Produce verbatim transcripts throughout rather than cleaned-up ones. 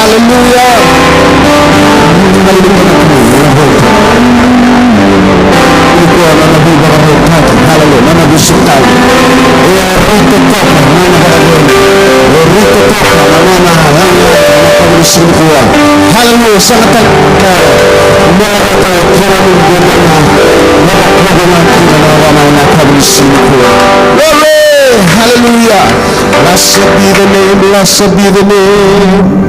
Haleluya. Haleluya. Nikua nona veivakavoutaki. Haleluya. Nona veisotari. E a rito toka na nona vakavuna. E rito toka na nona lagilagi na yakavi ni siga nikua. Haleluya. Sega tale na mera tale kora ni gona na vakavuna na kina na vana na yakavi ni siga nikua. Glory. Haleluya. Blessed be the name, blessed be the name.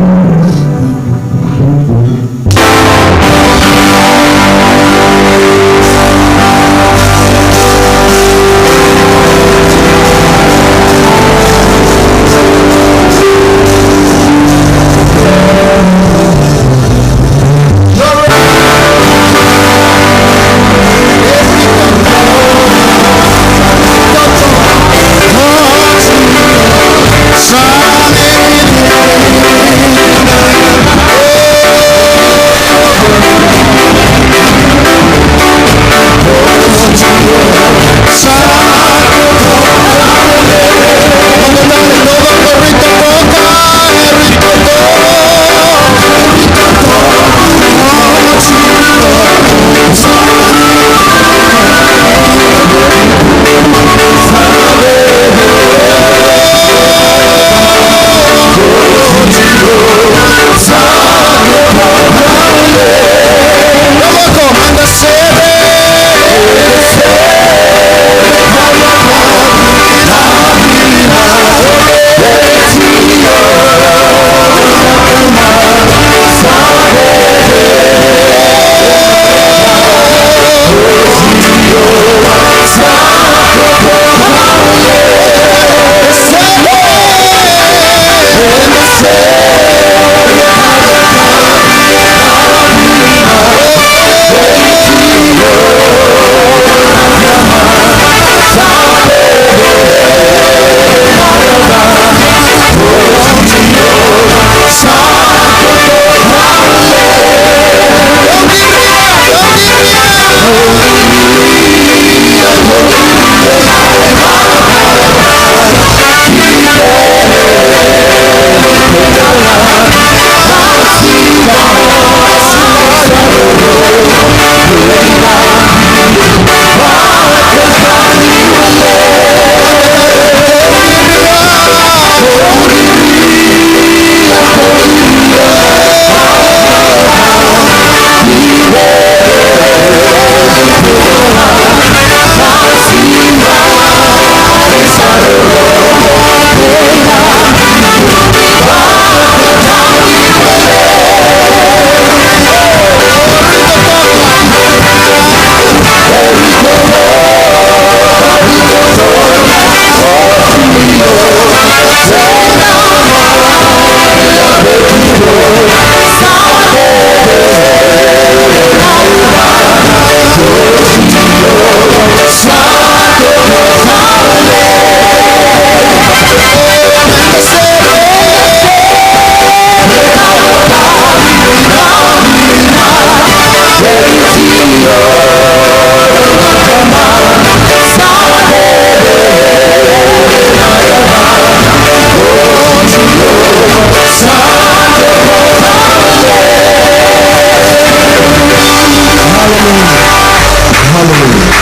Haleluya.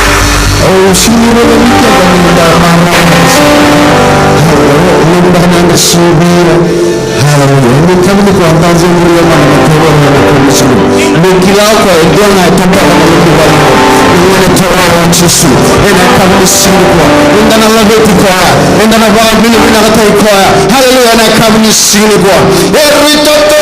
Au sega ni raica ni keda ni da marama. Haleluya. Ni da na da sivira. Haleluya. Ni kami ni kua da zai ni raica na toro na kua ni siga. Ni kila o koya e dua na e tata na kua ni siga. Ni na toro o Jisu. Ena kami ni siga ni kua. Eda na laveti koya. Eda na vakavinavinakataki koya. Haleluya. Ena kami ni siga ni kua. E rui toto.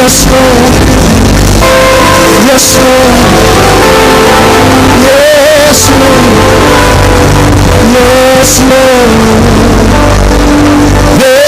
Yes, Lord. Yes, Lord. Yes, Lord. Yes, Lord. Yes, Lord.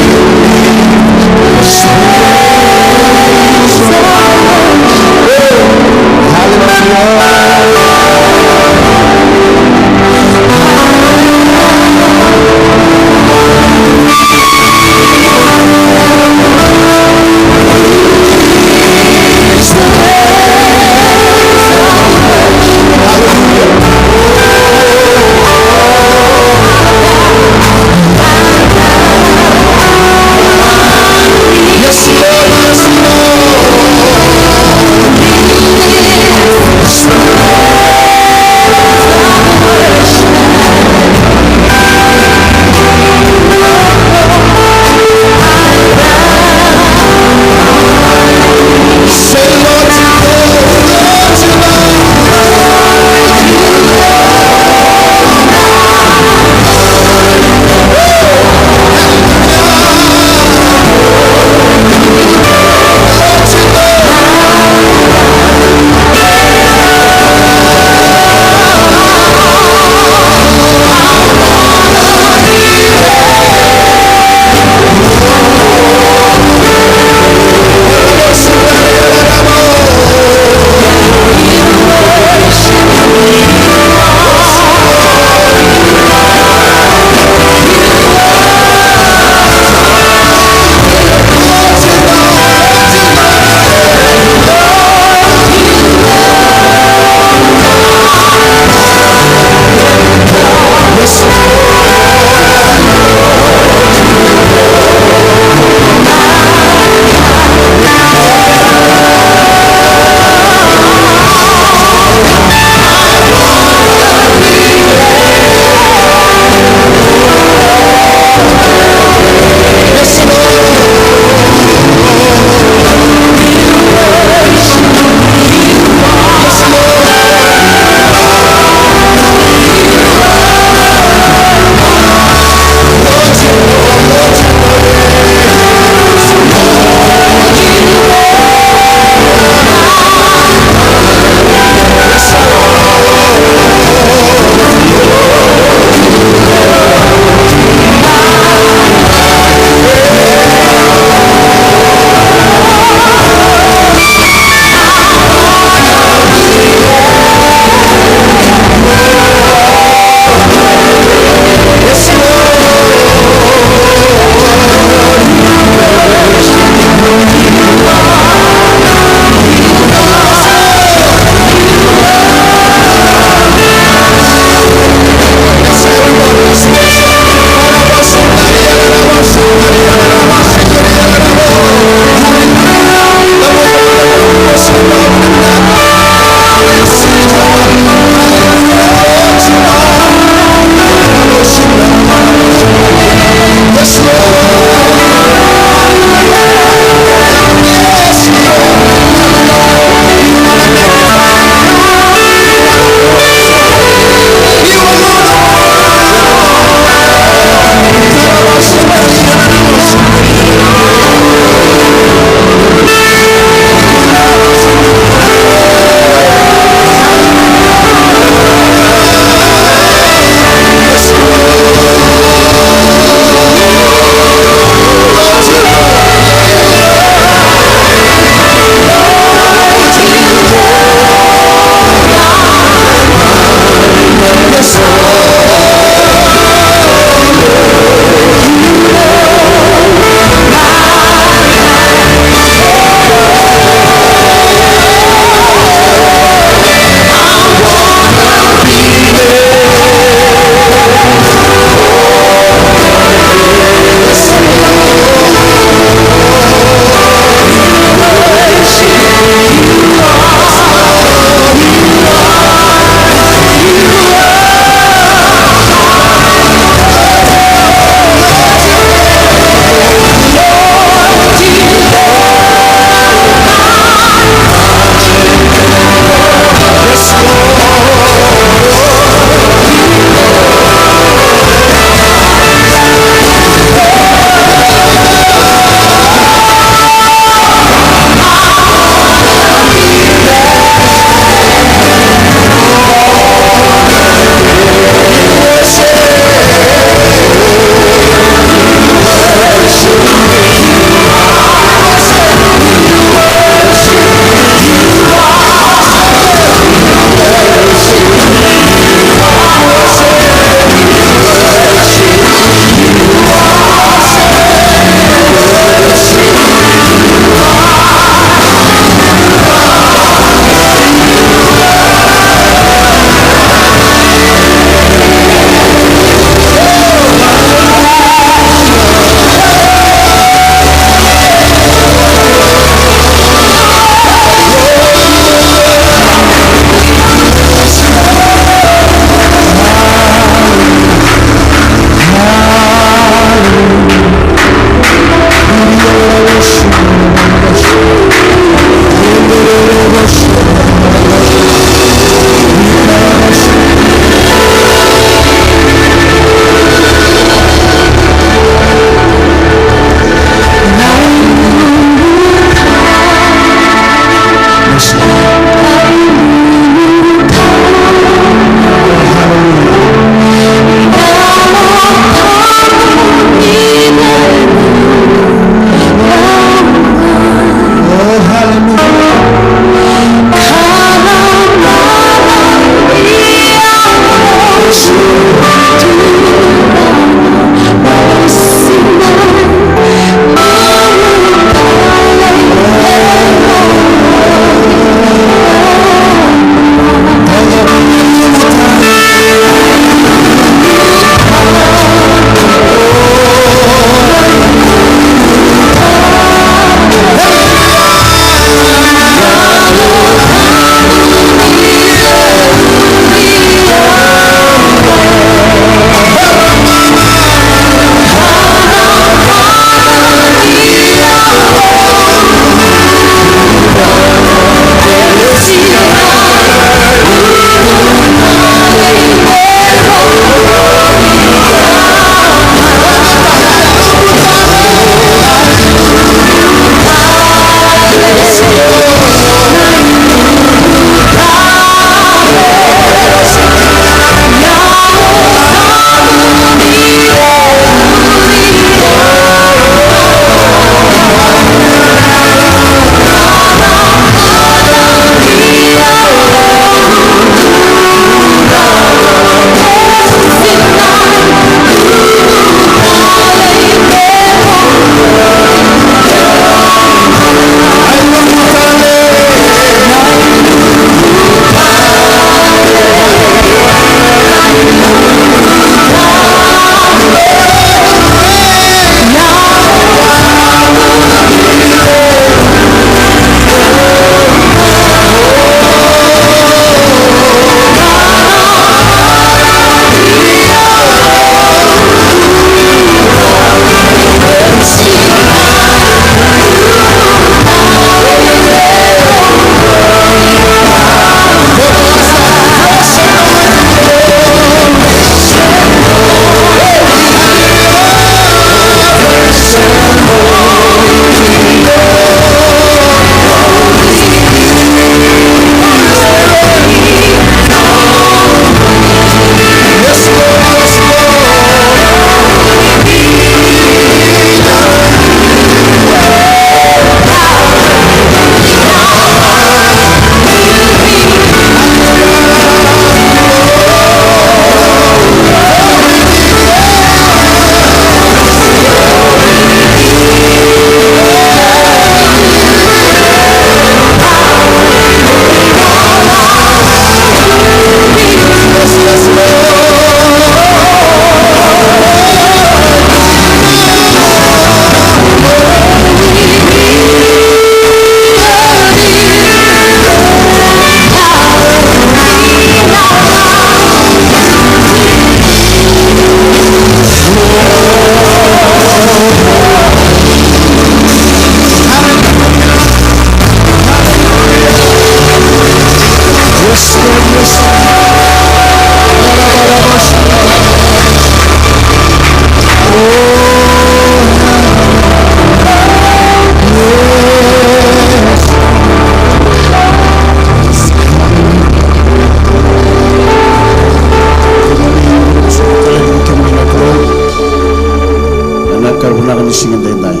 Siga daidai.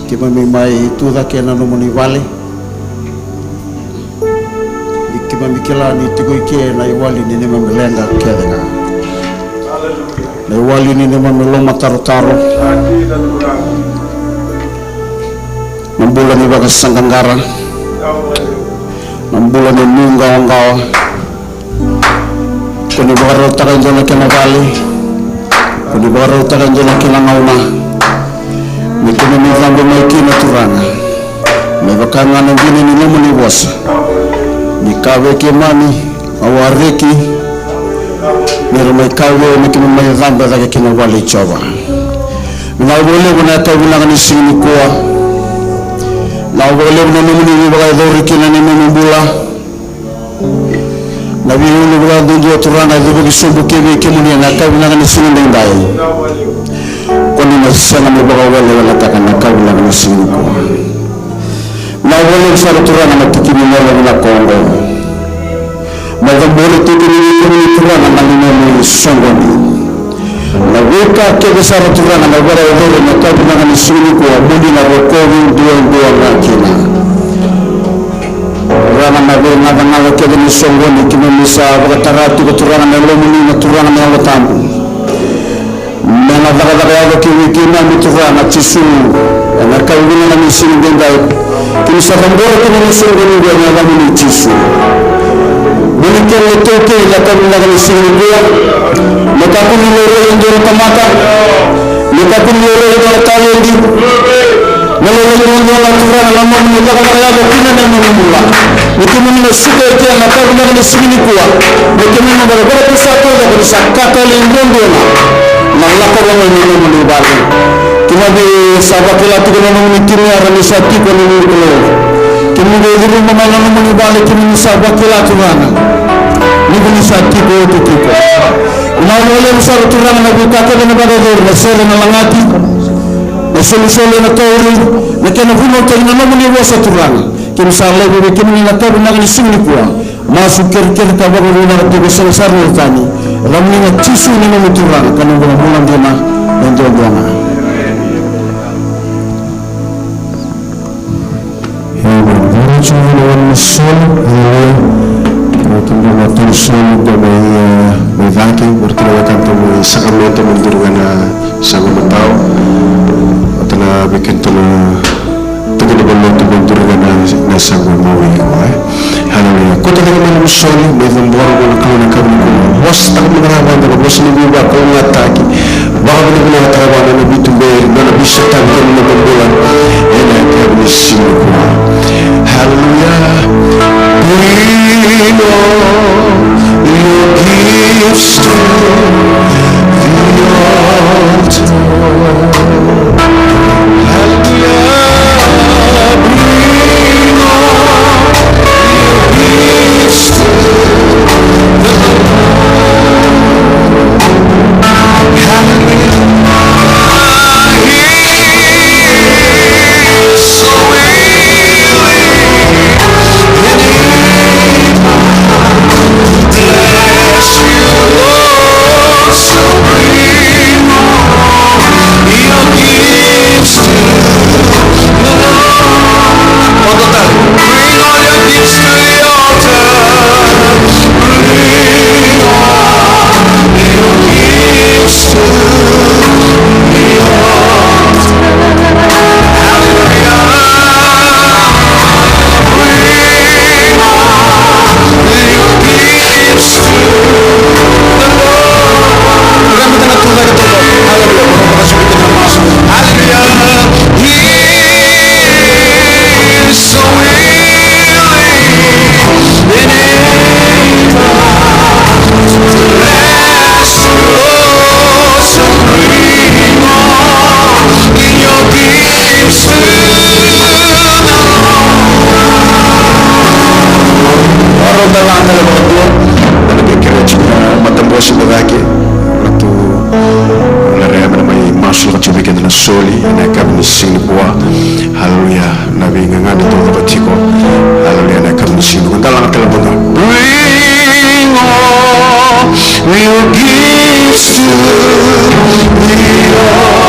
Keimami mai tu cake ena nomuni vale. Ni keimami kila ni tiko i ke na iwali ni neimami leqa kece ga. Na iwali ni neimami lomatarotaro. Na bula ni vakasaqaqara. Na bula ni nuqawaqawa. Ko ni vakarautaka e dua na kena vale. Ko ni vakarautaka e dua na kena gauna. Me keimami cabe mai kina Turaga. Me vaka ga na dina ni nomuni vosa. Ni kaya vei keimami, au a reki. Me ra mai kaya vei au me keimami mai cabe cake ki na vale i Jiova. Vinaka vakalevu na yakavi vinaka ni siga nikua. Vinaka vakalevu na nomuni veivakayacori kina na neimami bula. Na veiulunivanua duadua Turaga e cuvuki sobu kei vei kemuni ena yakavi vinaka ni siga daidai. Ko ni na sega ni vakaweleweletaka na yakavi vinaka ni siga nikua. Na vakalevu sara Turaga na tikini na yakavi vinaka oqo. Mai cabori tiko ni vei kemuni Turaga na neimami soqoni. Na veika kece sara Turaga na vakayacori ena yakavi vinaka ni siga nikua, mo ni na rokovi duadua ga kina. Turaga na veigacagaca kece ni soqoni, keimami sa vakatara tiko Turaga na yalomuni na Turaga na Yalo Tabu. Me na cakacaka yaco ki vei keimami Turaga Jisu, ena yakavi vinaka ni siga daidai. Keimami sa cabora kina na soqoni qo ena yacamuni Jisu. Mo ni kena iTaukei ena yakavi vinaka ni siga nikua. Me kakua ni laurai e dua na tamata. Me kakua ni laurai e dua na taledi. Me laurai duadua ga Turaga na nomuni cakacaka yaco kina na nomuni bula. Me keimami na suka e kea ena yakavi vinaka ni siga nikua. Me keimami na vakavakatusa taucoko ni sa ka talei duadua ga na lako mai ni nomuni vale. Keimami sa vakila tiko na nomuni timi, era ni sa tiko na nomuni Kalou. Keimami via curuma mai na nomuni vale, keimami sa vakila Turaga ni ko ni sa tiko oti tiko. Vinaka vakalevu sara Turaga na veika kece na vakayacori, na sere, na lagati, na solisoli, na tauri, na kena vunautaki na nomuni vosa Turaga. Keimami sa laiva vei kemuni na yakavi vinaka ni siga nikua. Masu kerekere ka vakavinaka tiko sara sara na tani. Yacamuni na Jisu na neimami Turaga ka na bula dina e duadua ga. Amen. Vakarogo tiko na wani soli, haleluya. Tou dua na tolu soli, dua mai, e, mai cake, vakarogo tiko na wekana mai Sacramento, mai duri ga na Saqu Matau. Ota na vei keda na Tiko ni vanua tu me duri ga na, na Saqu Matau, e. Haleluya. Kauta cake mai na nomu soli, mai cabora vua na Kalou na yakavi nikua. Vosataka mada ga vua na vosa ni veivakalougatataki. Vakavinavinakataka vua na nona veituberi, na nona veisotavi kei na noda bula. Ena yakavi ni siga nikua. Haleluya. Bring all your gifts to the altar. Hallelujah. Bring all your gifts to the Lord. Hallelujah. He is so willing. Ora da la tale vakadua, da na qai kerea tiko na matabose me cake, ratou na rere me na mai masulaka tiko vei keda na soli ena yakavi ni siga nikua. Haleluya. Na veigagana e dodova tiko. Haleluya, na yakavi ni siga nikua. Da laga tale mada. Bring all your gifts to the altar.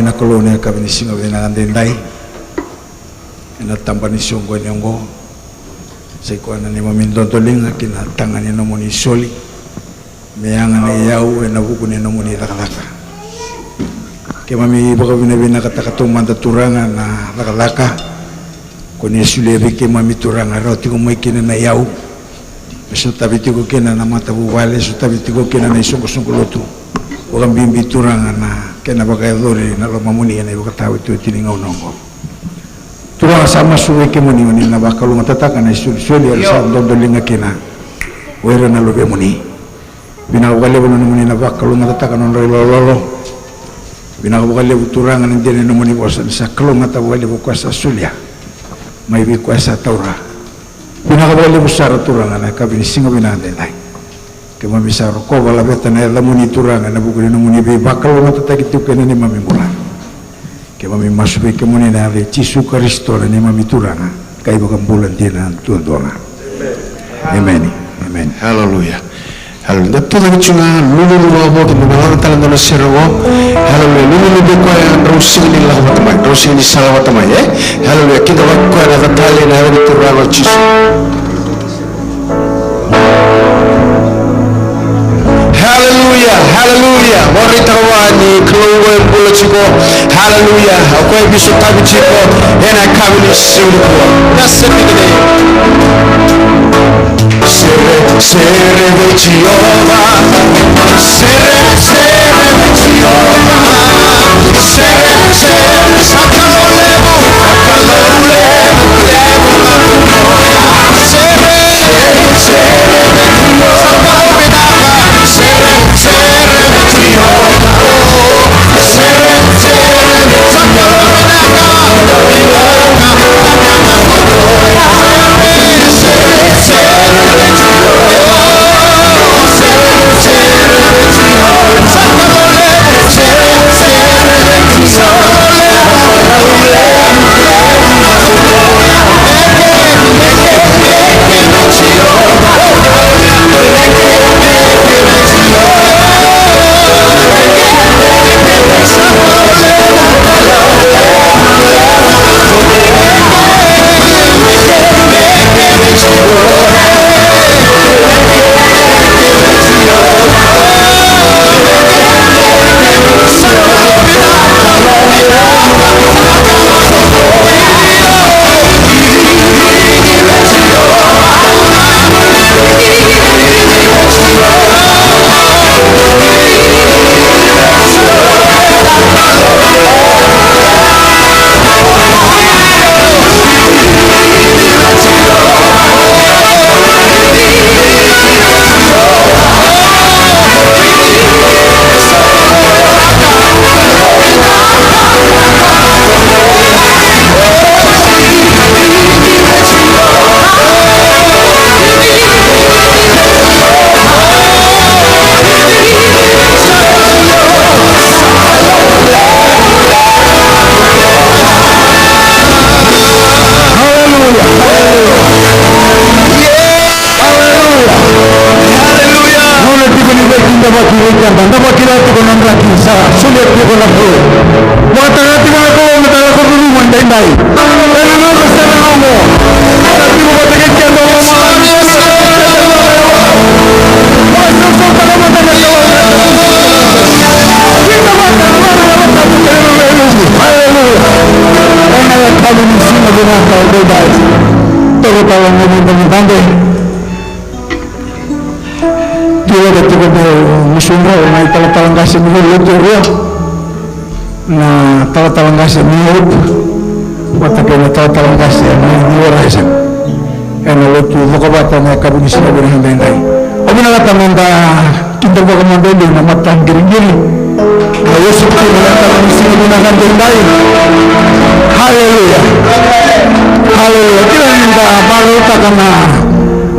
Na Kalou, na yakavi ni siga vinaka daidai, ena taba ni soqoni oqo, sai koya na neimami dodoliga ki na taga ni nomuni soli, me yaga na iyau ena vuku ni nomuni cakacaka. Keimami vakavinavinakataka taumada, Turaga, na cakacaka ko ni solia vei keimami, Turaga, e rawa tiko mai kina na iyau, me sotavi tiko kina na matavuvale, sotavi tiko kina na isoqosoqo lotu. Vakabibi, Turaga, na kena vakayacori na lomamuni ena ivakataotioti ni gauna oqo. Turaga, sa masu vei kemuni, o ni na vakalougatataka na isolisoli era sa dodoliga kina o ira na luvemuni. Vinaka vakalevu na nomuni na vakalougatataka na nodra ilololo. Vinaka vakalevu, Turaga, na dina ni nomuni vosa ni sa kalougata vakalevu o koya sa solia mai vei koya sa taura. Vinaka vakalevu sara, Turaga, na yakavi ni siga vinaka daidai. Keimami sa rokova, laveta na yacamuni, Turaga, ena vuku ni nomuni veivakalougatataki tiko ena neimami bula. Keimami masu vei kemuni ena yaca i Jisu Karisito na neimami Turaga ka iVakabula dina duadua ga. Emeni. Emeni. Haleluya. Haleluya. Da tucake tiko ga, lululu vakavo, keda na lako tale dua na sere oqo. Haleluya. Lululu vei koya drau sega ni lako vata mai, drau sega ni sala vata mai, e? Haleluya. Keda vaka koya na ka tale ena yaca ni Turaga o Jisu. Haleluya, haleluya. Vakaraitaka vua ni Kalou e bula tiko. Haleluya. O koya e veisotavi tiko ena yakavi ni siga nikua. Blessed be the name. Sere, sere vei Jiova. Sere, sere vei Jiova. Sere, sere, sa Kalou levu, Kalou levu, levu, levu. Sere, sere, sere, sa Kalou vinaka. Sere, sere, sere, sere, sa Kalou vinaka. Haleluya. Haleluya. Haleluya. Haleluya. Nona tiko ni veikidavaki vei keda, da vakila tiko na draki sa solia tiko na Kalou. Vakataka tiko na Kalou me da lako curuma daidai. Ena noda sere oqo, sa tiko vata kei keda o lomana. Vakasausautaka mada na Kalou. Kidavaka na Kalou. Haleluya. Ena yakavi ni siga vinaka edaidai. Toro tale na noda mataqali. Tiko vata tiko meu gusudrau na italatala qase ni lotu e rua. Na talatala qase ni Hope vata kei na talatala qase ni New Horizon. Ena lotu cokovata na yakavi ni siga vinaka edaidai. Au vinakata meda kidavaka mada na mataqiriqiri. Na worship team ena yakavi ni siga vinaka edaidai. Haleluya. Haleluya. Kila ni da vakarautaka na,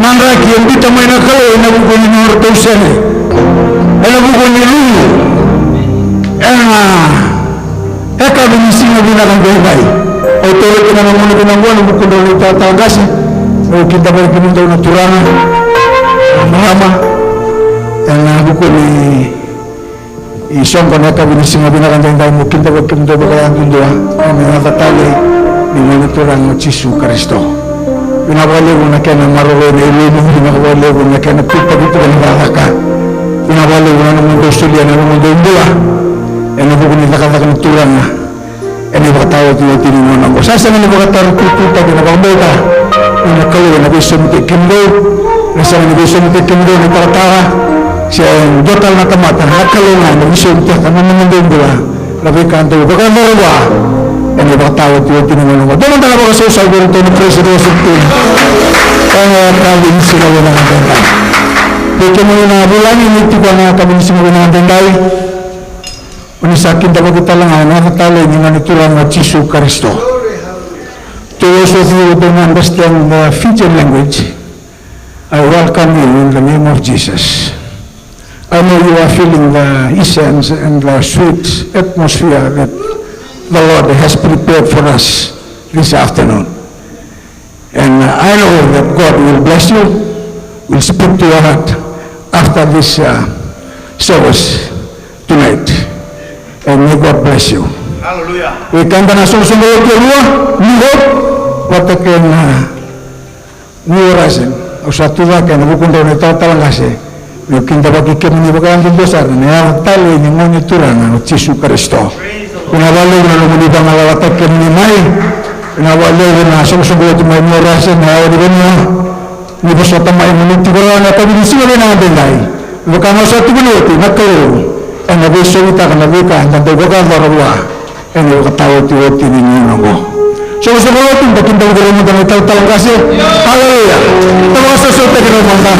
na draki e biuta mai na Kalou ena vuku ni nodratou sere. Ena vuku ni Lulu. Ena yakavi ni siga vinaka edaidai. Au taura kina na gauna vinaka oqo ena vukudrau na italatala qase. Au kidavaki kemudou na turaga, na marama. Ena vuku ni Ni soqo na yakavi ni siga vinaka edaidai, meu kidavaki kemudou vakayadudua ena yaca talei ni Gone Turaga o Jisu Karisito. Vinaka vakalevu na kena maroroi na ilumu, vinaka vakalevu na kena tutaki tiko na cakacaka. Vinaka vakalevu na nomudou solia na nomudou bula ena vuku ni cakacaka ni Turaga ena ivakataotioti ni gauna oqo. Sa sega ni vakataruturutu na vakabauta ni na Kalou ena veisomitaki kemudou, na sega ni veisomitaki kemudou na taratara se dua tale na tamata, na Kalou ga ena veisomitaka na nomudou bula, na veika dou vakayacora vua ena ivakataotioti ni gauna oqo. Dou mada na vakasausau vei iratou na praise and worship team ena yakavi ni siga vinaka edaidai. Vei kemuni na vulagi ni tiko ena yakavi ni siga vinaka edaidai, o ni sa kidavaki tale ga ena yaca talei ni Gone Turaga o Jisu Karisito. To those of you who don't understand the Fijian language, I welcome you in the name of Jesus. I know you are feeling the essence and the sweet atmosphere that the Lord has prepared for us this afternoon. And I know that God will bless you, will speak to your heart after this uh, service tonight. And may God bless you. Hallelujah. Vei keda na soqosoqo lotu e rua, New Hope vata kei na New Horizon. Au sa tu cake ena vukudrau na italatala qase meu kidavaki kemuni vakayadudua sara ena yaca talei ni Gone Turaga o Jisu Karisito. Vinaka vakalevu na nomuni vagalalataki kemuni mai. Vinaka vakalevu na soqosoqo lotu mai New Horizon, na yawa ni vanua. Ni vosota mai mo ni tiko rawa ena yakavi ni siga vinaka edaidai. Me vaka na sa tukuna oti, na Kalou ena veisautaka na veika eda dau vakayacora vua ena ivakataotioti ni gauna oqo. Soqosoqo lotu, da kidavaki ira mada na italatala qase. Haleluya. Da vakasausautaki ira mada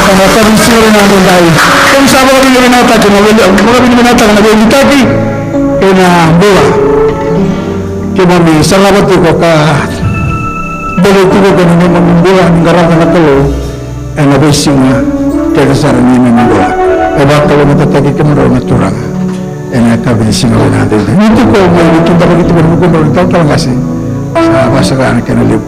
ena yakavi ni siga vinaka edaidai. Keimami sa vakavinavinakataka na vei, vakavinavinakataka na veiliutaki kei na bula keimami sarava tiko ka bole tiko kei na neimami bula ni qarava na Kalou ena veisiga kece sara ni neimami bula. E vakalougatataki kemudrau na Turaga ena yakavi ni siga vinaka edaidai. Ni tiko mai, ni kidavaki tiko ena vukudrau na italatala qase, sa vakasaka na kena levu.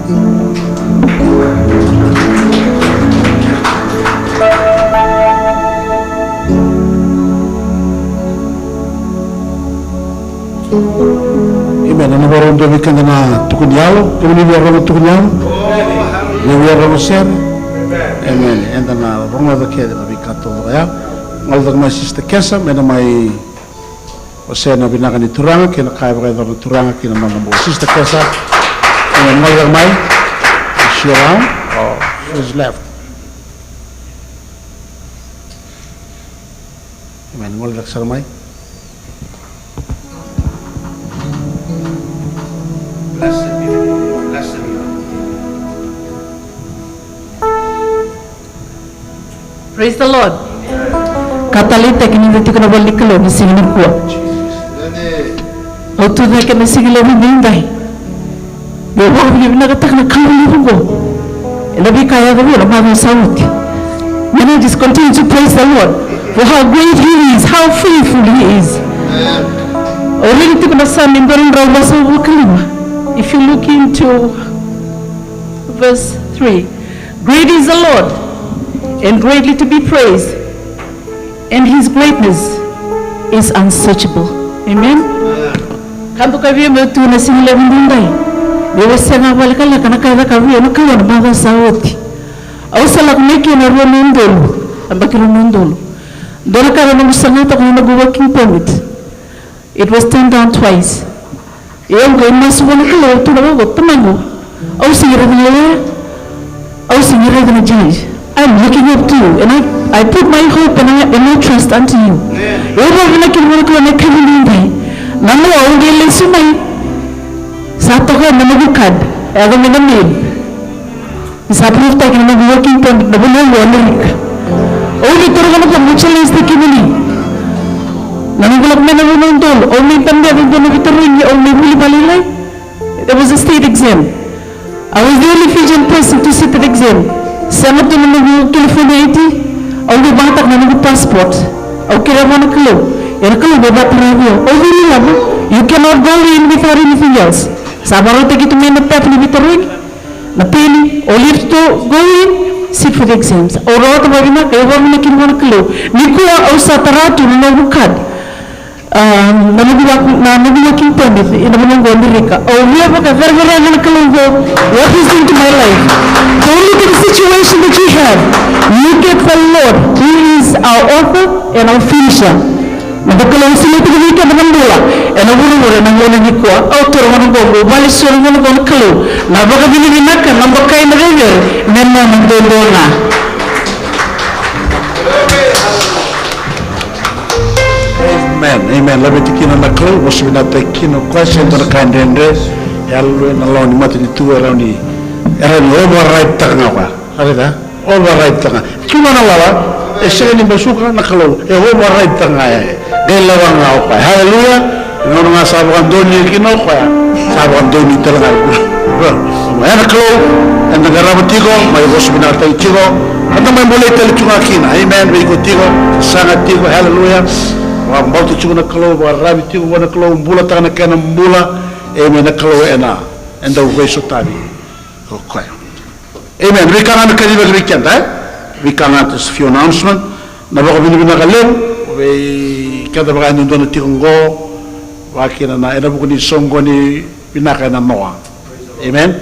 Emeni. Ena vakarau dua vei keda na tukuni yalo, kemuni via rogo tukuni yalo, via rogo sere. Emeni. Eda na rogoca kece na veika taucoko ya. Gole cake mai Sister Kesa me na mai wasea na vinaka ni Turaga kei na ka e vakayacora na Turaga kei na noda bula. Sister Kesa, emeni, gole cake mai. Is she around? Oh, she's left. Emeni, gole cake sara mai. Blessed be the name. Blessed be the name. Praise the Lord. Ka taleitaki ni da tiko na vale ni Kalou ni siga nikua. Au tu cake ena siga levu edaidai. Meu vakavinavinakataka na Kalou levu oqo ena veika e yaco vei au ena macawa sa oti. And I just continue to praise the Lord for how great He is, how faithful He is. Au read tiko na Same e dua na drau vasagavulu ka lima. If you look into verse three, "Great is the Lord and greatly to be praised, and His greatness is unsearchable." Amen. Ka doka vei au meu tu ena siga levu edaidai, meu wasea ga vakalekaleka na ka e cakava vei au na Kalou ena macawa sa oti. Au sa lako mai kina rua na udolu, yabaki rua na udolu. Dua na ka na noqu sagataka na noqu working permit. It was turned down twice. Ia au qai masu vua na Kalou, au tukuna vaqo, Tamaqu, au sega ni raica na lawyer, au sega ni raica na judge. I'm looking up to you, and I, I put my hope and, I, and my trust unto you. Au vakavinavinaka vua na Kalou ena yakavi edaidai. Na noa au qai lesu mai, sa toka na noqu card, e yaco mai na mail. Ni sa approve-taki na noqu working permit na vanua oqo o Amerika. Au via taroga na ka meu challenge-taki kemuni. Na noqu lako mai na rua na udolu, au mai tabea e dua na veitarogi, au mai vuli vakalailai. There was a state exam. I was the only Fijian person to sit that exam. Sega tu na noqu California I D, au qai vakayagataka na noqu passport. Au kerea vua na Kalou. Ia na Kalou qai vakatara vei au. Au vuli lavo. You cannot go in without anything else. Sa vakarautaki tu mai na pepa ni veitarogi. Na peni, all you have to do, go in, sit for the exams. Au rawata vakavinaka, au vakavinavinaka vua na Kalou. Nikua au sa tara tu na noqu card. Ah, na noqu work, na noqu working permit ena vanua qo Amerika. Au via vakacerecerega na Kalou qo. What is into my life? Don't look at the situation that you have. Look at the Lord. He is our author and our finisher. Na Kalou e solia tiko vei keda na bula ena vuravura ena gauna nikua. Au taura na gauna qo, vale solia na gauna qo na Kalou. Na vakavinavinaka, na dokai, na vevere me nona duadua ga. Amen, amen. Laveti kina na Kalou, vosa vinaka kina o koya, se dua na ka dredre. Yalo ena lawa ni matanitu e rawa ni, e rawa ni override taka ga o koya. Raica? Override taka ga. Tiko na lawa, e sega ni basuka na Kalou, e override taka ga, e qai lawa ga o koya. Haleluya. Gauna ga sa vakadonui kina o koya, sa vakadonui tale ga. Ena Kalou eda qarava tiko, mai vosa vinakataki tiko, eda mai bolei tale tiko ga kina. Amen. Vei iko tiko, sasaga tiko, haleluya. Vakabauta tiko na Kalou, vakararavi tiko vua na Kalou, bulataka na kena bula. Amen. Na Kalou ena, eda veisotavi o koya. Amen. Veika ga me kacivaki vei keda, e? Veika ga, just a few announcement. Na vakavinavinaka levu vei keda vakayadudua na tiko qo, vakakina na, ena vuku ni soqoni vinaka ena noa. Amen.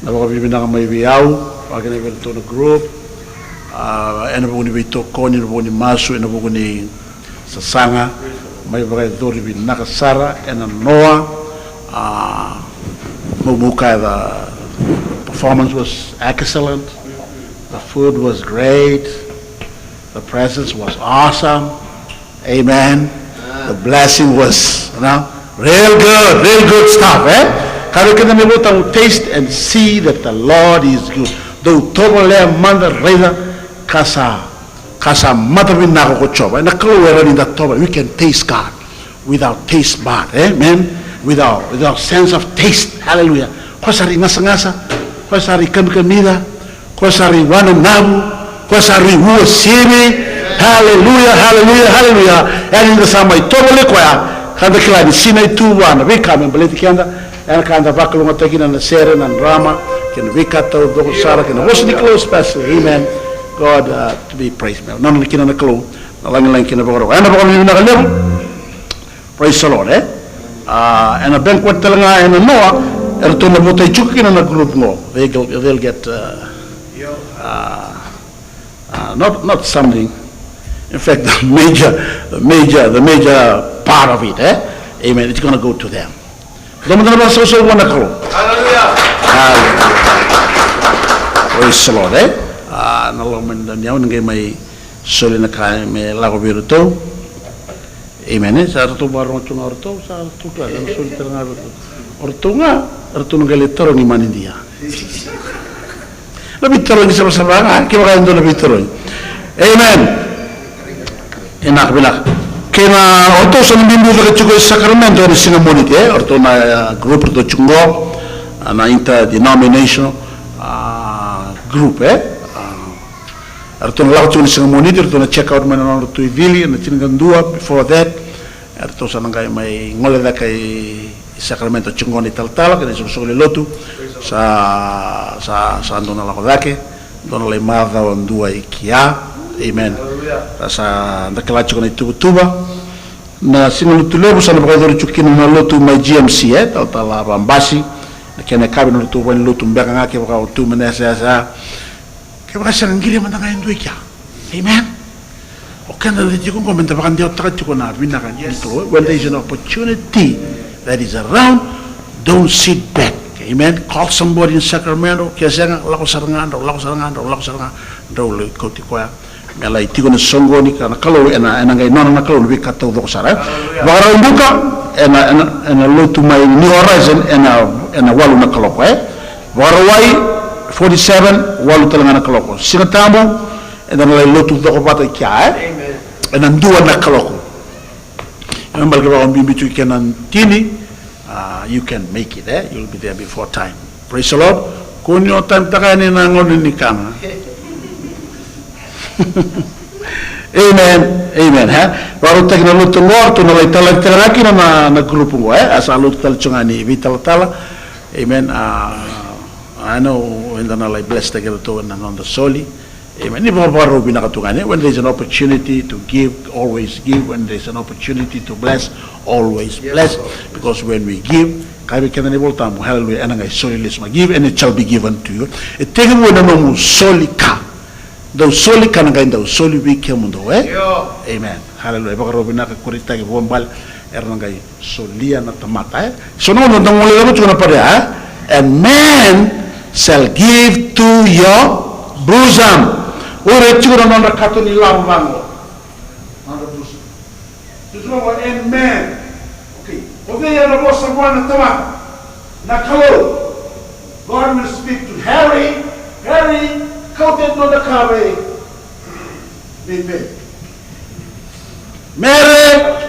Na vakavinavinaka mai vei au, vakakina vei iratou na group, ah, ena vuku ni veitokoni, ena vuku ni masu, ena vuku ni sasaga, mai vakayacori vinaka sara ena noa. Ah, meu, meu kaya, the performance was excellent. The food was great. The presence was awesome. Amen. The blessing was, you know, real good, real good stuff, e? Ka vei keda na vota, taste and see that the Lord is good. Dou tovolea mada, raica ka sa, ka sa matavinaka ko Jiova. Ena Kalou e rawa ni da tovolea. We can taste God without taste bud, amen. Without, without sense of taste. Hallelujah. Ko sa ri gasagasa, ko sa ri kamikamica, ko sa ri wananavu, ko sa ri uasivi. Hallelujah, hallelujah, hallelujah. Ena ni da sa mai tovolea koya, ka da kila ni sinai tu vua na veika me baleti keda. Ena ka da vakalougatataka kina na sere, na drama, kei na veika taucoko sara, kei na vosa ni Kalou special. Amen. God, uh, to be praised. Me nona kina na Kalou na lagilagi kei na vakarokoroko. Ena vakavinavinaka levu. Praise the Lord, e? Ah, ena banquet tale ga ena noa, eratou na votai tiko kina na group qo. They, they'll get, uh, uh, uh, not, not something. In fact, the major, the major, the major part of it, e? Amen. It's gonna go to them. Dou mada na vakasausau vua na Kalou. Hallelujah. Hallelujah. Praise the Lord, e? Ah, na loma ni dau ni au na qai mai soli na ka me lako vei iratou. Amen, e? Sa ratou vakarogo tu ga o ratou, sa ratou kila, na soli tale ga vei iratou. O ratou ga, ratou na qai lai tarogi manidia. Na veitarogi savasava ga, kevaka e dua na veitarogi. Amen. Vinaka, vinaka. Kei na o ratou sa na biubiu cake tiko e Sacramento ena siga Moniti, e? O ratou na, e, group ratou tiko qo, a, na interdenominational, a, group, e? A, eratou na lako tiko ena siga Moniti, eratou na check out mai na nodratou icili ena tinikadua, before that. Eratou sa na qai mai gole cake i Sacramento, tiko qo na italatala kei na isoqosoqo lewe ni lotu. Sa, sa, sa dua na lako cake, dua na lai macawa dua i kea. Amen. Hallelujah. Sa, sa da kila tiko na ituvatuva. Na siga Lotulevu sa na vakayacori tiko kina na lotu mai G M C, e, talatala Vabasi. Na kena yakavi na nodratou valenilotu beka ga, kevaka o tu mai na yasayasa. Kevaka sega, qiri mada ga e dua i kea. Amen. O keda na tiko qo meda vakadewataka tiko na vinaka ni Kalou. When there is an opportunity that is around, don't sit back. Amen. Call somebody in Sacramento. Ke sega, lako sara ga, drau lako sara ga, drau lako sara ga, drau lai kauti koya. Me lai tiko na soqoni, ka na Kalou ena, ena qai nona na Kalou na veika taucoko sara, e. Vakaraubuka ena, ena, ena lotu mai New Horizon ena, ena walu na kaloko, e. Vakarauwai, forty-seven, walu tale ga na kaloko. Siga Tabu, eda na lai lotu cokovata i kea, e? Amen. Ena dua na kaloko. E baleta kevaka o biubiu tiko kina na tini, ah, you can make it, e? You'll be there before time. Praise the Lord. Kua ni o time taka yani na gauna ni kana. Amen. Amen, e? Vakarautaki na lotu qo, ratou na lai talaki tale ga kina na, na group qo, e? A sa lotu tale tiko ga ni veitalatala. Amen. Ah, I know eda na lai bless taki iratou ena noda soli. Amen. Ni vakavakarau vinaka tu ga ni, when there is an opportunity to give, always give. When there is an opportunity to bless, always bless. Because when we give, kaya vei keda na iVolatabu, hallelujah, ena qai soli lesu ga. Give and it shall be given to you. E tekivu ena nomu soli ka. Dau soli ka na qai dau soli vei kemudou, e? Amen. Hallelujah. E vakarau vinaka, kuretaki, vakabale, era na qai solia na tamata, e? So na gauna da gole cava tiko na parea, e? And man shall give to your bosom. O ira tiko na nodra kato ni lavo vaqo. Nodra bosom. Tu tiko qo, and man. Okay. O cei ena vosa vua na tamata? Na Kalou. God will speak to Harry. Harry, kauta e dua na ka vei Mary. Mary,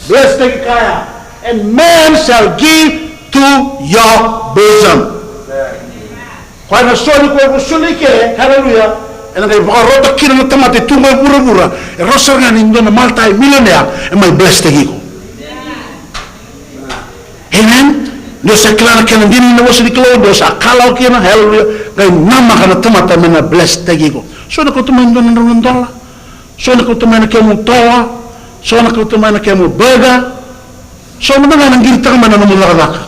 bless-taki kaya. And man shall give to your bosom. Koya na soli koya ko soli ke, hallelujah. Ena qai vakarota kina na tamata e tu mai vuravura. E rawa sara ga ni dua na multi-millionaire e mai bless-taki iko. Amen. Ni o sa kila na kena dina na vosa ni Kalou, ni o sa kalawa kina, hallelujah. Qai namaka na tamata me na bless-taki iko. So na kauta mai dua na drau na dola. So na kauta mai na kemu toa. So na kauta mai na kemu burger. So mada ga na qiritaka mai na nomu cakacaka.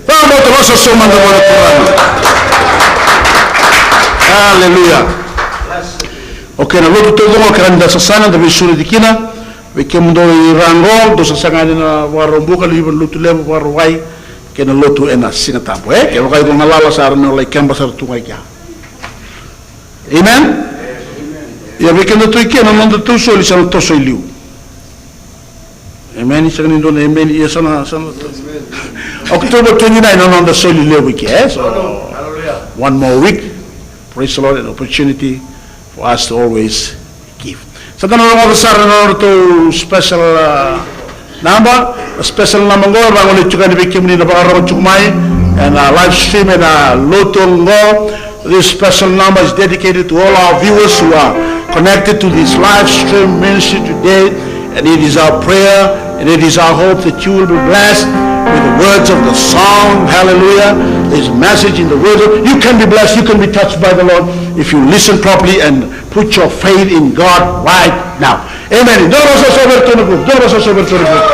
Vakabauta, vakasosoo mada vua na Turaga. Hallelujah. Okay, na lotu taucoko, kerea ni da sasaga, da veisureti kina. Vei kemudou i ra qo, dou sasaga yani na Vakaraubuka, liu na lotu levu, Vakarauwai, kei na lotu ena Sigatabu, e? Kevaka iko galala sara, na lai keba sara tu ga i kea. Amen? Ia vei kedatou i ke, na noda tausoli sa na toso i liu. Amen. Sega ni dua na amen, ia sa na, sa na. October twenty-nine na noda soli levu i ke, e? So, one more week. Praise the Lord, an opportunity for us to always give. Sa da na rogoca sara na nodratou special, uh, number, a special number qo, e vagolei tiko yani vei kemuni na vakarorogo tiko mai ena live stream ena lotu qo. This special number is dedicated to all our viewers who are connected to this live stream ministry today. And it is our prayer and it is our hope that you will be blessed with the words of the song. Hallelujah. This message in the word. You can be blessed. You can be touched by the Lord if you listen properly and put your faith in God right now. Amen. Dou na soso vei ratou na group. Dou na soso vei ratou na group.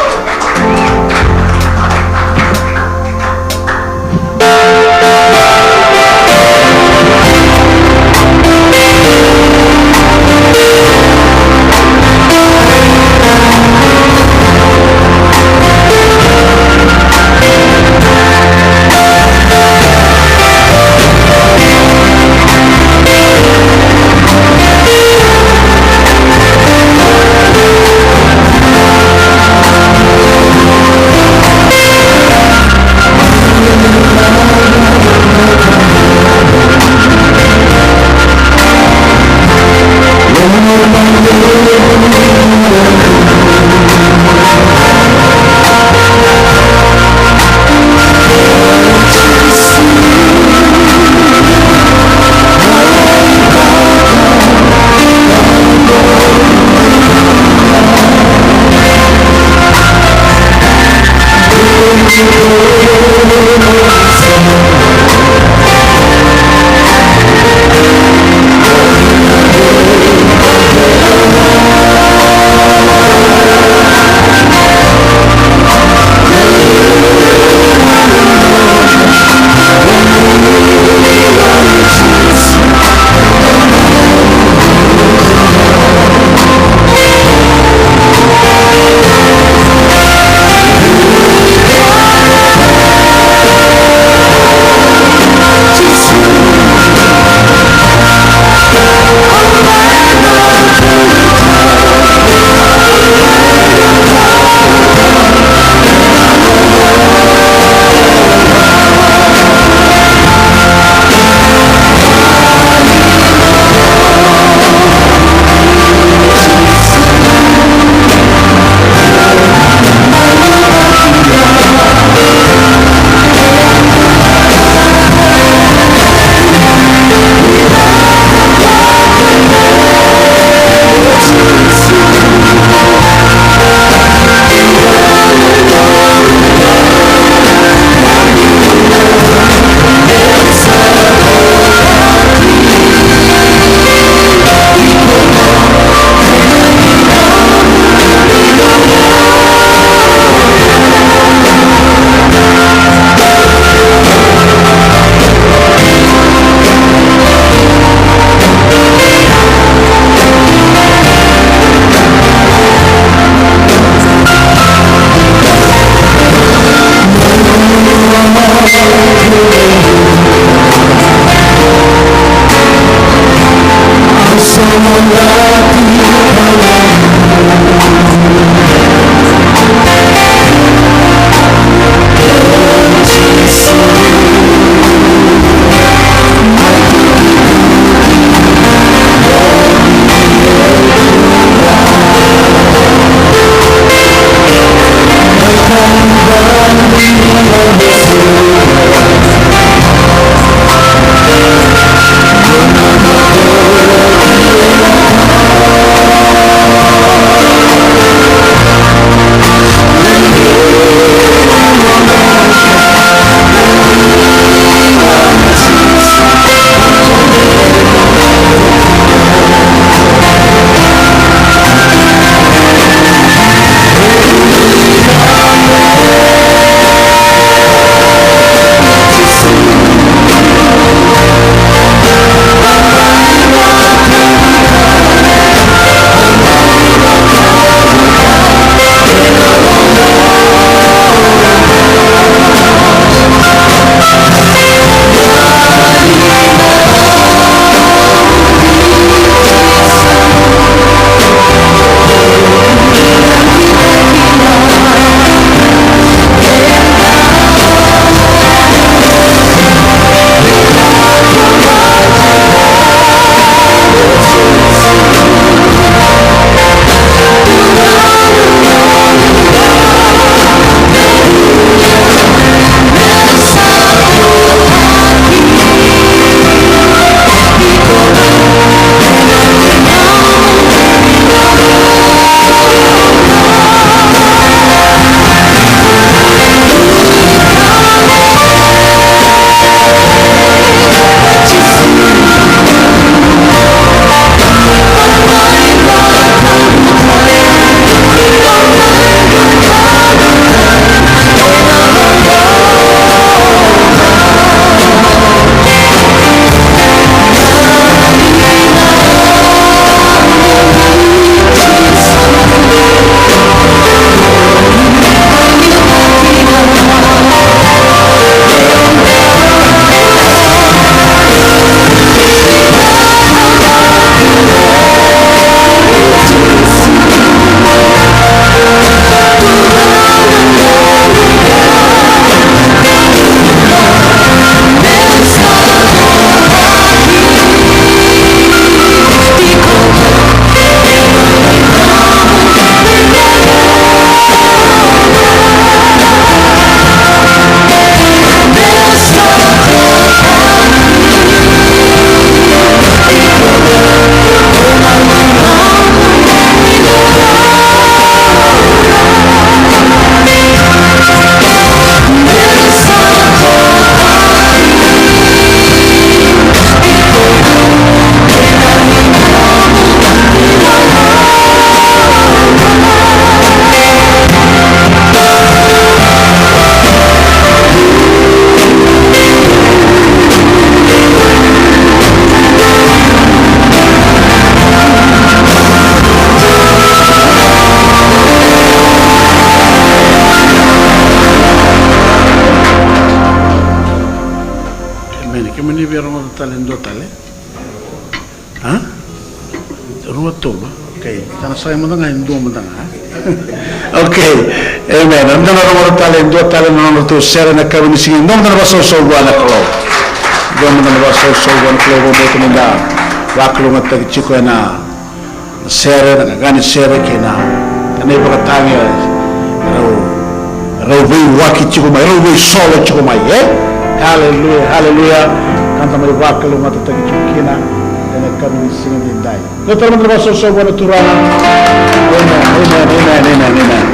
Emeni. Kemuni via rogoca tale e dua tale? A? Rua, tolu, a? Okay. Sa na sagai mada ga e dua mada ga, a? Okay. Emeni. Eda na rogoca tale e dua tale na nodratou sere ena yakavi ni siga. Dua mada na vakasausau vua na Kalou. Dua mada na vakasausau vua na Kalou, vakabauta meda vakalougatataki tiko ena sere, na qaqa ni sere kei na, na ivakatagi, e, rau, rau veiwaki tiko mai, rau veisolo tiko mai, e? Haleluya, haleluya. Ka da mai vakalougatataki tiko kina ena yakavi ni siga edaidai. Dua tale mada na vakasausau vua na Turaga. Amen, amen, amen, amen, amen.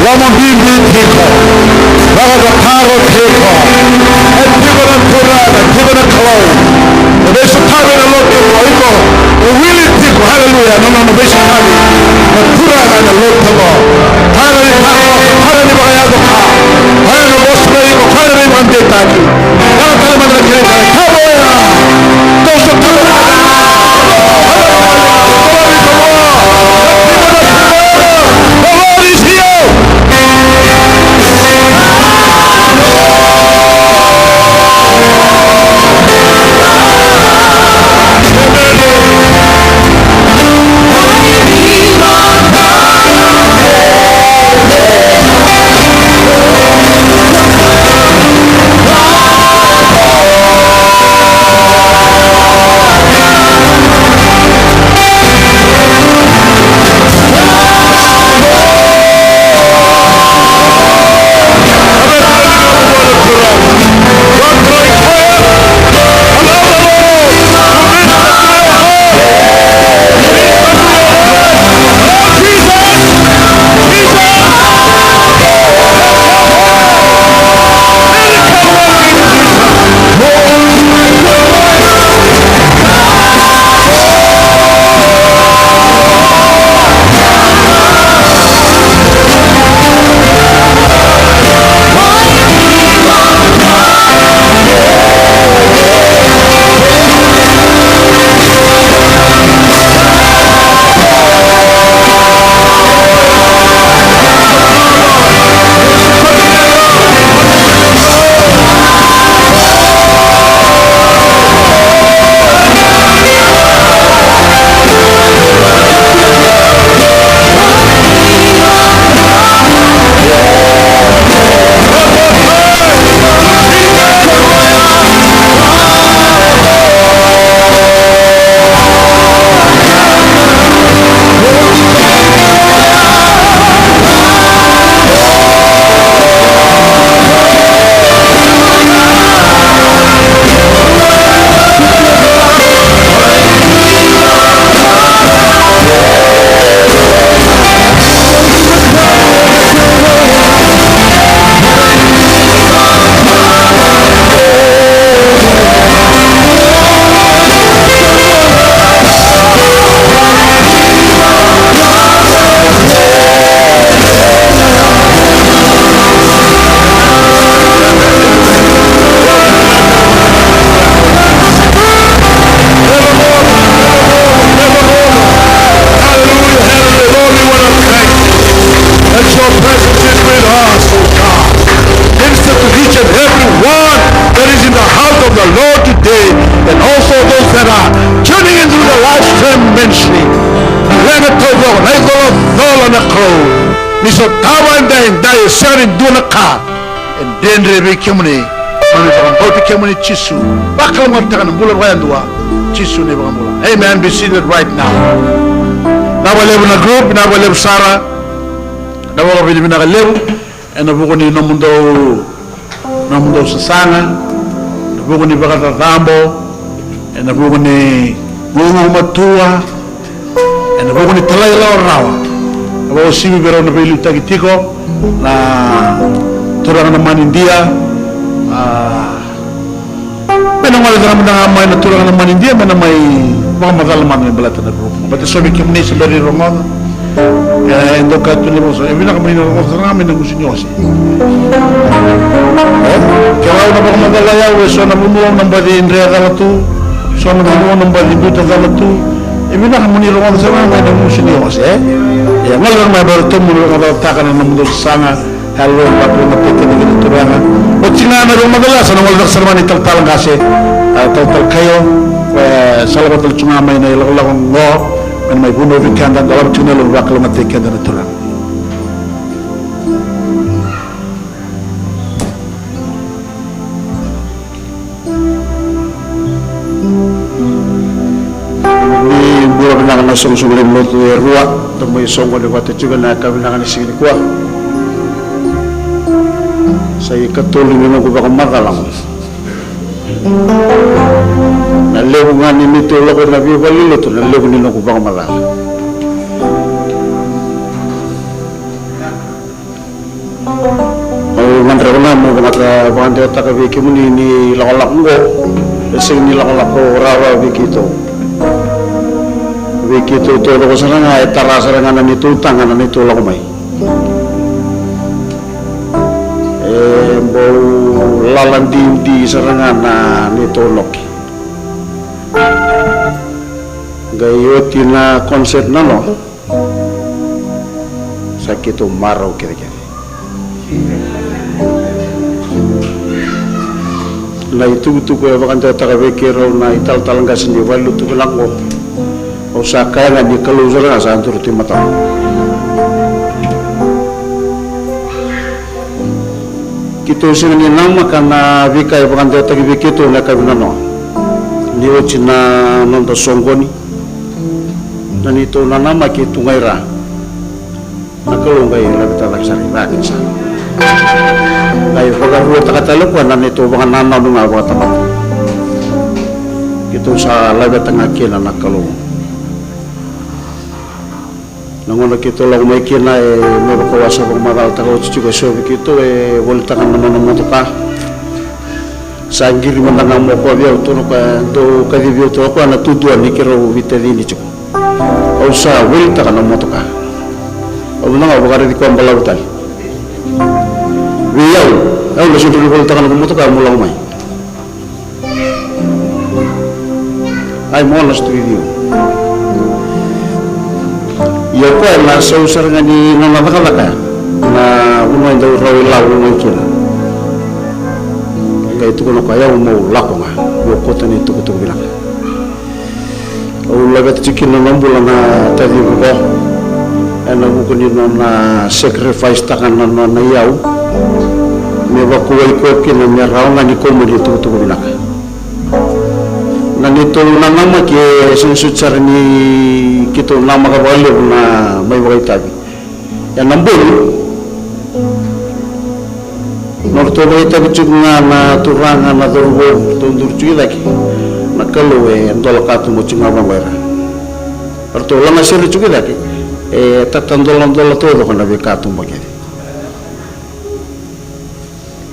Lomabibi tiko. Vakataro tiko. E tiko na Turaga, e tiko na Kalou. E veisotavi na lotu oqo, iko. E wili tiko. Haleluya. Na nona veisotavi na Turaga ena lotu oqo. Koya na itako, koya na ivakayaco ka. Koya na vosa vei iko, koya na veivakadeitaki. Lako tale mada na kerei tale. Ka voya. Dou sa tale mada. The Lord is here. Hallelujah, hallelujah. Lord, we wanna thank you that your presence is with us, oh God. Minister to each and every one that is in the house of the Lord today, and also those that are tuning in through the live stream ministry. Leqa taucoko na icolacola na Kalou. Ni sotava edaidai e sega ni dua na ka e dredre vei kemuni. Mami vakabauti kemuni Jisu. Vakalougatataka na bula vakayadua. Jisu na iVakabula. Amen. Be seated right now. Vinaka vakalevu na group, vinaka vakalevu sara. Na vakavinavinaka levu ena vuku ni nomudou, nomudou sasaga, ena vuku ni vakacacabo, ena vuku ni gugumatua, ena vuku ni talairawarawa. Na vakauasivi vei rau na veiliutaki tiko na turaga na Manidia, a, me na gole sara mada ga mai na turaga na Manidia me na mai vakamacala mada me baleta na ruku. Baleta so vei kemuni se bera ni rogoca. E, e dau kaya tu na vosa, e vinaka mo ni na rogoca sara ga mai na gusu ni ose. E? Ke lau na vakamacala yau, e so na vanua au na baci dre cala tu, so na vanua au na baci biuta cala tu. E vinaka mo ni rogoca sara ga mai na gusu ni ose, e? E, gole sara mai vei ratou mo ni rogocalataka na nomudou sasaga. Hallelujah, vakalougatataki kina na Turaga. Oti ga na rogoca lasa na gole caka sara mai na italatala qase, a, talatala Kaio, e, sa lako tale tu ga mai na ilakolako oqo, me na mai vunau vei keda, dolava tiko na yalo, vakalougatataki keda na Turaga. Ni bula vinaka na soqosoqo levu ni lotu e rua, da mai soqoni vata tiko ena yakavi vinaka ni siga nikua. Sa ikatolu ni noqu vakamacala. Na levu ga ni neitou lako ena veivalenilotu, na levu ni noqu vakamacala. Sa vakadewataka vei kemuni ni lakolako oqo e sega ni lakolako rawarawa vei keitou. Vei keitou taucoko sara ga e tara sara ga na neitou taga na neitou lako mai. E bau lala didi sara ga na neitou noki. Qai oti na concert na no. Sa keitou marau kecekece. Na itukutuku e vakadewataka vei keirau na italatala qase ni valelotu vinaka oqo, au sa kaya ga ni Kalou sara ga sa duri tu i matau. Keitou sega ni namaka na veika e vakadewataki vei keitou na yakavi nanoa ni oti na noda soqoni. Na neitou nanamaki e tu ga i ra. Na Kalou qai laveta cake sara i ra kina sara. Qai vakaruataka tale o koya na neitou vakanananu ga vakatamata. Keitou sa laveta ga kina na Kalou. Na gauna keitou lako mai kina, e me vaka au sa vakamacalataka oti tiko, e so vei keitou e volitaka na nona motoka. Sa qiri mada ga mai o koya vei au, tukuna o koya, dou kacivi au, tukuna o koya, na tu dua ni keirau veitacini tiko. Au sa volitaka na motoka. Au mada ga au vakaraici koya balavu tale. Vei au, au na sega ni volitaka na motoka, meu lako mai. Ai, mo na studio. Ia o koya na sau sara ga ni nona cakacaka na vanua e dau rau i Lau mai kina. Qai tukuna o koya, ia au meu lako ga, meu kauta na itukutuku vinaka. Au laveta tiko kina na bula na taciqu qo ena vuku ni nona sacrifice taka na nona iyau me vakuwai koya kina me rawa ga ni kau mai na itukutuku vinaka. Na neitou nanamaki e sega soti sara ni keitou namaka vakalevu na mai vakaitavi. Ena bogi, nodratou vakaitavi tiko ga na turaga na cauravou, ratou duri tiko i cake, na Kalou e dola katuba tiko ga vaqo i ra. Ratou lagasere tiko i cake, e tatadoladola taucoko na veikatuba kece.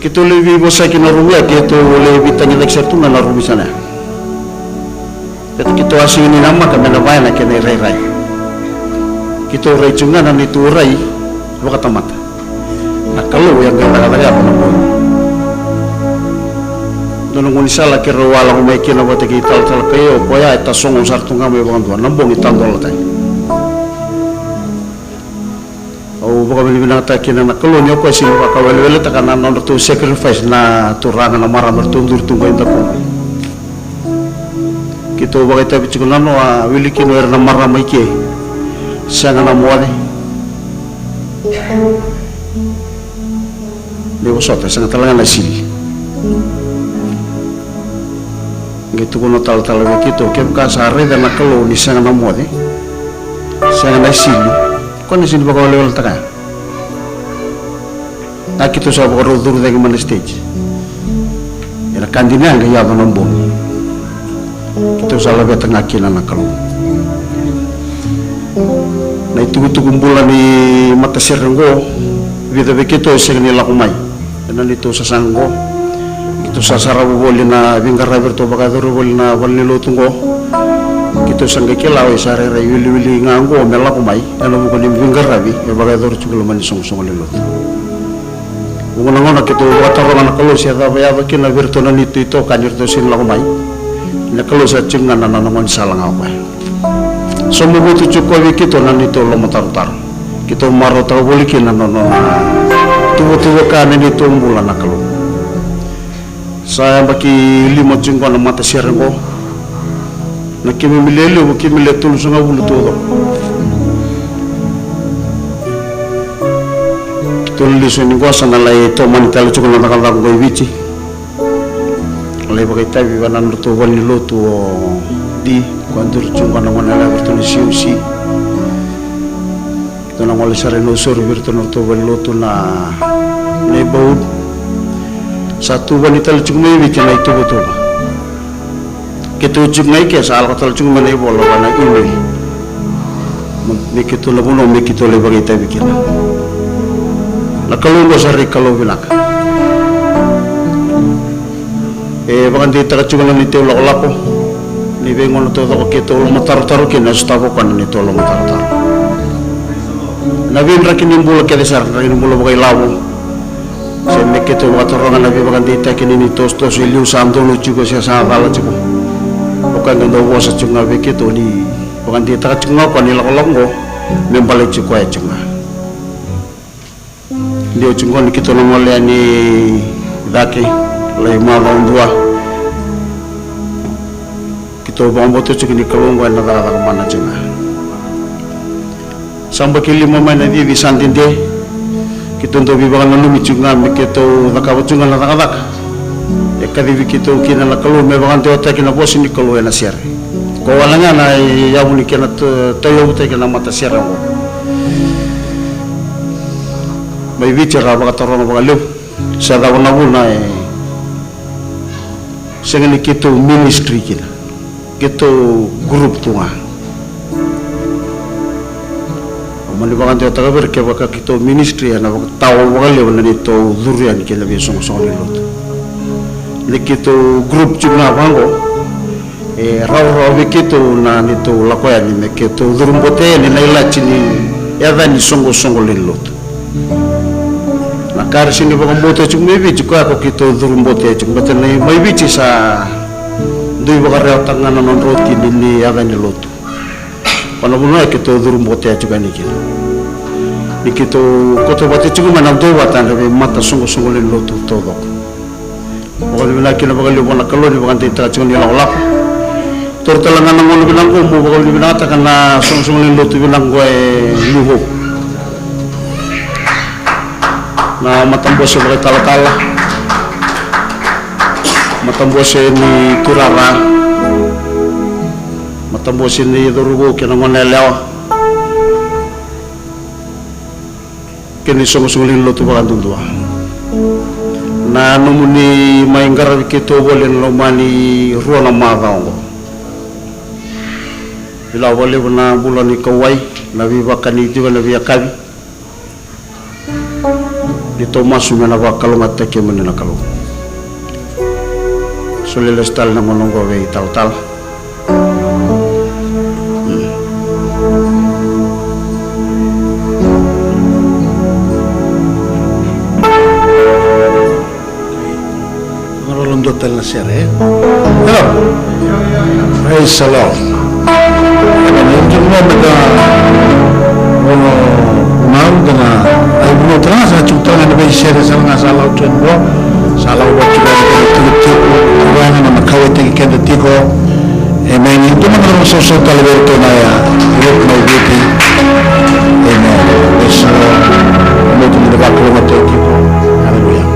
Keitou lai veivosaki na rumu ya, keitou lai veitagicaki sara tu ga na rumu i sana ya. Baleta keitou a sega ni namaka me na va ya na kena irairai. Keitou rai tiko ga na neitou rai vakatamata. Na Kalou e qai cakacaka na bogi. Dua na gaunisala keirau a lako mai kina vata kei talatala Kaio, o koya e tasogo sara tu ga mai vakadua, na bogi tadola tale. Au vakavinavinakataka kina na Kalou ni o koya sega ni vakaweleweletaka na nodratou sacrifice na turaga na marama eratou duri tu qo i dakuqu. Keitou vakaitavi tiko na noa, a wili kina o ira na marama i ke. Sega na moce. Ni vosota, sega tale ga na sili. Qai tukuna o talatala vei keitou, kevaka sa raica na Kalou ni sega na moce, sega na sili, ko na sega ni vakaweleweletaka ya. A keitou sa vakarau curu cake mai na stage. Ena ka dina ya qai yaco na bogi. Keitou sa laveta ga kina na Kalou. Na itukutuku bula ni matasere oqo, vica vei keitou e sega ni lako mai ena neitou sasaga oqo. Keitou sa sarava voli na veiqaravi eratou vakayacora voli na valenilotu oqo. Keitou sa qai kila o i sa rairai wiliwili ga oqo me lako mai ena vuku ni veiqaravi e vakayacora tiko loma ni soqosoqo ni lotu. Vuqa na gauna keitou vakataroga na Kalou se cava e yaco kina vei iratou na neitou itokani, eratou sega ni lako mai. Na Kalou sa tiko ga na nona gaunisala ga o koya. Sauma votu tiko vei keitou na neitou lomatarotaro. Keitou marautaka voli kina na nona tuvatuva ka na neitou bula na Kalou. Sa yabaki lima tiko qo na matasere qo. Na keimami lewe levu keimami le tolusagavulu taucoko. Keitou na lesu yani qo sa na lai tomani tale tiko na cakacaka qo i Viti. Lai vakaitavi vei na nodratou valenilotu o Di, koya duri tiko qo na gone yalewa vei iratou na C O C. Keitou na gole sara i Nausori vei iratou na nodratou valenilotu na neighborhood. Sa tuvani tale tiko mai Viti na ituvatuva. Keitou tiko ga i ke sa lako tale tiko mai na ivola vua na email. Me keitou na vanua me keitou lai vakaitavi kina. Na Kalou oqo sa rui Kalou vinaka. E vakadeitaka tiko na neitou lakolako ni veigauna taucoko keitou lomatarotaro kina, e sotava o koya na neitou lomatarotaro. Na veidraki ni bula kece sara, draki ni bula vakailavo, se me keitou vakataroga na veivakadeitaki ni, ni tosotoso e liu sa donu tiko se sa cala tiko. O koya ga dau vosa tiko ga vei keitou ni vakadeitaka tiko ga o koya na ilakolako oqo me baleti koya tiko ga. Ni oti oqo ni keitou na gole yani i cake, lai macawa dua. Keitou vakabauta tiko ni Kalou oqo ena cakacaka mana tiko ga. Sa yabaki lima mai na cici sa dede. Keitou dau veivakananumi tiko ga me keitou cakava tiko ga na cakacaka e kacivi keitou kina na Kalou me vakadewataki na vosa ni Kalou ena sere. Ko wale ga na yavu ni kena ta-, tauyavutaki na matasere oqo. Mai Viti era vakataroga vakalevu se cava na vuna e sega ni keitou ministry kina, keitou group tu ga. Au mani vakadewataka vei ira, kevaka keitou ministry ena vakatawa vakalevu na neitou curu yani kina veisoqosoqo ni lotu. Ni keitou group tiko ga vaqo, e rawarawa vei keitou na neitou lako yani me keitou curu bote yani na ilati ni yaca ni soqosoqo lewe ni lotu. Na ka era sega ni vakabauta tiko mai Viti, koya ko keitou curu bote tiko. Baleta na mai Viti sa dui vakarewataka ga na nodrau tini ni yaca ni lotu. Ko na vanua e keitou curu bote tiko yani kina. Ni keitou koto vata tiko mai na dua vata na veimata soqosoqo lewe ni lotu taucoko. Vakavinavinaka kina vakalevu vua na Kalou ni vakadeitaka tiko ni lakolako. Toro tale ga na gauna vinaka oqo meu vakavinavinakataka na soqosoqo ni lotu vinaka oqo e New Hope. Na matabose vakaitalatala, matabose ni tuirara, matabose ni cauravou kei na goneyalewa, kei na isoqosoqo lewe ni lotu vakadudua. Na nomuni mai qaravi keitou voli ena loma ni rua na macawa oqo. Vinaka vakalevu na bula ni kauwai, na veivakani tiko ena veiyakavi. Ni tou masu me na vakalougatataki kemuni na Kalou. Soli lesu tale na gauna oqo vei talatala. Maroroi dua tale na sere, e? Hello. Praise the Lord. Ena iotioti ni gauna, na vunau, na ivunau tale ga sa tiko tale ga na veisere sara ga sa lako tu ena vua. Sa lako vata tiko ena tikotiko, turaga na kauwaitaki keda tiko. Emeni. Dua mada na sausau tale vei iratou na ya, iratou na Viti. Emeni. Praise the Lord. Iratou na vakalougatataki tiko. Hallelujah.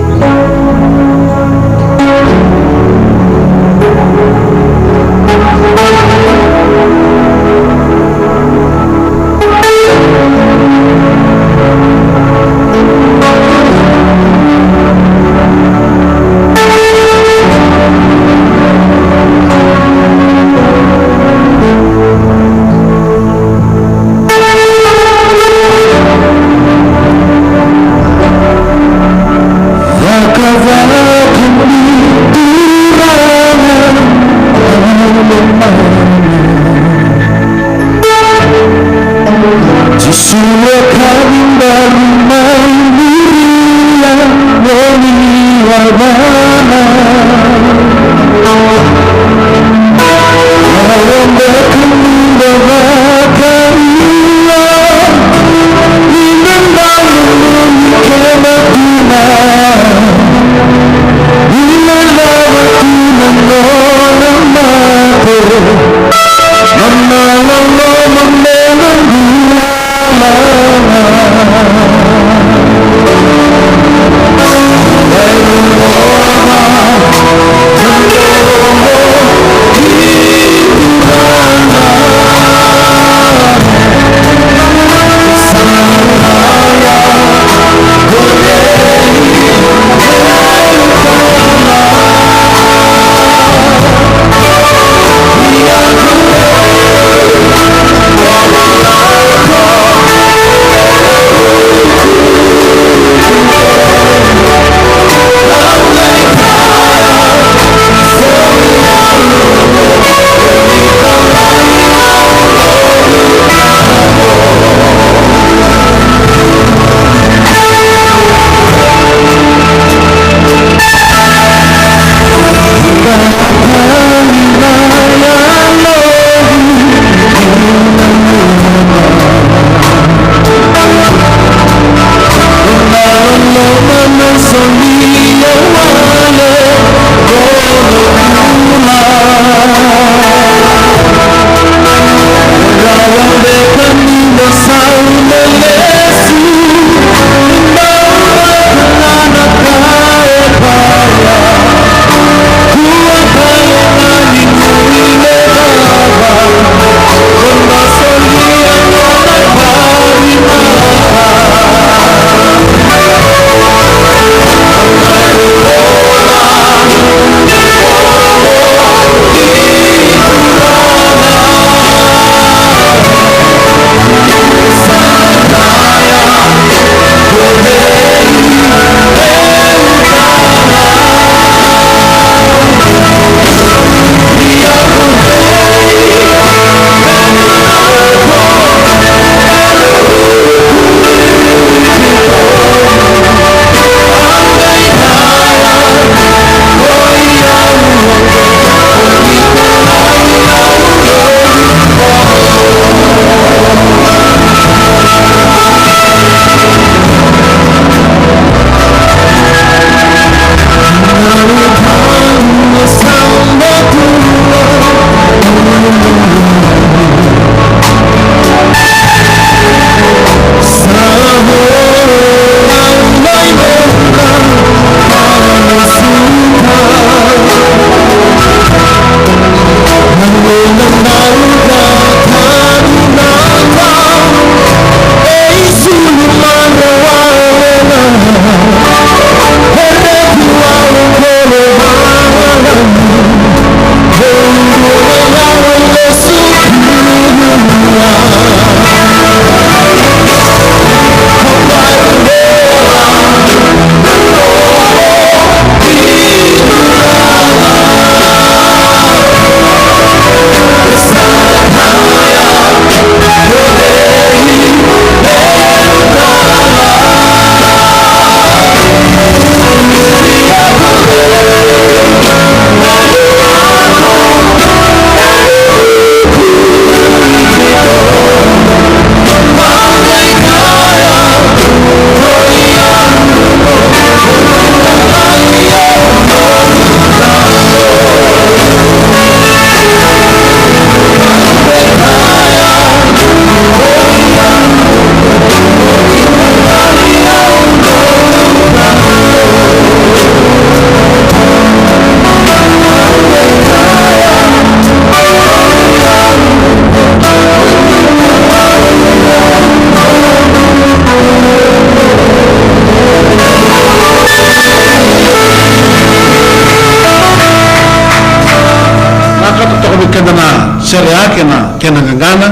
Sere yake na kena qaqana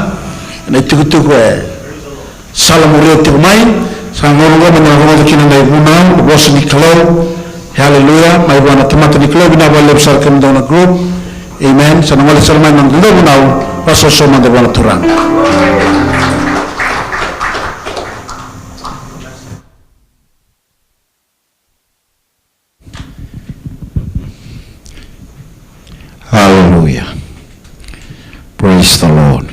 ena itikotiko e salamuria tiko mai. Sa gauna oqo me na rogoca kina na ivunau, na vosa ni Kalou. Haleluya. Mai vua na tamata ni Kalou, vinaka vakalevu sara kemudou na group. Amen. Sa na gole sara mai na dodonu vunau, vakasausau mada vua na Turaga. Hallelujah. Praise the Lord.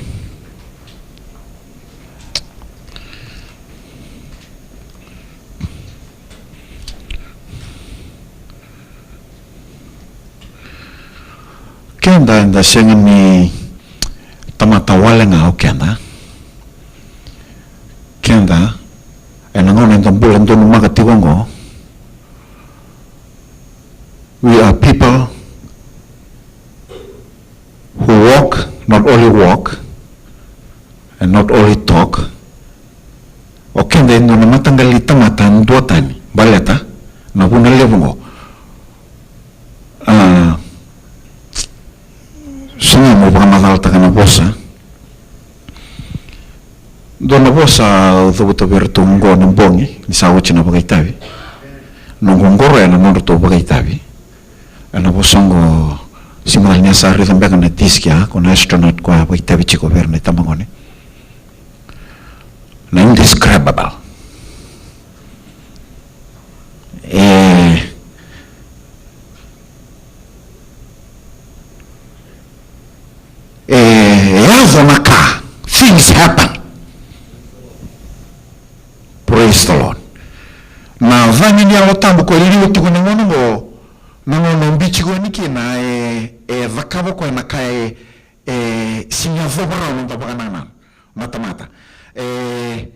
Keda eda sega ni tamata wale ga o keda. Keda, ena gauna eda bula donumaka tiko oqo, we are people who walk, not only walk, and not only talk. O keda e dua na mataqali tamata duatani, baleta na vuna levu oqo. A, sega mo vakamacalataka na vosa. Dua na vosa au cavuta vei iratou oqo na bogi ni sa oti na vakaitavi. Noqu qoroya na nodratou vakaitavi. Ena vosa oqo, sega ni a sa raica beka na diski, a, ko na astronaut ko a vakaitavi tiko vei ira na itabagone. Na indescribable. E, e, e yaco na ka, things happen. Praise the Lord. Na cagi ni Yalo Tabu ko e liwa tiko na gauna oqo, na gauna o biuti koya yani kina, e, e cakava koya na ka e, e sega ni yacova rawa na noda vakanananu na tamata. E,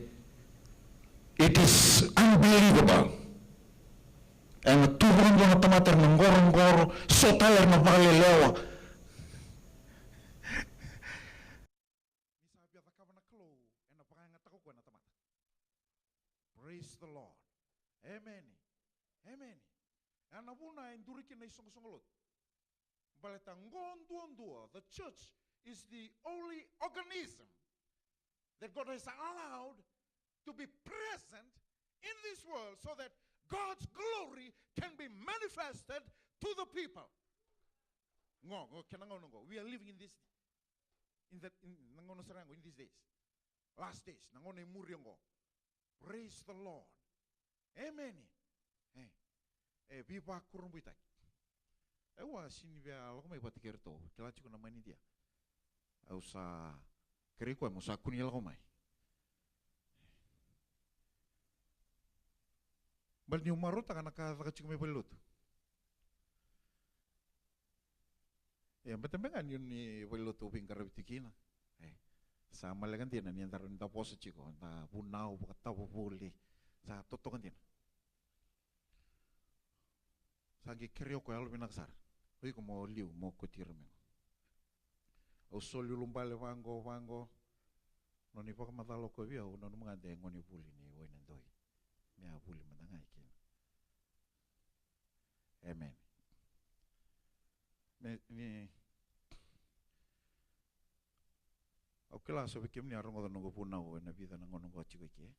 it is unbelievable. Ena tu vakadua na tamata era na qoroqoro, so tale era na vakalelewa. Ni sa via cakava na Kalou, ena vakayagataka o koya na tamata. Praise the Lord. Amen. Amen. Ya na vuna e duri kina na isoqosoqo lotu. Baleta qo duadua, the church is the only organism that God has allowed to be present in this world so that God's glory can be manifested to the people. Qo, qo, kena gauna qo. We are living in this, in that, in, na gauna sara qo, in these days. Last days, na gauna e muri qo. Praise the Lord. Amen. E, e veivakurabuitaki. Au a sega ni via lako mai vata kei iratou. Kila tiko na manidia. Au sa kerei koya mo sa kua ni lako mai. Baleta niu marautaka na ka caka tiko mai valenilotu. E, baleta beka ni, ni valenilotu au veiqaravi tiko kina. E, sa maleka dina ni da rawa ni da vosa tiko, da vunau, vakatavuvuli. Sa totoka dina. Sa qai kerei au ko yalovinaka sara. O iko mo liu, mo kauti ira mai. Au soli ulubale vaqo, vaqo. Nona ivakamacala o koya vei au, au nanuma ga de gone vuli ni Wainadoi. Me a vuli mada ga i kina. Amen. Me, ni, au kila so vei kemuni a rogoca noqu vunau ena vica na gauna qo tiko i ke.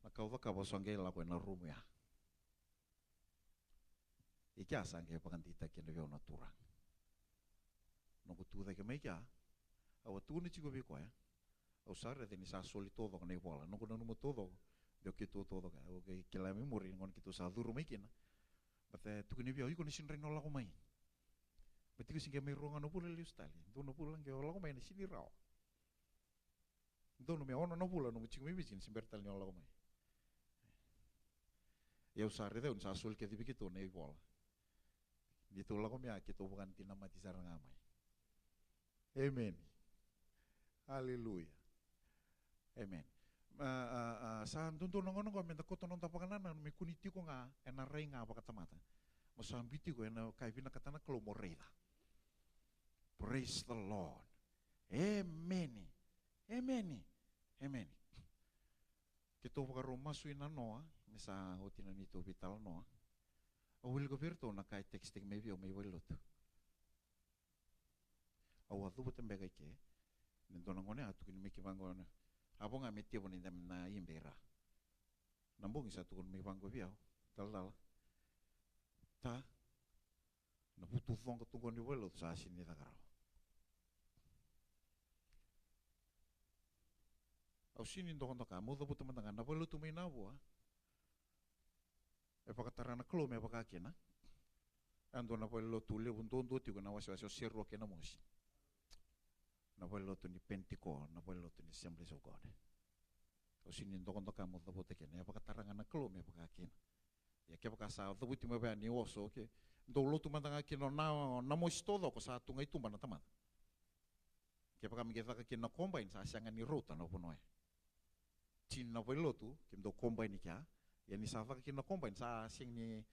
Na ka au cakava, au sa qai lako ena rumu ya. I kea sa qai vakadeitaki kina vei au na Turaga. Noqu tu cake mai kea, au a tukuna tiko vei koya. Au sa raica ni sa soli taucoko na ivola. Noqu nanuma taucoko, de o keitou taucoko. Au qai kila mai muri, na gauna keitou sa curu mai kina. Baleta e tukuni vei au, iko na sega ni rawa ni o lako mai. Baleta iko se qai mai rua ga na vula lesu tale. Dua na vula qai o lako mai, na sega ni rawa. Donu me ono na vula nomu tiko mai Viti, ni se bera tale ni o lako mai. Ia au sa raica, au ni sa soli kece vei keitou na ivola. Ni tou lako mai, keitou vakadinamati sara ga mai. Amen. Aleluya. Amen. A, a, a, sa dodonu na gauna oqo me da kauta na noda vakanananu me kua ni tiko ga ena rai ga vakatamata. Mo sa biu tiko ena ka e vinakata na Kalou mo raica. Praise the Lord. Amen. Amen. Amen. Keitou vakarau masu i nanoa, me sa oti na neitou veitalanoa. Au wilika vei iratou na ka e tekisitaki mai vei au mai valenilotu. Au Cavuta beka i ke. Ni dua na gone a tukuni mai ki vaqo na, a vo ga me tevu na ibe i ra. Na bogi sa tukuni mai vaqo vei au, talatala, ta, na vutucoqa tu qo ni valenilotu sa sega ni caka rawa. Au sega ni dokadoka, meu cavuta mada ga, na valenilotu mai Navua e vakatara na Kalou me vaka kina. E dua na valenilotu levu duadua tiko na wasewase o Serua kei Namosi. Na valenilotu ni Penitiko, na valenilotu ni Assemblies of God. Au sega ni dokadoka meu cavuta kina, e vakatara ga na Kalou me vaka kina. Ia kevaka sa cavuti mai vaya ni oso, ke dou lotu mada ga kina o Na, o Namosi taucoko, sa tu ga i tuba na tamata. Kevaka me qai caka kina na combine, sa sega ni rauta na vanua ya. Tini na valenilotu, kemudou combine i kea, ia ni sa caka kina na combine, sa sega ni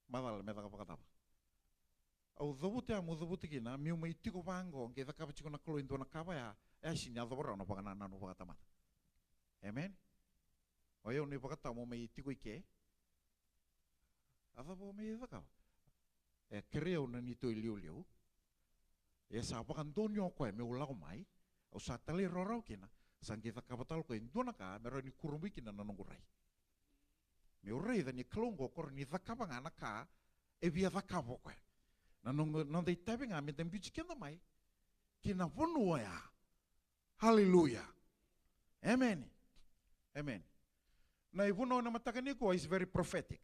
macala me caka vakacava. Au cavuta ya, meu cavuta kina, meu mai tiko vaqo, qai cakava tiko na Kalou e dua na ka vaya, e sega ni yacova rawa na vakanananu vakatamata. Amen? O yau na ivakatawa meu mai tiko i ke, a cava o mai cakava? E kerei au na neitou iliuliu. E sa vakadonui o koya meu lako mai, au sa talairawarawa kina, sa qai cakava tale o koya e dua na ka me rawa ni kurabui kina na noqu rai. Meu raica ni Kalou oqo ko rawa ni cakava ga na ka e via cakava o koya. Na noqu, noda itavi ga meda biuti keda mai ki na vanua ya. Hallelujah. Amen. Amen. Na ivunau ena mataka nikua is very prophetic.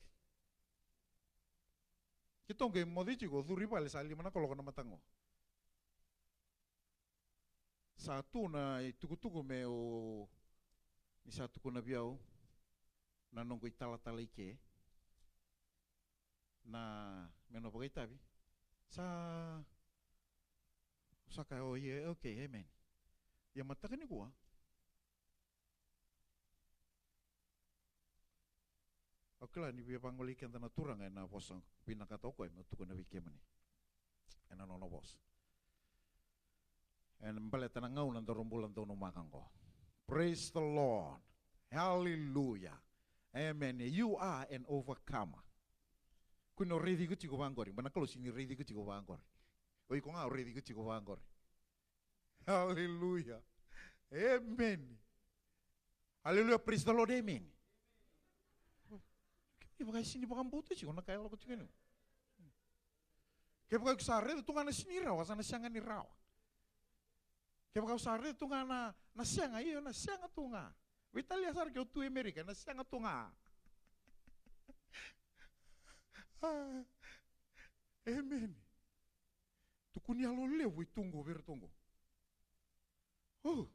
Keitou qai moce tiko, curu i vale sa lima na kaloko na mataka qo. Sa tu na itukutuku meu, ni sa tukuna vei au na noqu italatala i ke. Na, me na vakaitavi. Sa, sa kaya, o ia, okay, amen. Ia mataka nikua, au kila ni via vagolei keda na Turaga ena vosa vinakata o koya meu tukuna vei kemuni ena nona vosa. Ena baleta na gauna daru bula donumaka oqo. Praise the Lord. Hallelujah. Amen. You are an overcomer. Kua ni o raici iko tiko vaqori, ba na Kalou sega ni raici iko tiko vaqori. O iko ga o raici iko tiko vaqori. Hallelujah. Amen. Hallelujah, praise the Lord, amen. Kemuni vaka e sega ni vakabauta tiko na ka e lako tiko yani. Kevaka iko sa raica tu ga na sega ni rawa, sa na sega ni rawa. Kevaka iko sa raica tu ga na, na sega, io, na sega tu ga. Veitalia sara ke o tu e Amerika, na sega tu ga. Ah, amen. Tukuni yalo levu e tu qo vei iratou qo. Oh.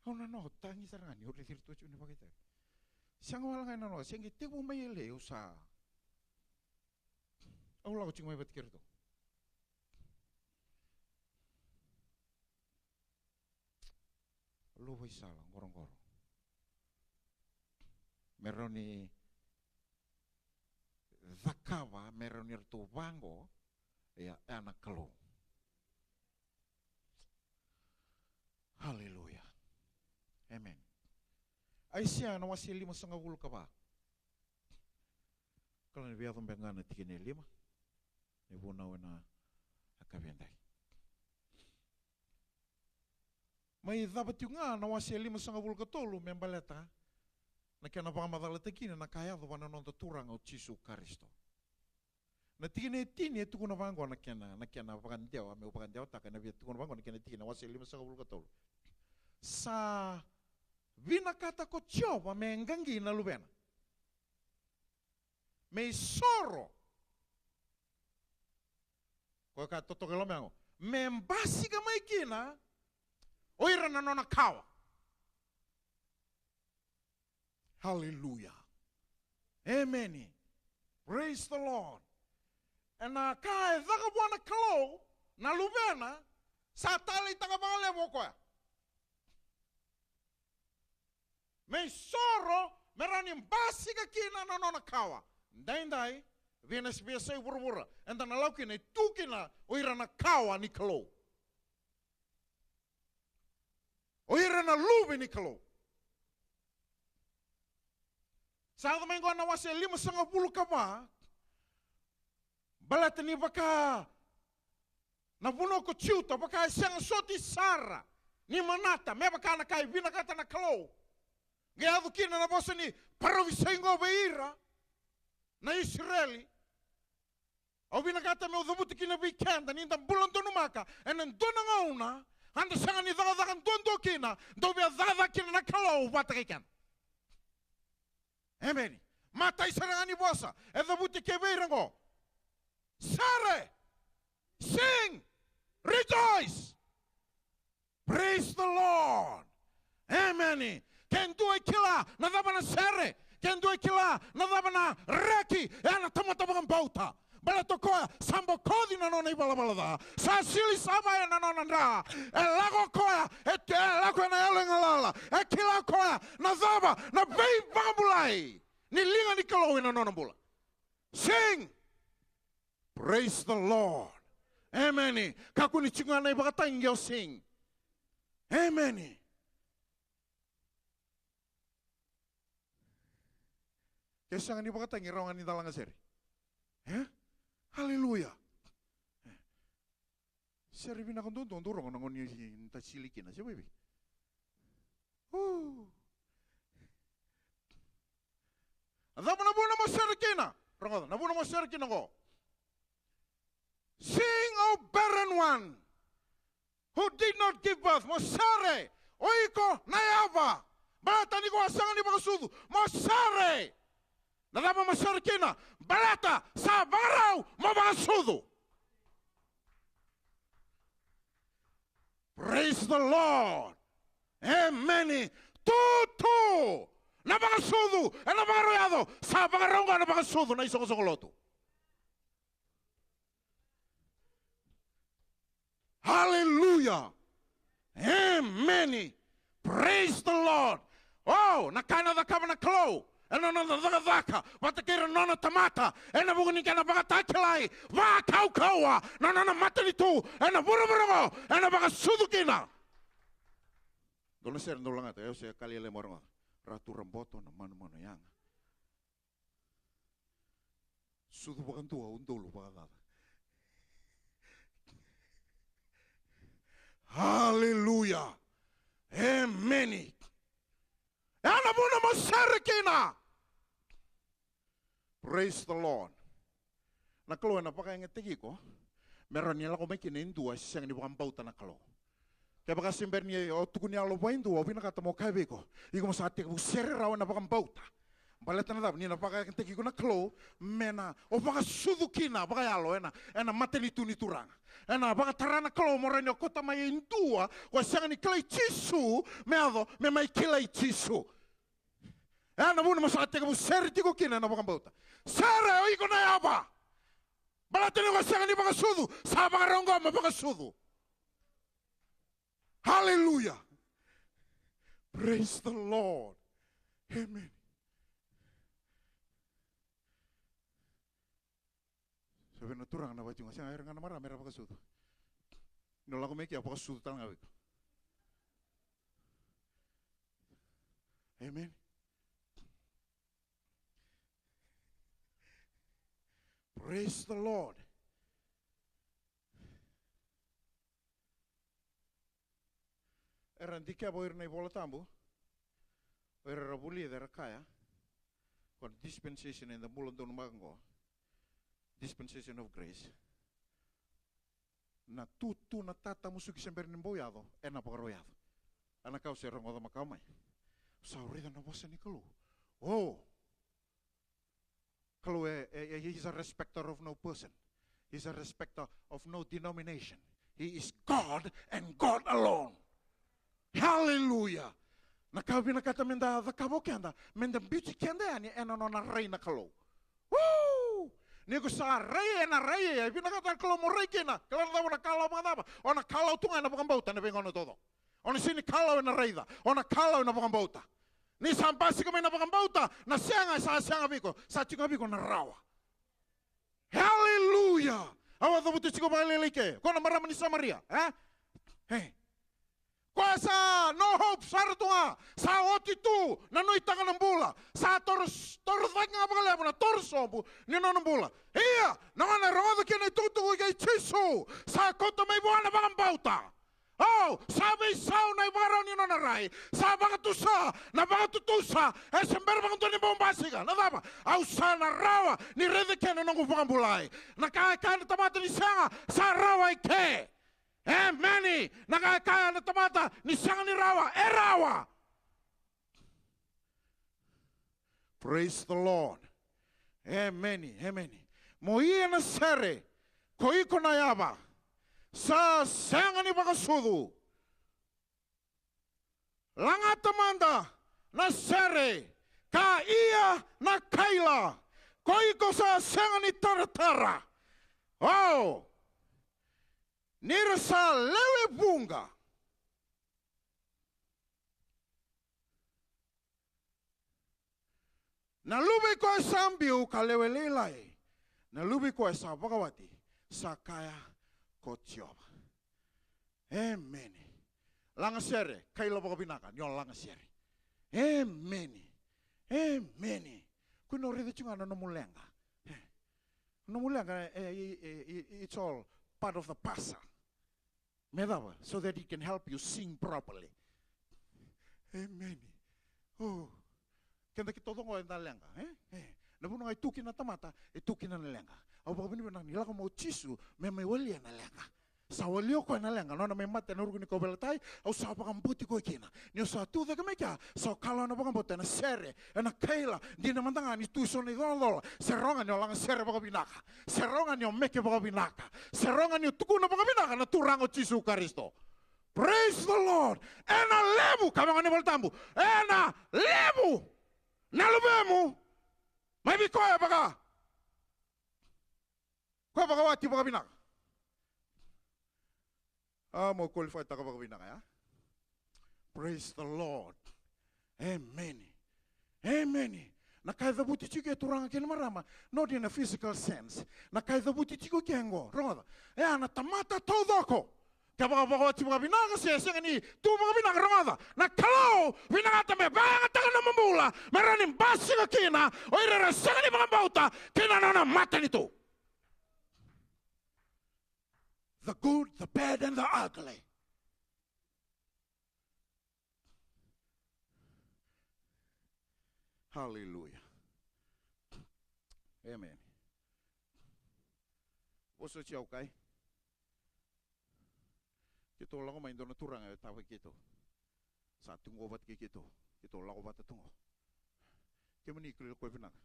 Au nanoa, au tagi sara ga ni au raici iratou tiko ni vakaitavi. Sega wale ga e nanoa, se qai tekivu mai L A, au sa, au lako tiko mai vata kei iratou. Luvaisala, qoroqoro. Me rawa ni cakava, me rawa ni ratou vaqo, ia, e na Kalou. Haleluya. Amen. Aisea na wase limasagavulu ka va. Kala ni via yaco beka ga na tikina e lima. Ni vunau ena yakavi edai. Mai cava tiko ga na wase limasagavulu ka tolu me baleta na kena vakamacalataki kina na ka yaco vua na noda Turaga o Jisu Karisito. Na tikina e tini e tukuna vaqo na kena, na kena vakadewa, meu vakadewataka na via tukuna vaqo na kena tikina, wase limasagavulu ka tolu. Sa vinakata ko Jiova me qaqi na luvena. Me isoro. Ko ka totoka e lomaqu. Me basika mai kina o ira na nona kawa. Haleluya. Emeni. Praise the Lord. Ena ka e caka vua na Kalou na luvena, sa taleitaka vakalevu o koya. Me isoro, me rawa ni basika kina na nona kawa. Daidai, vei na veiyasai vuravura, eda na lako kina e tu kina o ira na kawa ni Kalou. O ira na luve ni Kalou. Sa yaco mai qo na wase limasagavulu ka va. Baleta ni vaka Na vanua ko Juta, vaka e sega soti sara ni manata, me vaka na ka e vinakata na Kalou. Qai yaco kina na vosa ni parofisai qo vei ira na Isireli. Au vinakata meu cavuta kina vei keda, ni da bula donumaka ena dua na gauna, a da sega ni cakacaka duadua kina, dau via cakacaka kina na Kalou vata kei keda. Emeni. Matai sara ga ni vosa e cavuti kei vei ira qo. Sere. Sing. Rejoice. Praise the Lord. Emeni. Ke dua e kila na cava na sere, ke dua e kila na cava na reki, e a na tamata vakabauta. Baleta o koya sa bokoci na nona ivalavala ca, sa sili sava ena nona dra. E lako o koya, e, e lako ena yalo e galala. E kila o koya na cava na veivakabulai ni liga ni Kalou ena nona bula. Sing. Praise the Lord. Emeni. Kakua ni tiko ga na ivakatagi, qai o sing. Emeni. Ke sega ni vakatagi, rawa ga ni da laga sere. E? Aleluya. Sere vinaka duadua dou rogo na gauna ni da sili kina, se vaivi. Uu. A cava na vuna mo sere kina? Rogoca, na vuna mo sere kina qo. Sing, O barren one, who did not give birth. Mo sere, o iko na yava, baleta ni ko a sega ni vakasucu. Mo sere. Na cava mo sere kina? Baleta sa vakarau mo vakasucu. Praise the Lord. Emeni. Tutu na vakasucu ena vakarau yaco. Sa vakarau ga na vakasucu na isoqosoqo lotu. Hallelujah. Emeni. Praise the Lord. O, na ka ena cakava na Kalou ena nona cakacaka vata kei ira na nona tamata, ena vuku ni kena vakatakilai vakaukauwa na nona matanitu ena vuravura oqo, ena vakasucu kina. Dou na sere, dou lagata, e, o se kali e le maraga. Ratu Raboto, na manumanu yaga. Sucu vakadua, udolu vakacaca. Haleluya. Emeni. E a na vuna mo sere kina. Praise the Lord. Na Kalou ena vakayagataki iko me rawa ni lako mai kina e dua e sega ni vakabauta na Kalou. Kevaka se bera ni o tukuni yalo vua e dua, au vinakata mo kaya vei iko, iko mo sa tekivu sere rawa ena vakabauta. Baleta na cava? Ni na vakayagataki iko na Kalou me na o vakasucu kina vakayalo ena, ena matanitu ni Turaga. Ena vakatara na Kalou mo rawa ni o kauta mai e dua ko sega ni kilai Jisu, me yaco me mai kilai Jisu. E a na vuna mo sa tekivu sere tiko kina ena vakabauta. Sere, o iko na yava. Baleta ni ko sega ni vakasucu, sa vakarau ga mo vakasucu. Hallelujah. Praise the Lord. Amen. Sa vei na turaga na vati ga, sega, era ga na marama era vakasucu. Ni lako mai ke, a vakasucu tale ga vei iko. Amen. Praise the Lord. Era dikeva o ira na iVola Tabu, o ira era vulica, era kaya, ko na dispensation eda bula donumaka oqo, dispensation of grace. Na tutu, na tatamusuki se bera ni bau yaco, ena vakarau yaco. A na ka au se rogoca makawa mai. Sa raica na vosa ni Kalou. O Kalou e, e, e, he's a respecter of no person. He's a respecter of no denomination. He is God and God alone. Hallelujah. Na ka vinakata meda cakava o keda, meda biuti keda yani ena nona rai na Kalou. Woo! Ni ko sa rai ena rai e vinakata na Kalou mo rai kina. Kila na cava na kalawa vakacava? O na kalawa tu ga ena vakabauta ena veigauna taucoko. O na sega ni kalawa ena raica, o na kalawa ena vakabauta. Ni sa basika mai na vakabauta, na sega e sa sega vei iko, sa tiko ga vei iko na rawa. Haleluya! Au a cavuta tiko vakalailai ke, ko na marama ni Samaria, e? E. koya sa no hope sara tu ga, sa oti tu na nuitaka na bula, sa toro, toro cake ga vakalevu na toro sobu ni nona bula. Ia, na gauna e rogoca kina na itukutuku kei Jisu, sa kauta mai vua na vakabauta. O, sa veisau na ivakarau ni nona rai, sa vakatusa na vakatutusa, e se bera vakadua ni bau basika. Na cava? Au sa na rawa ni raica kina na noqu vakabulai. Na ka e kaya na tamata ni sega, sa rawa i ke. Emeni. Na ka e kaya na tamata ni sega ni rawa, e rawa. Praise the Lord. Emeni, emeni. Mo ia na sere, ko iko na yava sa sega ni vakasucu. Lagata mada na sere, ka ia na kaila, ko iko sa sega ni taratara. O, ni ra sa lewe vuqa. Na luve i koya sa biu ka lewe lailai, na luve i koya sa vakawati, sa kaya ko Jiova. Emeni. Lagasere, kaila vakavinaka ni o lagasere. Emeni. Emeni. Ko ni o raica tiko ga na nomu leqa. E, nomu leqa, e, e, e, e, it's all part of the puzzle. Me cava? So that it can help you sing properly. Emeni. O, keda kece toka qo eda leqa, e? E. Na vanua ga e tu kina na tamata, e tu kina na leqa. Au vakavinavinaka ni lako mai o Jisu me mai walia na leqa. Sa walia o koya na leqa, nona mai mate ena ruku ni kauveilatai, au sa vakabauti koya kina. Ni o sa tu cake mai kea, sa kalawa na vakabauta ena sere, ena kaila, dina mada ga ni tu e so na icolacola, se rawa ga ni o lagasere vakavinaka. Se rawa ga ni o meke vakavinaka. Se rawa ga ni o tukuna vakavinaka na Turaga o Jisu Karisito. Praise the Lord. Ena levu, ka vaka ni Volatabu. Ena levu na luvemu mai vei koya vaka, koya vakawati vakavinaka. A, mo qualify taka vakavinaka ya. Praise the Lord. Emeni. Emeni. Na ka e cavuti tiko e turaga kei na marama, not in a physical sense. Na ka e cavuti tiko ke qo, rogoca. E a na tamata taucoko. Kevaka vakawati vakavinaka se sega ni tu vakavinaka, rogoca. Na Kalou vinakata me vakayagataka na nomu bula, me rawa ni basika kina o ira era sega ni vakabauta ki na nona matanitu. The good, the bad, and the ugly. Hallelujah. Amen. Vosoti au kai. Keitou lako mai dua na turaga e tavaki keitou. Sa tu qo vata kei keitou. Keitou lako vata tu qo. Kemuni kilai koya vinaka.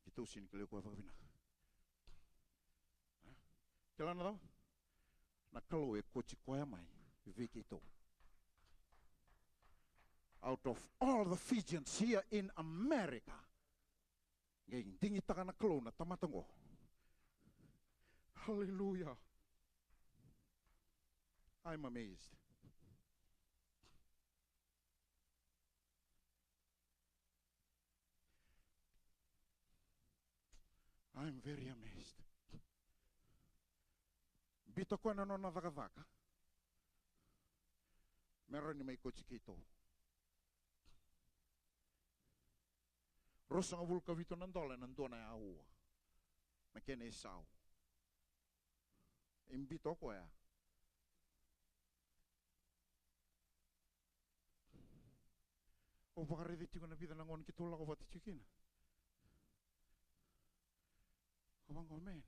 Keitou sega ni kilai koya vakavinaka. Kila na cava? Na Kalou e kauti koya mai vei keitou. Out of all the Fijians here in America, qai digitaka na Kalou na tamata qo. Hallelujah. I'm amazed. I'm very amazed. Biuta koya na nona cakacaka me rawa ni mai kauti keitou. Ruasagavulu ka vitu na dola ena dua na aua na kena isau. E biuta o koya. Au vakaraica tiko na vica na gauna keitou lako vata tiko kina. Au vaqo, man.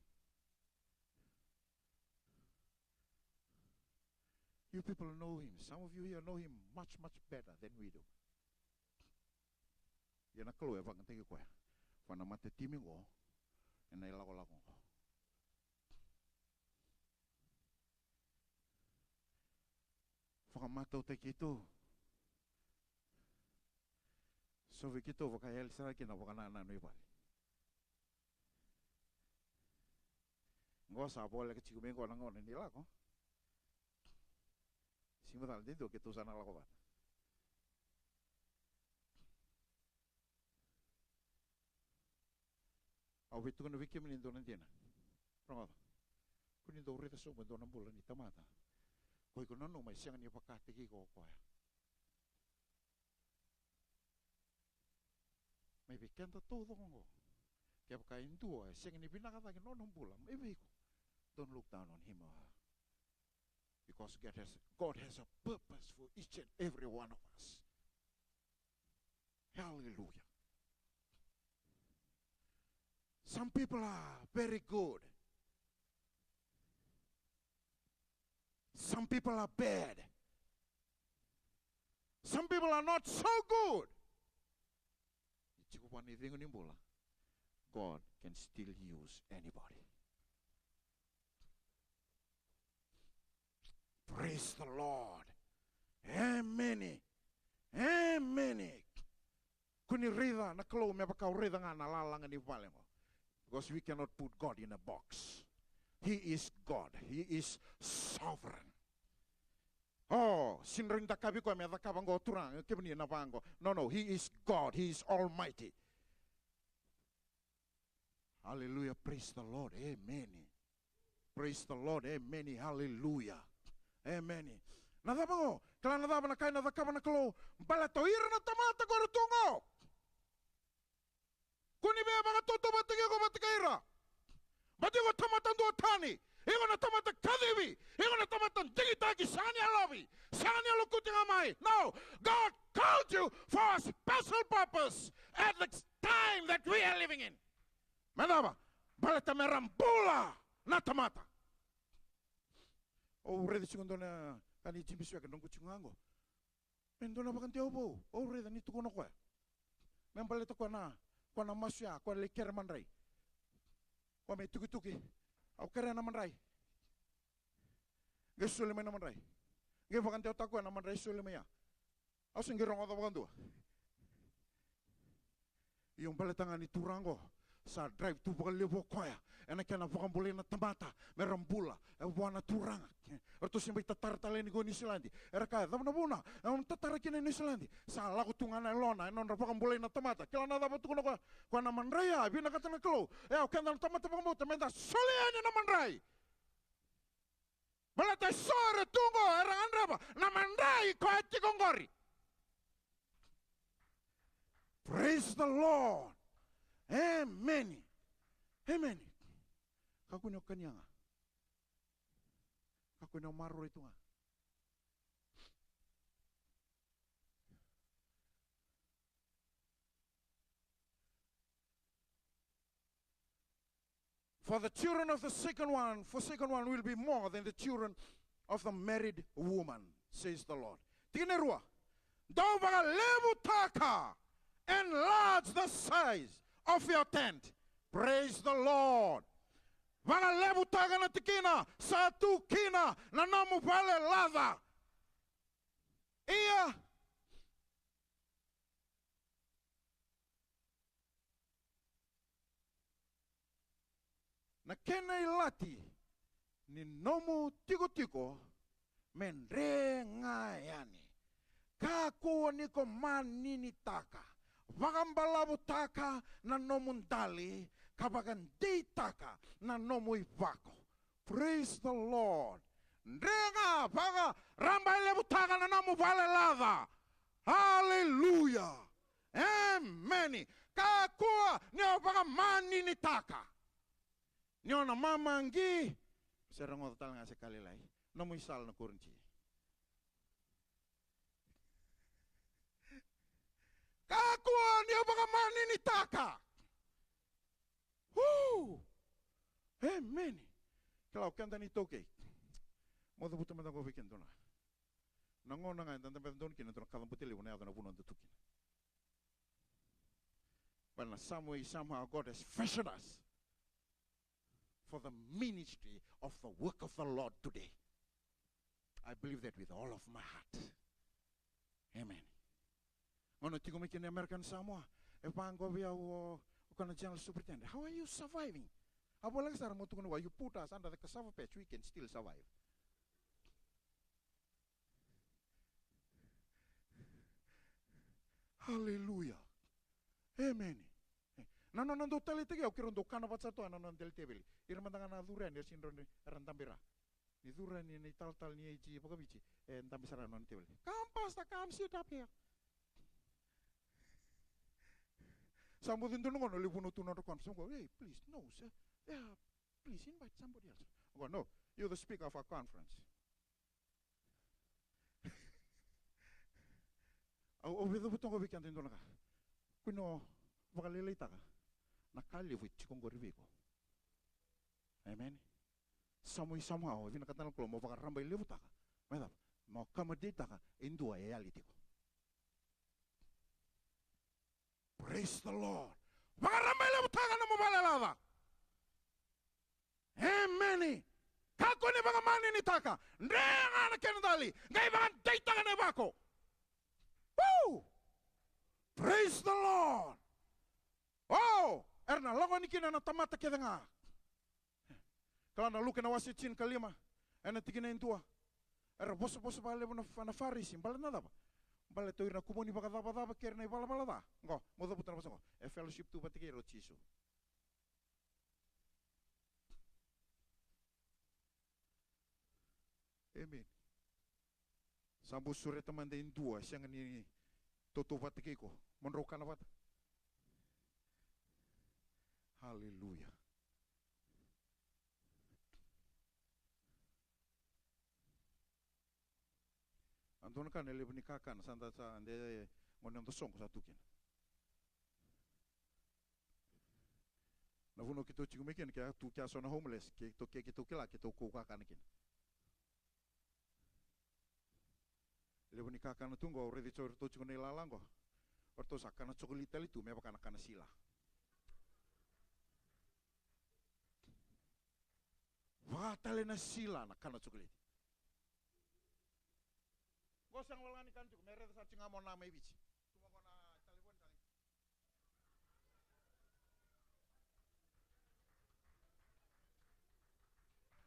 You people know him. Some of you here know him much, much better than we do. Ia na Kalou e vakayagataki koya vua na matatimi qo ena ilakolako qo. Vakamatautaki keitou. So vei keitou vaka e yali sara kina vakanananu i vale. Qo sa voleka tiko mai qo na gauna ni lako. Sega ni macala de dua keitou sa na lako vata. Au via tukuna vei kemuni e dua na dina. Rogoca. Ko ni dau raica sobu e dua na bula ni tamata. Ko iko nanuma e sega ni vakataki iko o koya. Mai vei keda taucoko oqo. Kevaka e dua e sega ni vinaka cake na nona bula, mai vei iko. Don't look down on him or her. Because God has, God has a purpose for each and every one of us. Hallelujah. Some people are very good. Some people are bad. Some people are not so good. Ni tiko vua na icegu ni bula, God can still use anybody. Praise the Lord. Emeni. Emeni. Ko ni raica na Kalou me vaka o raica ga na lalaga ni vale qo. Because we cannot put God in a box. He is God. He is sovereign. O, sega ni rawa ni cakavi koya me cakava qo, Turaga, kemuni na vaqo. No, no, he is God. He is almighty. Hallelujah, praise the Lord. Emeni. Praise the Lord. Emeni. Hallelujah. Emeni. Na cava qo? Kila na cava na ka ena cakava na Kalou? Baleta o ira na tamata qori tu qo. Ko ni via vakatautauvatataki iko vata kei ira. Baleta iko tamata duatani. Iko na tamata kacivi. Iko na tamata digitaki, sega ni yalovi, sega ni yalokuti ga mai. No, God called you for a special purpose at the time that we are living in. Me cava? Baleta me ra bula na tamata. Au raica tiko dua na ka ni Jimmy Swaggart, noqu tiko ga qo. Me dua na vakadewa vou, au raica ni tukuna o koya. Me baleta koya na, koya na masu ya, koya lai kere madrai. Koya me tukituki, au kerea na madrai. Qai soli mai na madrai. Qai vakadewataka koya na madrai soli mai ya. Au se qai rogoca vakadua. Io, baleta ga ni turaga qo sa drive tu vakalevu o koya ena kena vakabulai na tamata me ra bula e vua na Turaga. Eratou se bai tatara tale yani ko Niusiladi. Era kaya, cava na vuna e tatara kina e Niusiladi? Sa lako tu ga na yalona ena nodra vakabulai na tamata. Kila na cava tukuna o koya? Koya na madrai ya, vinakata na Kalou. E, o keda na tamata vakabauta, meda solia yani na madrai. Baleta eso era tu qo, era gadreva na madrai koya tiko qori. Praise the Lord. Emeni. Emeni. Kakua ni o kania ga. Kakua ni o maroroi tu ga. For the children of the second one, forsaken one will be more than the children of the married woman, says the Lord. Tikina e rua. Dou vakalevutaka, enlarge the size of your tent. Praise the Lord. Vakalevutaka na tikina sa tu kina na nomu vale laca. Ia, na kena ilati ni nomu tikotiko me dre ga yani. Kakua ni ko maninitaka, vakabalavutaka na nomu dali ka vakadeitaka na nomu ivako. Praise the Lord. Dre ga, vakarabailevutaka na nomu vale laca. Hallelujah. Emeni. Kakua ni o vakamaninitaka. Ni o na mamaqi. Se rogoca tale ga se ka lailai. Nomu isala na Korinti. Kakua ni o vakamaninitaka. Uu. Emeni. Kila o keda ni taukei. Mo cavuta mada qo vei keda dua na. Na gauna ga eda dabe donu kina, dua na kacabote levu na yaco na vanua da tu kina. But in some way, somehow, God has fashioned us for the ministry of the work of the Lord today. I believe that with all of my heart. Amen. Gauna tiko mai kina American Samoa, e vaqo vei au o, o kana General Superintendent. How are you surviving? A voleka sara mo tukuna vua, you put us under the cassava patch, we can still survive. Hallelujah. Amen. Na nona dau taleitaki au, keirau dau kana vata sara tu na nona dela teveli. Ira mada ga na curu yani, era sega ni rawa ni ra dabe i ra. Ni curu yani na italatala ni AG vakaviti, e dabe sara na nona teveli. Come, pastor, come sit up here. Sa bau dua na gauna o lai vunau tu na nodra conference. Sa qo, "Hey, please, no, sir. Yeah, please invite somebody else." Qo, "No, you're the speaker of our conference." Au, au via cavuta qo vei keda e dua na ka. Kua ni o vakalailaitaka na ka levu e tiko qori vei iko. Amen. Some way, somehow, e vinakata na Kalou mo vakarabailevutaka. Me cava? Mo accommodate-taka e dua e yali tiko. Praise the Lord. Vakarabailevutaka na nomu valelaca. Emeni. Kakua ni vakamaninitaka. Dre ga na kena dali. Qai vakadeitaka na ivako. Woo! Praise the Lord. Oh, era na lako yani kina na tamata kece ga. Kila na Luke na wase tinikalima, ena tikina e dua. Era vosavosa vakalevu na, na Farisi, baleta na cava? Baleta o ira na kumuni vakacavacava kei ira na ivalavala ca. Qo, mo cavuta na vosa qo. E fellowship tu vata kei ira o Jisu. Amen. Sa bau sureta mada e dua, e sega ni tautauvata kei iko. Mo drau kana vata. Haleluya. A dua na ka na levu ni kakana, sa da sa de, gone noda soqo sa tu kina. Na vanua keitou tiko mai kina, ke a tu kea so na homeless, keitou, ke keitou kila, keitou kau kakana kina. Levu ni kakana tu qo, au raici tiko, ratou tiko na ilala qo. O ratou sa kana chocolate tale tu, me vaka na kana sila. Vaka tale na sila na kana chocolate. Qo sega wale ga ni kana tiko, me raica sara tiko ga mo na mai Viti. Tu qo na talevoni tale.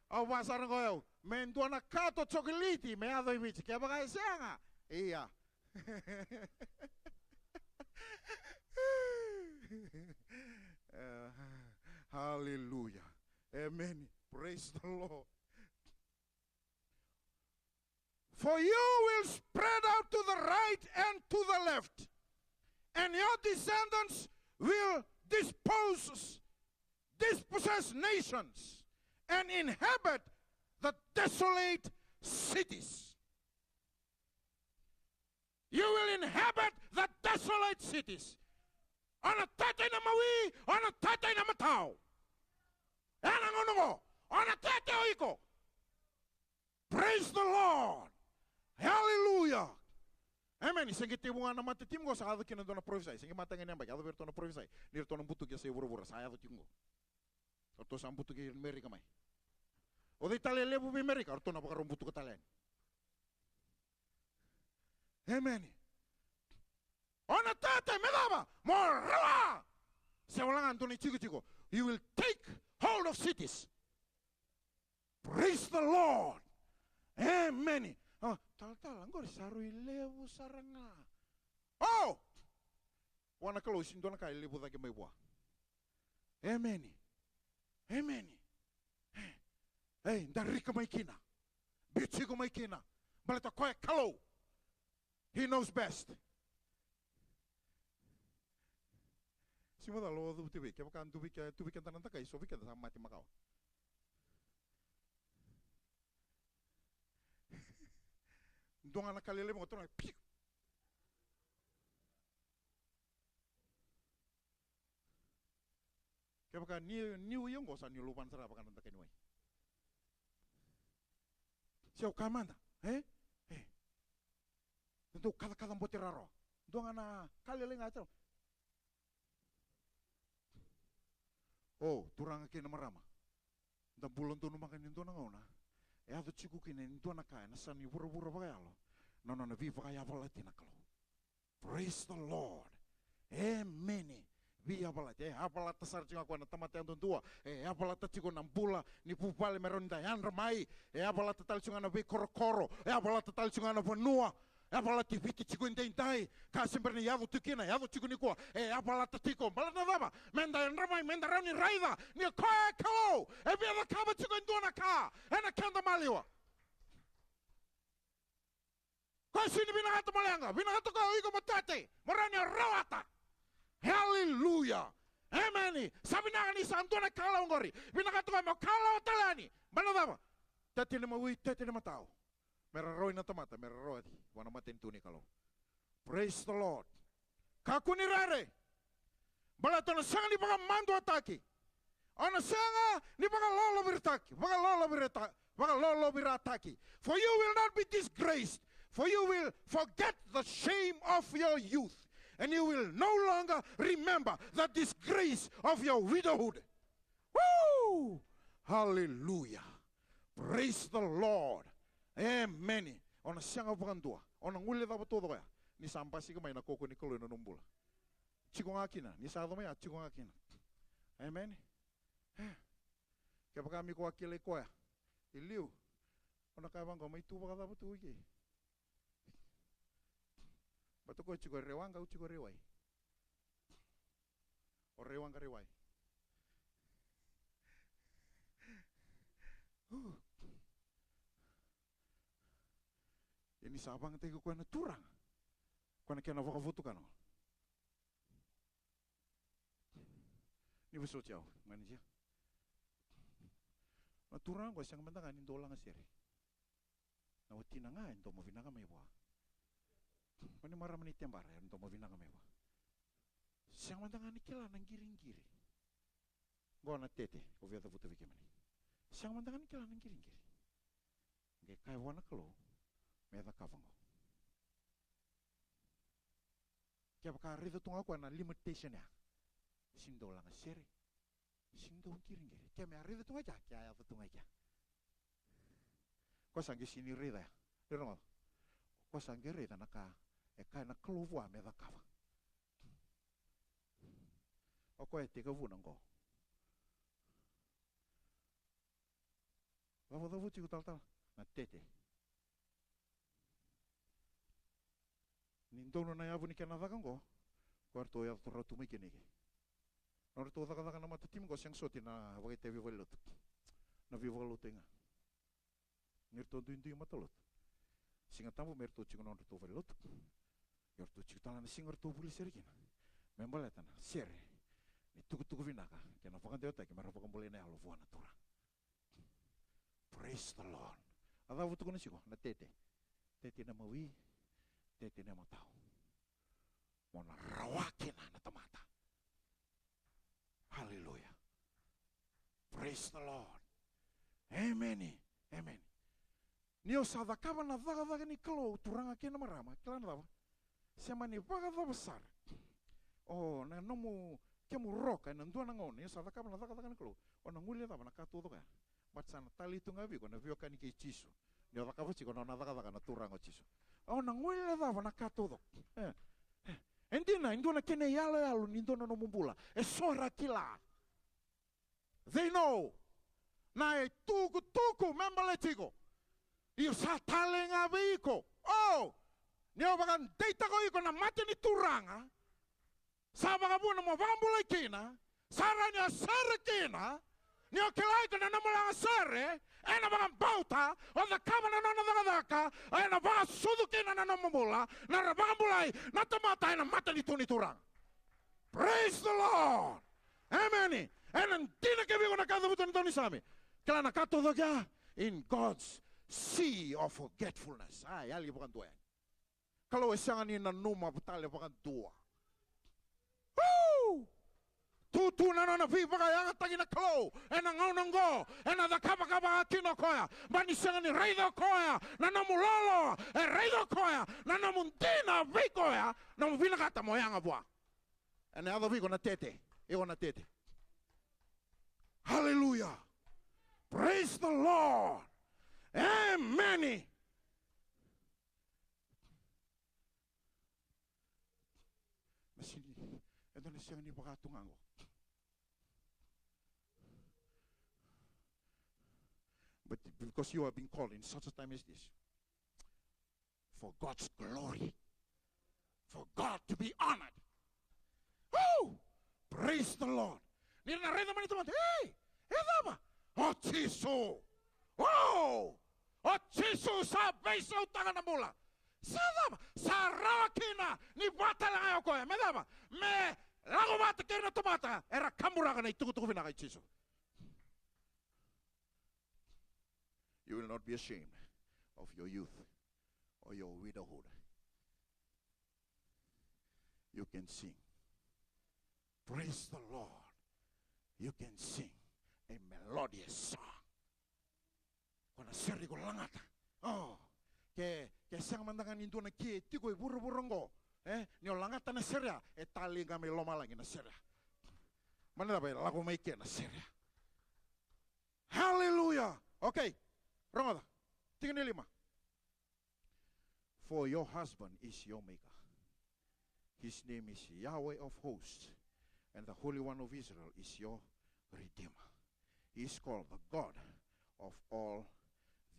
Au vaka sara qo au, me dua na kato chocolate me yaco i Viti, kevaka e sega. Ia. Eh, hallelujah. Amen. Praise the Lord. For you will spread out to the right and to the left, and your descendants will dispose, dispossess nations and inhabit the desolate cities. You will inhabit the desolate cities. O na tata ina mawi, o na tata ina matau. Ena gauna qo, o na tata o iko. Praise the Lord. Hallelujah. Amen. Se qai tekivu ga na mate timi qo sa yaco kina dua na prophesy. Se qai mate ga ni yabaki, yaco vei iratou na prophesy. Ni ratou na butuki yasai vuravura, sa yaco tiko qo. Ratou sa butuki Merika mai. O cei tale e levu vei Merika, ratou na vakarau butuka tale yani. Amen. O na tata me cava? Mo rawa. Se wala ga dua na itikotiko. You will take hold of cities. Praise the Lord. Amen. Ah, talatala, qori sa rui levu sara ga. Oh! Vua na Kalou, sega ni dua na ka e levu cake mai vua. Amen. Amen. Ei, da rika mai kina. Biuti iko mai kina. Baleta koya e Kalou. He knows best. Sega ni macala o cavuti vei, kevaka tu vei ke, tu vei keda na dakai, so vei keda sa mate makawa. Dua ga na ka lailai vaqo, toro ga, piu. Kevaka ni, niu ia qo sa niu lauvana sara vaka na dakai ni wai. Se au kaya mada, e? E. Na dau kacakaca bote rarawa. Dua ga na ka lailai ga e tau. O, turaga kei na marama. Da bula donumaka ni dua na gauna e yaco tiko kina e dua na ka ena yasa ni vuravura vakayalo, na nona veivakayavalati na Kalou. Praise the Lord. Emeni. Veiyavalati. E yavalata sara tiko ga o koya na tamata yadudua. E yavalata tiko na bula ni vuvale me rawa ni da yadra mai. E yavalata tale tiko ga na veikorokoro. E yavalata tale tiko ga na vanua. Yavalati Viti tiko edaidai, ka se bera ni yaco tu kina, yaco tiko nikua, e yavalata tiko. Baleta na cava? Meda yadra mai, meda rawa ni raica ni o koya e Kalou, e via cakava tiko e dua na ka ena keda maliwa. Koya sega ni vinakata mo leqa, vinakata koya o iko mo tete, mo rawa ni o rawata. Haleluya. Emeni. Sa vinaka ni sa dua na ikalawa oqori. Vinakata koya mo kalawa tale yani. Baleta na cava? Tete ni mawi, tete ni matau. Me ra rawai na tamata, me ra rawati vua na matanitu ni Kalou. Praise the Lord. Kakua ni rere. Baleta o na sega ni vakamaduataki. O na sega ni vakalolovirataki, vakalolovirata-, vakalolovirataki. For you will not be disgraced, for you will forget the shame of your youth, and you will no longer remember the disgrace of your widowhood. Woo! Hallelujah. Praise the Lord. Emeni. O na sega vakadua. O na guilecava taucoko ya ni sa basika mai na kaukauwa ni Kalou ena nomu bula. Tiko ga kina, ni sa yaco mai ya, tiko ga kina. Emeni. E. Kevaka me ko a kilai koya i liu, o na kaya vaqo, mai tu vakacava tu i ke? Baleta o koya tiko e Rewaqa, au tiko e Rewai. O Rewaqa, Rewai. Uh. Ia ni sa vagataki koya na Turaga, koya na kena vakavotukana. Ni vosoti au, manager. Na Turaga qo e sega mada ga ni dau lagasere. Na watina ga e domo vinaka mai vua. Ko ni marama ni tebara e domo vinaka mai vua. Sega mada ga ni kila na qiriqiri. Qo na tete, ko via cavuta vei kemuni. Sega mada ga ni kila na qiriqiri. Qai kaya vua na Kalou me cakava qo. Kevaka a raica tu ga o koya na limitation ya, sega ni dau lagasere, sega ni dau qiriqiri. Ke me a raica tu ga i kea, ke a yaco tu ga i kea. Ko sa qai sega ni raica ya. Ni rogoca. Ko sa qai raica na ka e kaya na Kalou vua me cakava. O koya e tekivuna qo. Cavucavu tiko talatala na tete. Ni donu na yavu ni kena caka qo, ko ratou yaco tu rawa tu mai kina i ke. Nodratou cakacaka na mata timi qo sega soti na vakaitavi valenilotu, na veivakalotutaki ga. Ni ratou duidui matalotu. Siga Tabu me ratou tiko na nodratou valenilotu. Ia ratou tiko tale na siga ratou vuli sere kina. Me baleta na sere ni tukutuku vinaka kei na vakadewataki me ra vakabulai na yalo vua na Turaga. Praise the Lord. A cava tukuna tiko na tete? Tete na mawi, tete na matau. Mo na rawa kina na tamata. Hallelujah. Praise the Lord. Amen. Amen. Ni o sa cakava na cakacaka ni Kalou, turaga kei na marama, kila na cava? Se mani vakacava sara. O na nomu, kemu roka ena dua na gauna, ni o sa cakava na cakacaka ni Kalou, o na guilecava na ka taucoko ya. But sa na talei tu ga vei iko na veiwekani kei Jisu. Ni o cakava tiko na nona cakacaka na Turaga o Jisu. O na guilecava na ka taucoko. E. E. E dina, e dua na kena iyaloyalo ni dua na nomu bula. E so era kila. They know. Na itukutuku me baleti iko. Io sa talei ga vei iko. O. Ni o vakadeitaka o iko na mata ni Turaga. Sa vakavuna mo vakabulai kina, sa rawa ni o sere kina, ni o kila iko na nomu lagasere, ena vakabauta, o cakava na nona cakacaka, ena vakasucu kina na nomu bula, na ra vakabulai na tamata ena matanitu ni Turaga. Praise the Lord. Emeni. Ena dina ke vei iko na ka e cavuta na daunisame. Kila na ka taucoko ya, in God's sea of forgetfulness. A, yali vakadua yani. Kalou e sega ni nanuma tale vakadua. Woo! Tutu na nona veivakayagataki na Kalou ena gauna oqo, ena cakava ka vaka kina o koya. Ba ni sega ni raica o koya na nomu lolo, e raica o koya na nomu dina vei koya, nomu vinakata mo yaga vua. Ena yaco vei iko na tete, iko na tete. Hallelujah. Praise the Lord. Amen. Masini, e dua na sega ni vaka tu ga qo. But because you have been called in such a time as this, for God's glory, for God to be honored. Oh, praise the Lord. Ni na raica mai na tamata, ei, e cava? O Jisu. Oh, o Jisu sa veisautaka na bula. Sa cava? Sa rawa kina ni vata ga o koya. Me cava? Me lako vata kei na tamata era kaburaka na itukutuku vinaka i Jisu. You will not be ashamed of your youth or your widowhood. You can sing. Praise the Lord. You can sing a melodious song. Ko na sere iko lagata. Oh, ke, ke sega mada ga ni dua na key e tiko e vuravura oqo. E, ni o lagata na sere ya, e tali ga mai lomalagi na sere ya. Mani cava e lako mai ke na sere ya. Hallelujah. Okay. Rogoca. Tikina e lima. For your husband is your maker. His name is Yahweh of hosts, and the Holy One of Israel is your redeemer. He is called the God of all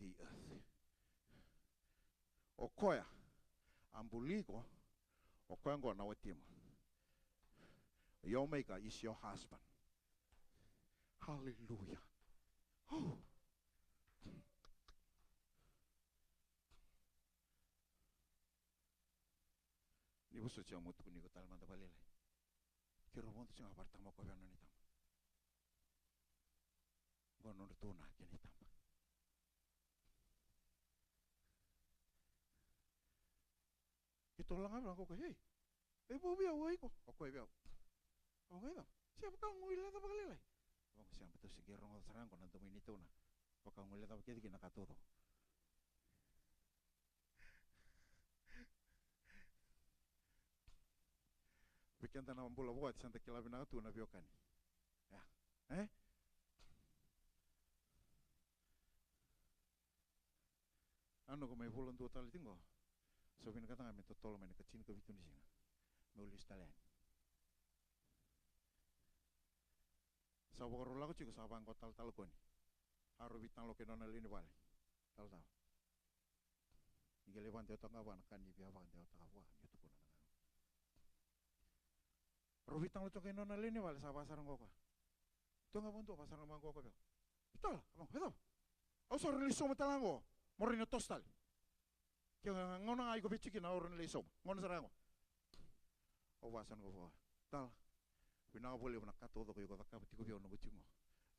the earth. O koya a buli iko, o koya oqo na watimu. Your maker is your husband. Hallelujah. Oh. Ni vosoti au mo tukuni iko tale mada vakalailai. Keirau vodo tiko ga vata tama ko vei au na nona itaba. Qo nodratou na kena itaba. Keitou laga vei au, ko koya, ei, e vou vei au o iko. O koya vei au. Au qai cava? Se vakaguilecava vakalailai. Au qai sega, baleta au se qai rogoca sara ga qo na domo i neitou na vakaguilecava kece kina ka taucoko. Vei keda na bula vua, sa da kila vinaka tu na veiwekani. Ia. E? Au nuku mai vula dua tale tiko qo. Sa vinakata ga me totolo mai na ka tinikavitu ni siga. Meu lesu tale yani. Sa vakarau lako tiko, sa vaqo talatala Koni. A rau veitalanoa kei nona lewe ni vale. Talatala. Ni qai lai vakadewataka ga vua na ka ni via vakadewataka vua, niu tukuna na gauna. Rau veitalanoa tiko kei nona lewe ni vale, sa vaka sara ga o koya. Tu ga vakadua, vaka sara ga mai o koya vei au. Tala, a vaqo, e cava? Au sa rawa ni lai sauma tale ga qo. Mo rawa ni toso tale. Ke gauna ga iko vei tiko kina, au rawa ni lai sauma. Gauna sara ga qo. Au vaka sara ga qo. Tala. Vinaka vakalevu na ka taucoko iko cakava tiko vei au, noqu tiko qo.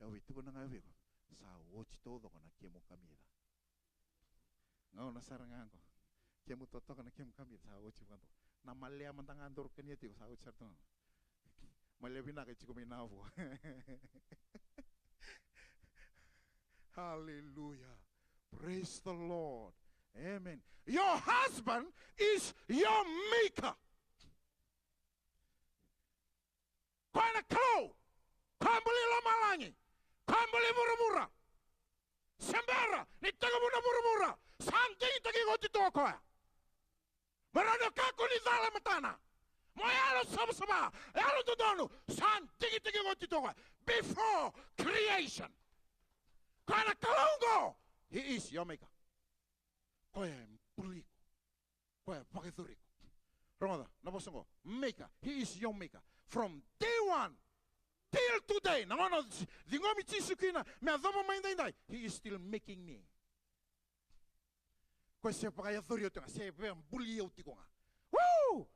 Au via tukuna ga vei iko. Sa oti taucoko na kemu kamica. Gauna sara ga qo. Kemu totoka na kemu kamica, sa oti vakadua. Na malea mada ga daru kania tiko, sa oti sara tu ga. Malea vinaka e tiko mai Navua. Hallelujah. Praise the Lord. Amen. Your husband is your maker. Koya na Kalou, koya buli lomalagi, koya buli vuravura. Se bera ni tekivu na vuravura, sa digitaki iko oti tu o koya. Mo rawa ni o kakua ni cala e matana. Mo yalo savasava, yalo dodonu, sa digitaki iko oti tu o koya. Before creation. Koya na Kalou qo, he is your maker. Koya e buli iko. Koya e vakayacori iko. Rogoca na vosa oqo, maker. He is your maker. From day one till today. Na gauna o ciqomi Jisu kina me yacova mai daidai, he is still making me. Koya se vakayacori au tiko ga, se via buli au tiko ga. Woo!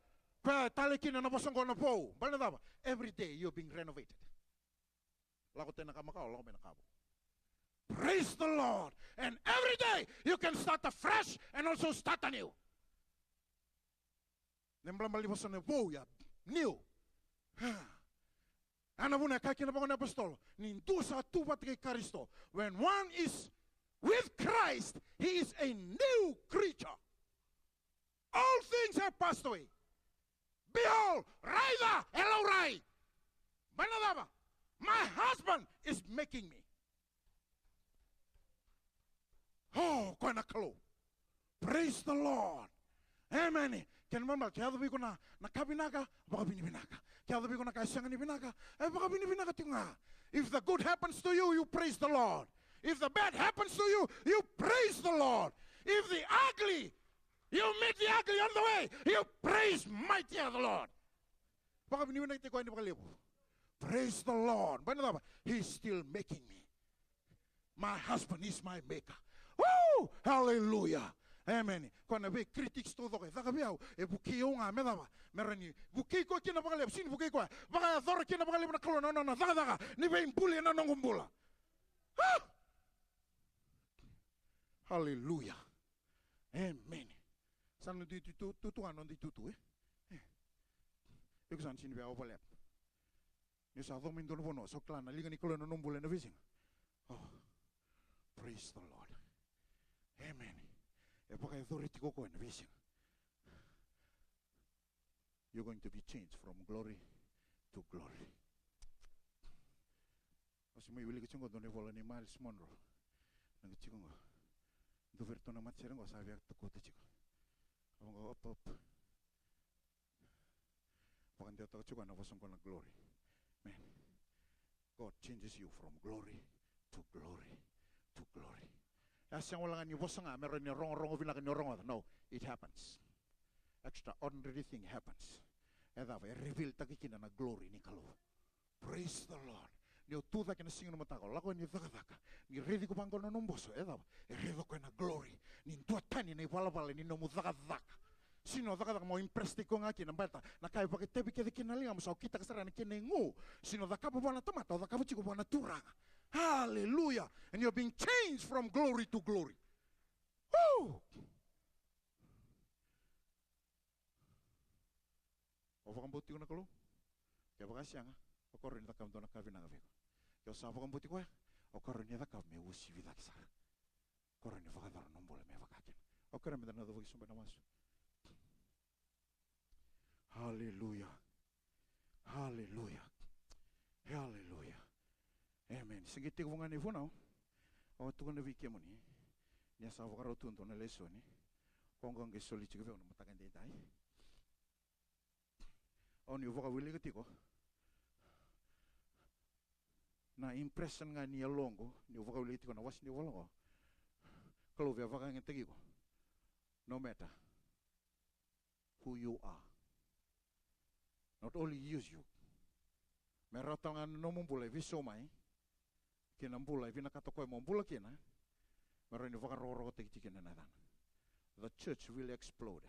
Koya e tale kina na vosa oqo na vou. Baleta na cava? Every day you're being renovated. Lako tani na ka makawa, lako mai na ka vou. Praise the Lord. And every day you can start afresh and also start anew. Na ibalebale ni vosa na vou ya, new. Ya na vuna e kaya kina vaqo na apositolo, ni dua sa tu vata kei Karisito. When one is with Christ, he is a new creature. All things have passed away. Behold, raica, e laurai. Mai na cava? My husband is making me. Oh, koya na Kalou. Praise the Lord. Amen. Kena ibalebale, ke yaco vei iko na, na ka vinaka, vakavinavinaka. Ke yaco vei iko na ka e sega ni vinaka, e vakavinavinaka tiko ga. If the good happens to you, you praise the Lord. If the bad happens to you, you praise the Lord. If the ugly You meet the ugly on the way. You praise mighty of the Lord. Vakavinavinakataki koya ni vakalevu. Praise the Lord. Baleta na cava? He's still making me. My husband is my maker. Woo! Hallelujah. Amen. Koya na vei critics taucoko e caka vei au, e vukei au ga me cava? Me rawa ni vukei koya kina vakalevu, sega ni vukei koya. Vakayacora kina vakalevu na Kalou na nona cakacaka ni veibuli ena noqu bula. Ah! Hallelujah. Amen. Sa na dui tu, tu, tu, tu, a noda itutu, e? E. Iko sa na sini via overlap. Ni sa coma i dua na vanua, sa kila na liga ni Kalou ena nomu bula ena veisiga. Oh, praise the Lord. Amen. E vakayacori tiko o koya ena veisiga. You're going to be changed from glory to glory. Au se mai wilika tiko qo dua na ivola nei Miles Monroe. Na qai tiko qo. Dua vei iratou na matasere qo sa via takuta tiko. Au qo up, up. Vakadewataka tiko na vosa qo na glory. Man. God changes you from glory to glory to glory. E sega wale ga ni vosa ga me rawa ni rogorogo vinaka ni o rogoca. No, it happens. Extraordinary thing happens. E cava? E reveal-taki kina na glory ni Kalou. Praise the Lord. Ni o tu cake na siga ni mataka, o lako ni cakacaka, ni raici iko vaqo na nomu boso, e cava? E raica o koya na glory ni duatani na ivalavala ni nomu cakacaka. Sega ni o cakacaka mo impress-taki koya ga kina, baleta na ka e vakaitavi kece kina na ligamu sa o kitaka sara na kena igu. Sega ni o cakava vua na tamata, o cakava tiko vua na Turaga. Hallelujah. And you're being changed from glory to glory. Woo! O vakabauti tiko na Kalou? Kevaka sega, o koya rawa ni cakava dua na ka vinaka vei iko. Ke o sa vakabauti koya, o koya rawa ni cakava me uasivi cake sara. O koya rawa ni vakayacora na nomu bula me vaka kina. O koya rawa meda na cavaki sobu ena masu. Haleluya. Haleluya. Haleluya. Amen. Se qai tekivu ga na ivunau. Au a tukuna vei kemuni ni a sa vakarau tu dua na lesoni. Ko qo qai soli tiko vei au na mataka edaidai. Au niu vakawilika tiko na impression ga ni yaloqu, niu vakawilika tiko na wase ni vola qo. Kalou via vakayagataki iko. No matter who you are. Not only use you. Me rawa tale ga na nomu bula e veisau mai kei na bula e vinakata o koya mo bula kina, me rawa ni vakarokorokotaki tiko kina na yacana. The church will explode.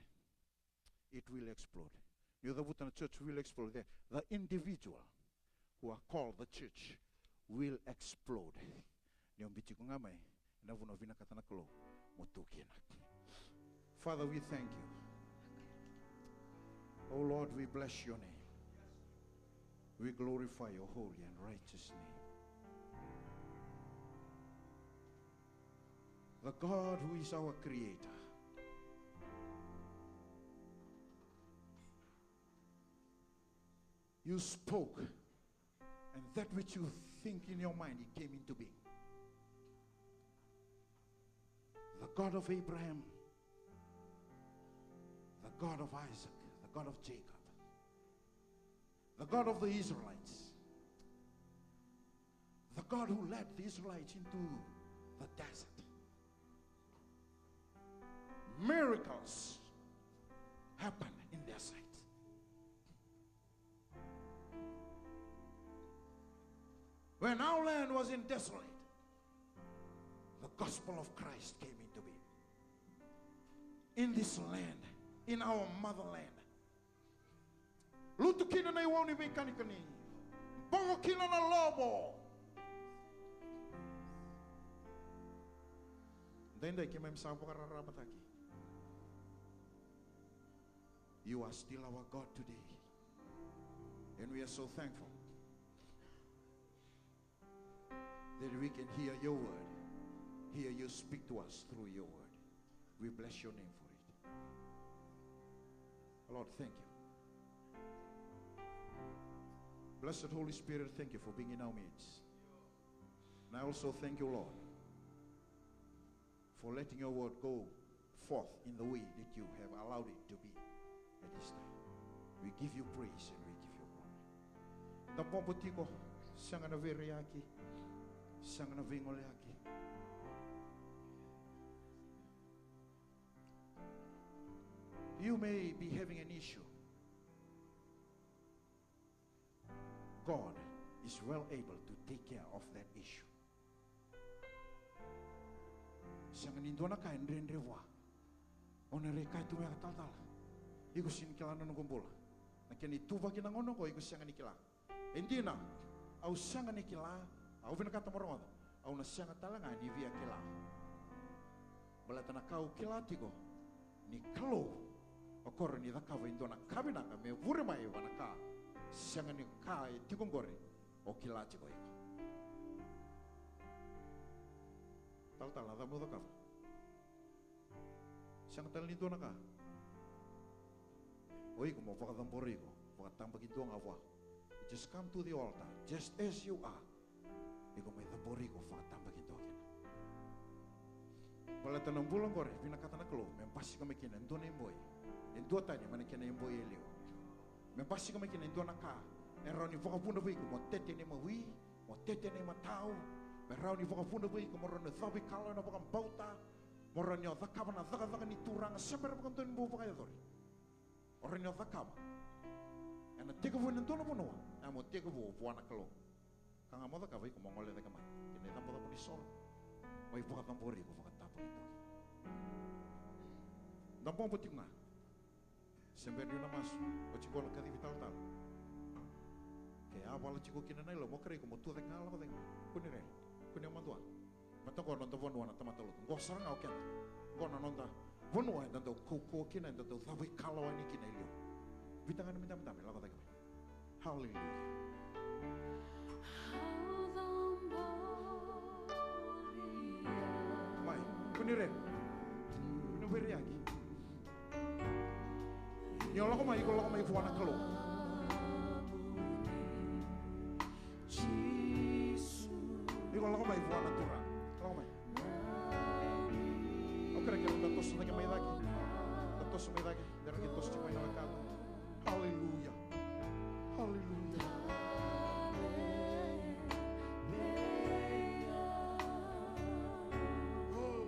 It will explode. Niu cavuta na church will explode. The, the individual who are called the church will explode. Ni o biuti iko ga mai ena vanua vinakata na Kalou mo tu kina. Father, we thank you. Oh Lord, we bless your name. We glorify your holy and righteous name. The God who is our creator. You spoke, and that which you think in your mind, it came into being. The God of Abraham, the God of Isaac, the God of Jacob, the God of the Israelites, the God who led the Israelites into the desert. Miracles happened in their sight. When our land was in desolate, the gospel of Christ came into being. In this land, in our motherland, lutu kina na iwau ni veikanikani, bogo kina na lovo. Daidai keimami sa vakararamataki. You are still our God today. And we are so thankful that we can hear your word, hear you speak to us through your word. We bless your name for it. Lord, thank you. Blessed Holy Spirit, thank you for being in our midst. And I also thank you, Lord, for letting your word go forth in the way that you have allowed it to be at this time. We give you praise and we give you glory. Da bobo tiko, sega na veiraiyaki, sega na veigoleyaki. You may be having an issue. God is well able to take care of that issue. Sega ni dua na ka e dredre vua. O na raica tu me ka talatala. Iko sega ni kila na noqu bula. Na kena ituvaki na gauna oqo iko sega ni kila. E dina, au sega ni kila, au vinakata mo rogoca, au na sega tale ga ni via kila. Baleta na ka au kila tiko, ni Kalou o koya ni cakava e dua na ka vinaka me vure mai vua na ka sega ni ka e tiko oqori o kila tiko iko. Talatala, na cava meu cakava? Sega tale ni dua na ka. O iko mo vakacabora iko, vakatabakidua ga vua. You just come to the altar, just as you are. Iko mai cabora iko vakatabakidua kina. Baleta na bula oqori, vinakata na Kalou me basika mai kina e dua na iboi, e dua tani mai na kena iboi e liu. Me basika mai kina e dua na ka e rawa ni vakavuna vei iko mo tete na imawi, mo tete na imatau. Me rawa ni vakavuna vei iko mo rawa ni cava ikalawa ena vakabauta. Mo rawa ni o cakava na cakacaka ni Turaga se bera vakadua ni bau vakayacori. O rawa ni o cakava ena tekivu ena dua na vanua, e mo tekivu vua na Kalou. Ka ga mo cakava iko mo gole cake mai kina icabocabo ni soro. Mai vakacabori iko vakatapaki toki. Da bobo tiko ga. Se bera niu na masu, oti qo na kacivi talatala. Ke a vala tiko kina na yalo, mo kerei iko mo tu cake ga, lako cake ga. Kua ni rere, kua ni madua. Baleta qo na noda vanua na tamata lotu. Qo sara ga o keda. Qo na noda vanua eda dau kaukauwa kina, eda dau cava ikalawa yani kina e liu. Vita ga na midabe, lako cake mai. Haleluya. Mai, kua ni rere. Kua ni veireyaki. Ni o lako mai, iko lako mai vua na Kalou. Iko lako mai vua na Turaga. Lako mai. Au kerekere da toso cake mai cake. Da toso mai cake. Da rairai toso tiko mai na wekada. Haleluya. Haleluya. Oh.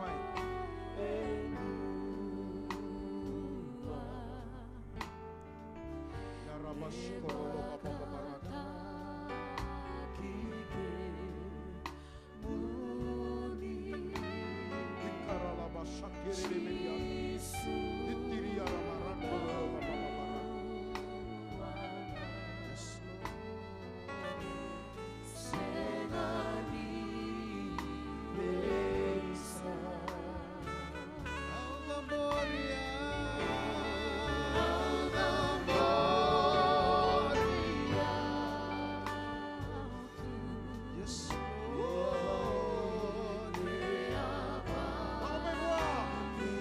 Mai. Yes, Lord. Lako mai vua.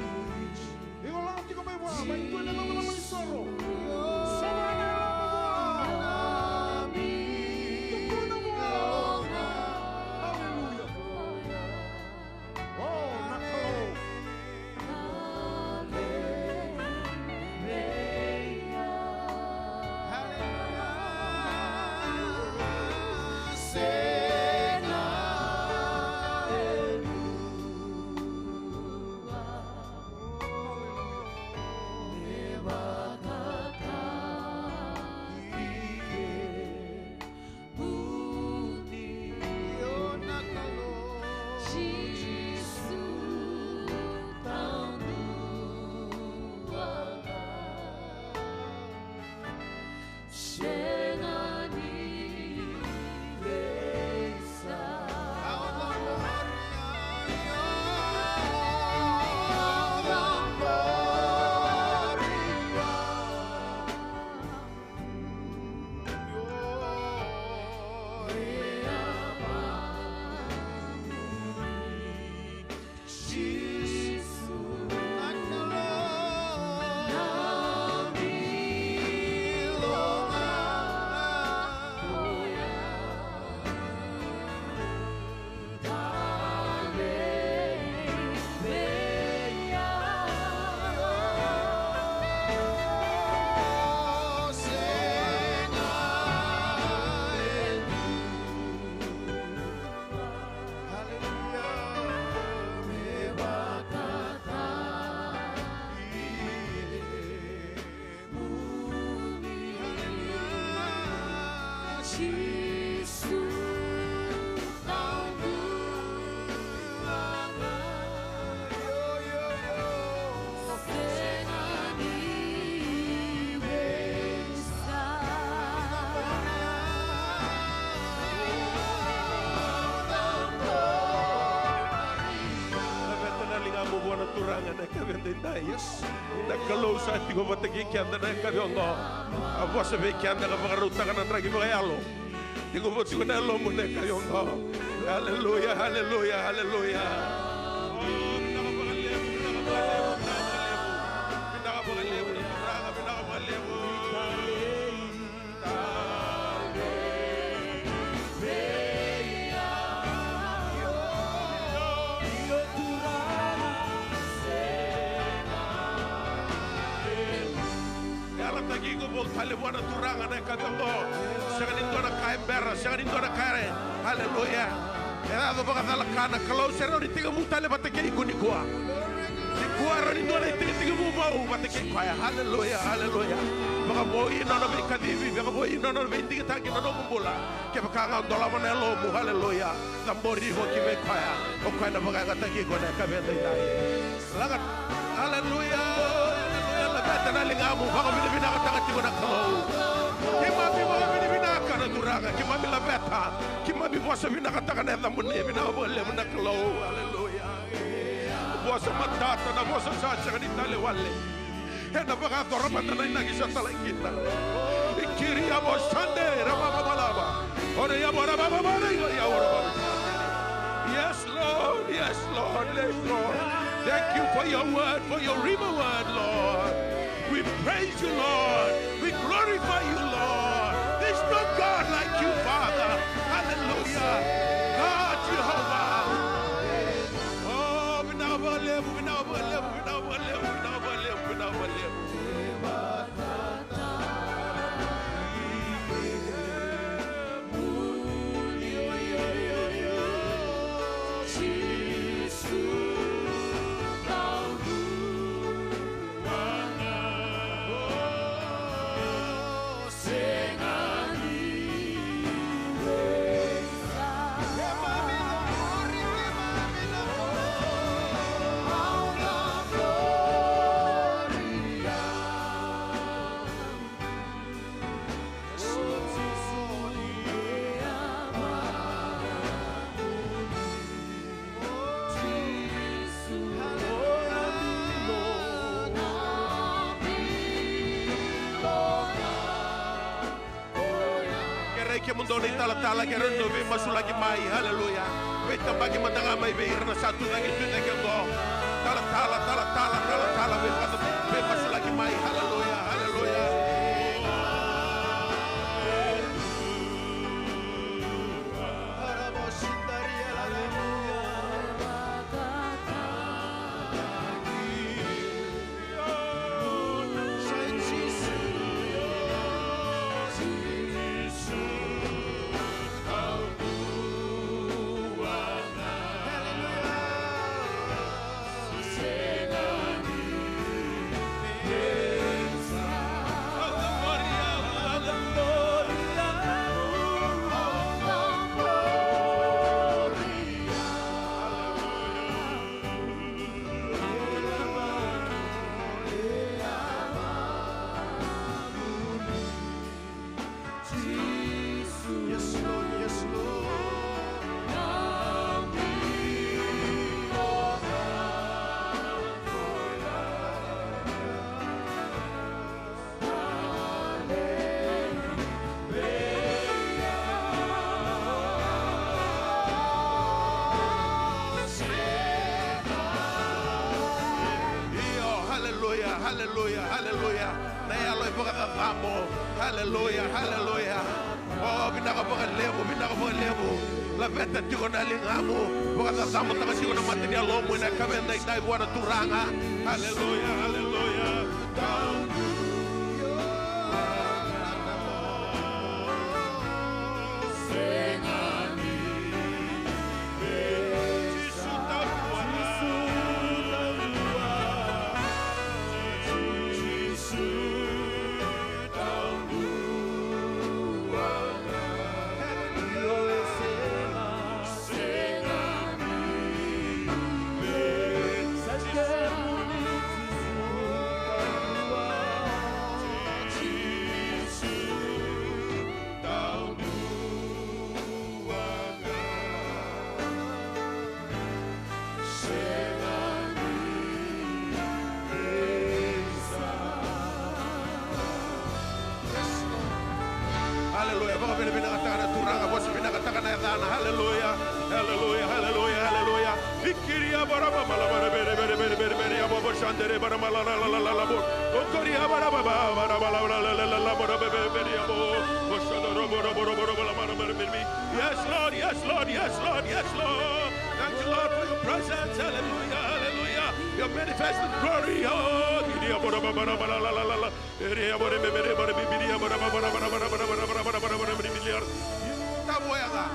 Na yakavi edaidai, yes. Na Kalou sa tiko vata kei keda na yakavi oqo. A vosa vei keda ka vakarautaka na draki vakayalo. Tekivu tiko na yalomu na yakavi oqo. Haleluya, haleluya, haleluya. O, vinaka vakalevu, vinaka vakalevu, vinaka vakalevu. Vinaka vakalevu, vinaka vakalevu. Yalataki iko vou tale vua na Turaga na yakavi oqo. Sega ni dua na ka e bera, sega ni dua na ka e. Haleluya. E yaco vakacalaka na Kalou, se rawa ni tekivu tale vata kei iko nikua. Nikua e rawa ni dua na itekitekivu vou vata kei koya. Haleluya, haleluya. Vakavoui nona veikacivi, vakavoui nona veidigitaki na nomu bula. Kevaka ga o dolava na yalomu, haleluya. Cabori iko ki vei koya. O koya na vakayagataki iko na yakavi edaidai. Laga, haleluya, haleluya. Laveta na ligamu, vakavinavinakataka tiko na Kalou. Keimami vakavinavinaka na Turaga, keimami laveta. Keimami vosa vinakataka na yacamuni, vinaka vakalevu na Kalou. Haleluya. Vosa matata, na vosa sa sega ni tale wale. Ena vakayacora mada na inaki sa talai kina. Ikiri yavo sande, ramamamalava. Ore yavo ramamamalava, yavo ramamamalava. Yes, Lord, yes, Lord, yes, Lord. Thank you for your word, for your Rhema word, Lord. We praise you, Lord. We glorify you, Lord. There's no God like you, Father. Hallelujah. God, Jehovah. Oh, vinaka vakalevu, vinaka vakalevu, vinaka vakalevu, vinaka vakalevu, vinaka vakalevu. Kerei kemudou na italatala, kerei dou veimasulaki mai, haleluya. Veitabaki mada ga mai vei ira na sa tucake, tucake oqo. Talatala, talatala, talatala, veivaka-, veimasulaki mai, haleluya, haleluya. Yes, Lord, yes, Lord. Io, haleluya, haleluya, haleluya. Na yalo e vakacacabo. Haleluya, haleluya. O, vinaka vakalevu, vinaka vakalevu. Laveta tiko na ligamu. Vakacacabotaka tiko na mata ni yalomu ena yakavi edaidai vua na Turaga. Haleluya, haleluya. Hallelujah, hallelujah, hallelujah, hallelujah. Vikiria bara mama la bara bere bere bere bere bere ya bobo shandere bara mala la la la la la bo. Okoria bara baba bara mala la la la la la bara bere bere ya bo. Boshadoro boro boro boro boro mara mara bere bere. Yes, Lord, yes, Lord, yes, Lord, yes, Lord. Thank you, Lord, for your presence. Hallelujah, hallelujah. Your manifested glory. Oh, kiria bara mama la la la la la. Tavoya ga.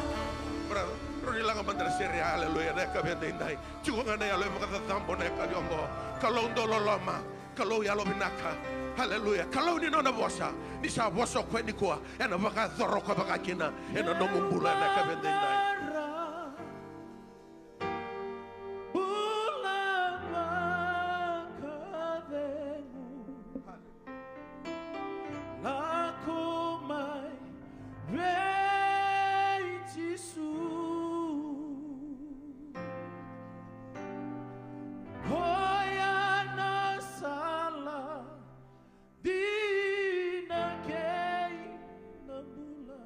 Bra, rau ni laga madra sere, aleluya, na yakavi edaidai. Tiko ga na yalo e vakacacabo na yakavi oqo. Kalou dau loloma, Kalou yalo vinaka. Aleluya. Kalou ni nona vosa. Ni sa vosa o koya nikua, ena vakayacora o koya vaka kina ena nomu bula ena yakavi edaidai. Bula vakacegu. Lako mai vei Jisu. Koya na sala dina kei na bula.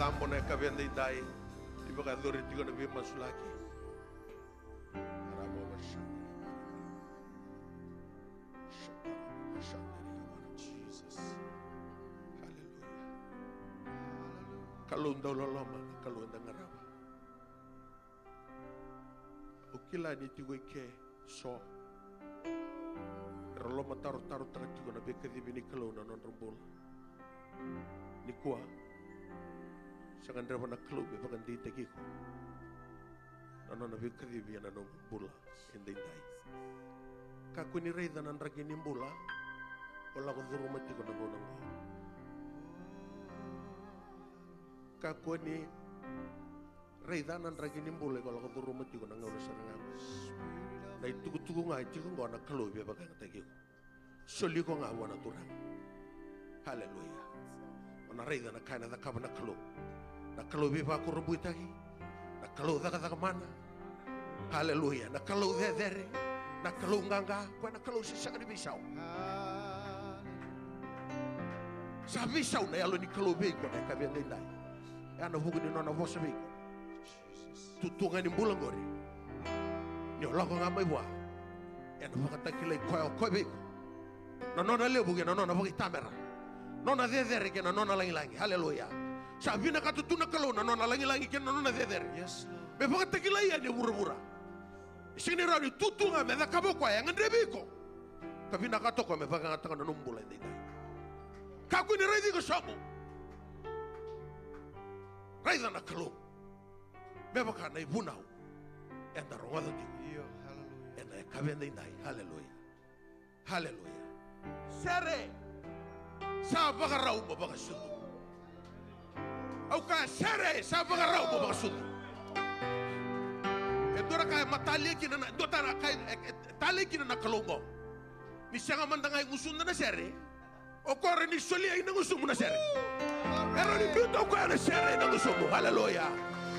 Tabo na yakavi edaidai, ni vakayacori tiko na veimasulaki. Jesus. Hallelujah. Kalou dau loloma, na Kalou eda qarava. Au kila ni tiko i ke so era lomatarotarotaka tiko na veikacivi ni Kalou na nodra bula. Nikua, sa gadreva na Kalou me vakadeitaki iko na nona veikacivi ena nomu bula edaidai. Kakua ni raica na draki ni bula o lako curuma tiko na gauna oqo. Kakua ni raica na draki ni bula iko lako curuma tiko na gauna sara ga oqo. Na itukutuku ga e tiko oqo, na Kalou e via vakayagataki iko. Soli iko ga vua na Turaga. Haleluya. O na raica na ka ena cakava na Kalou. Na Kalou veivakurabuitaki. Na Kalou cakacaka mana. Haleluya. Na Kalou cecere. Na Kalou qaqa. Koya na Kalou se sega ni veisau. Sa veisau na Yalo ni Kalou vei iko na yakavi edaidai. E a na vuku ni nona vosa vei iko. Tutu ga ni bula qori, ni o lako ga mai vua, ena vakatakilai koya o koya vei iko. Na nona levu kei na nona vakaitamera, nona cecere kei na nona lagilagi. Haleluya. Sa vinakata tu na Kalou na nona lagilagi kei na nona cecere. Yes, Lord. Me vakatakilai yani e vuravura. E sega ni rawa ni tutu ga me cakava o koya, e gadrevi iko. Ka vinakata o koya me vakayagataka na nomu bula edaidai. Kakua ni raici iko sobu. Raica na Kalou me vaka na ivunau eda rogoca tiko. Io, haleluya. Ena yakavi edaidai. Haleluya. Haleluya. Sere sa vakarau mo vakasucu. Au kaya, sere sa vakarau mo vakasucu. E dua na ka e matalia kina na, dua tale na ka e, e, e talia kina na Kalou oqo. Ni sega mada ga e gusuda na sere, o koya e rawa ni solia ina gusumu na sere. E rawa ni biuta o koya na sere ina gusumu. Haleluya.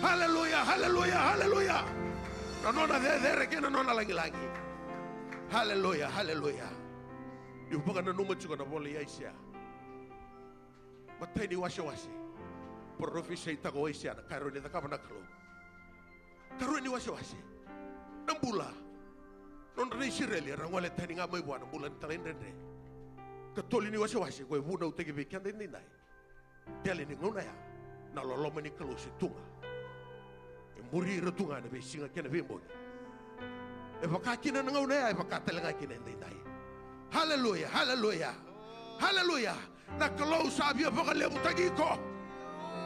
Haleluya, haleluya, haleluya. Na nona cecere kei na nona lagilagi. Haleluya, haleluya. Niu vakananuma tiko na ivola i Aisea, matai ni wasewase, parofisaitaka o Aisea na ka e rawa ni cakava na Kalou. Karua ni wasewase, na bula. Nodra na Isireli era gole tani ga mai vua na bula ni talaidredre. Katolu ni wasewase, ko e vunautaki vei keda edaidai. Dela ni gauna ya, na loloma ni Kalou se tu ga. E muri ira tu ga na veisiga kei na veibogi. E vaka kina na gauna ya, e vaka tale ga kina edaidai. Haleluya, haleluya, haleluya. Na Kalou sa via vakalevutaki iko.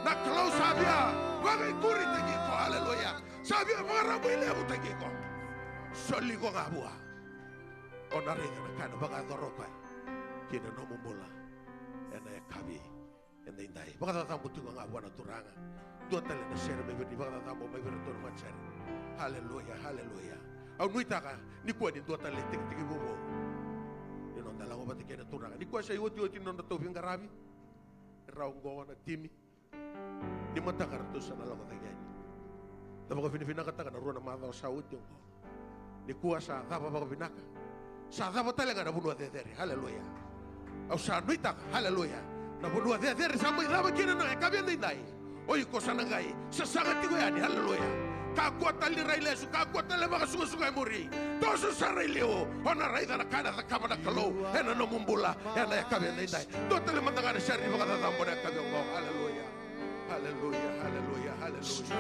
Na Kalou sa via vakaikuritaki iko. Haleluya. Sa via vakarabailevutaki iko. Soli iko ga vua. O na raica na ka ena vakayacora o koya ki na nomu bula ena yakavi edaidai. Vakacacabu tiko ga vua na Turaga. Dua tale na sere mai vei ira, ni vakacacabu mai vei iratou na matasere. Haleluya, haleluya. Au nuitaka nikua ni dua tale na itekitekivu vou ni noda lako vata kei na Turaga. Nikua sa iotioti ni nodratou veiqaravi. E rawa oqo na timi. Ni mataka ratou sa na lako cake yani. Da vakavinavinakataka na rua na macawa sa oti oqo. Nikua sa cava vakavinaka. Sa cava tale ga na vanua cecere. Haleluya. Au sa nuitaka. Haleluya. Na vanua cecere sa mai cava kina na yakavi edaidai. O iko sa na qai sasaga tiko yani. Haleluya. Kakua tale ni rai lesu, kakua tale vakasuqasuqa e muri. Toso sara i liu. O na raica na ka ena cakava na Kalou ena nomu bula ena yakavi edaidai. Dua tale mada ga na sere ni vakacacabo na yakavi oqo. Haleluya. Haleluya, haleluya, haleluya.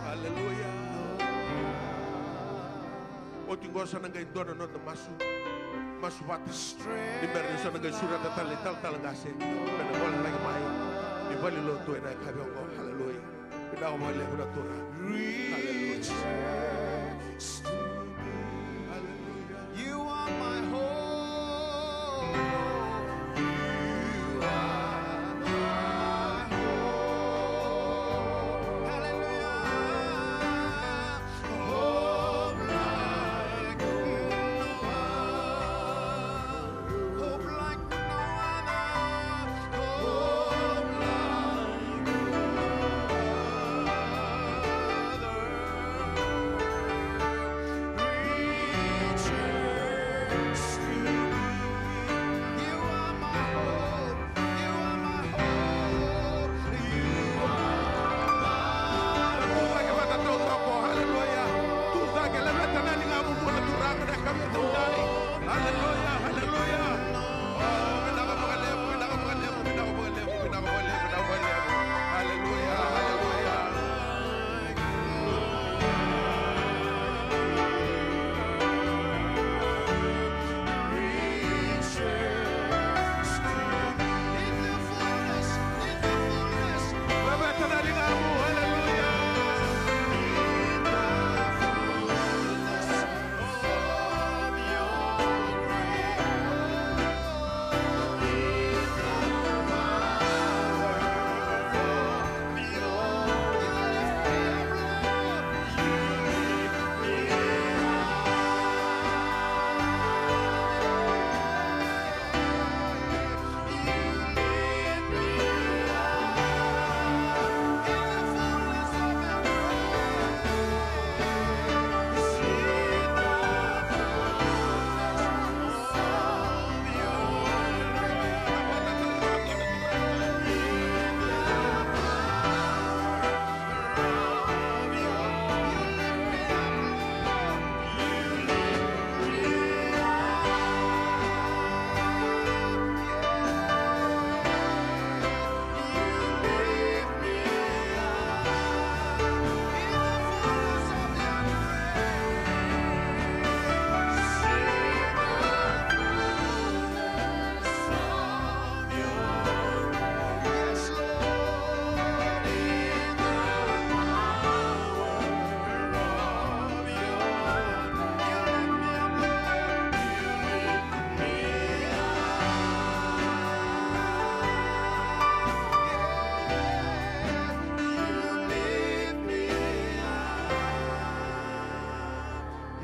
Haleluya. Oti qo sa na qai dua na noda masu. Masu vata. Ni bera ni sa na qai sureta tale na italatala qase me na gole lagi mai ni valenilotu ena yakavi oqo. Haleluya. Vinaka vakalevu na Turaga. Haleluya. Haleluya. You are my hope. You are my hope. Hallelujah. Hope like no other. Hope like no other. Hope like no other.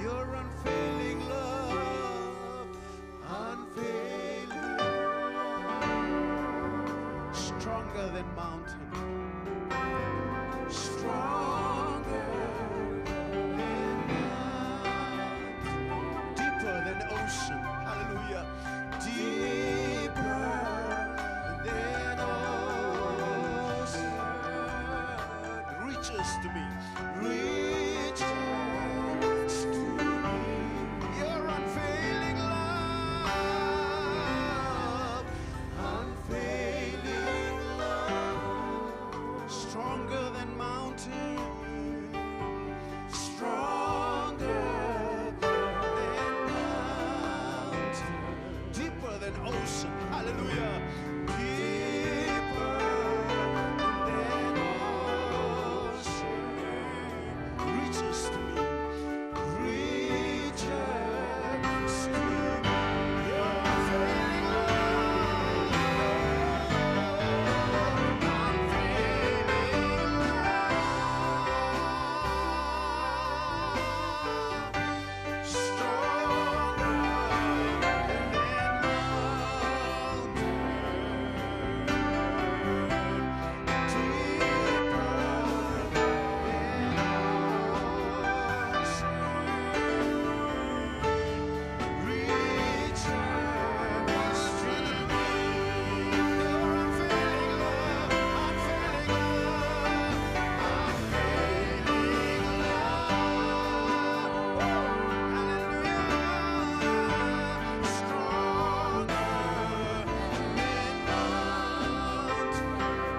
Your unfailing love, unfailing love, stronger than mountain, stronger than mountain, deeper than ocean. Hallelujah. Deeper than ocean reaches to me. Reaches to me. Your unfailing love, unfailing love, stronger than mountain, stronger than mountain, deeper than ocean. Hallelujah. Deeper than ocean reaches to me. Reaches to me. Your unfailing love, unfailing love.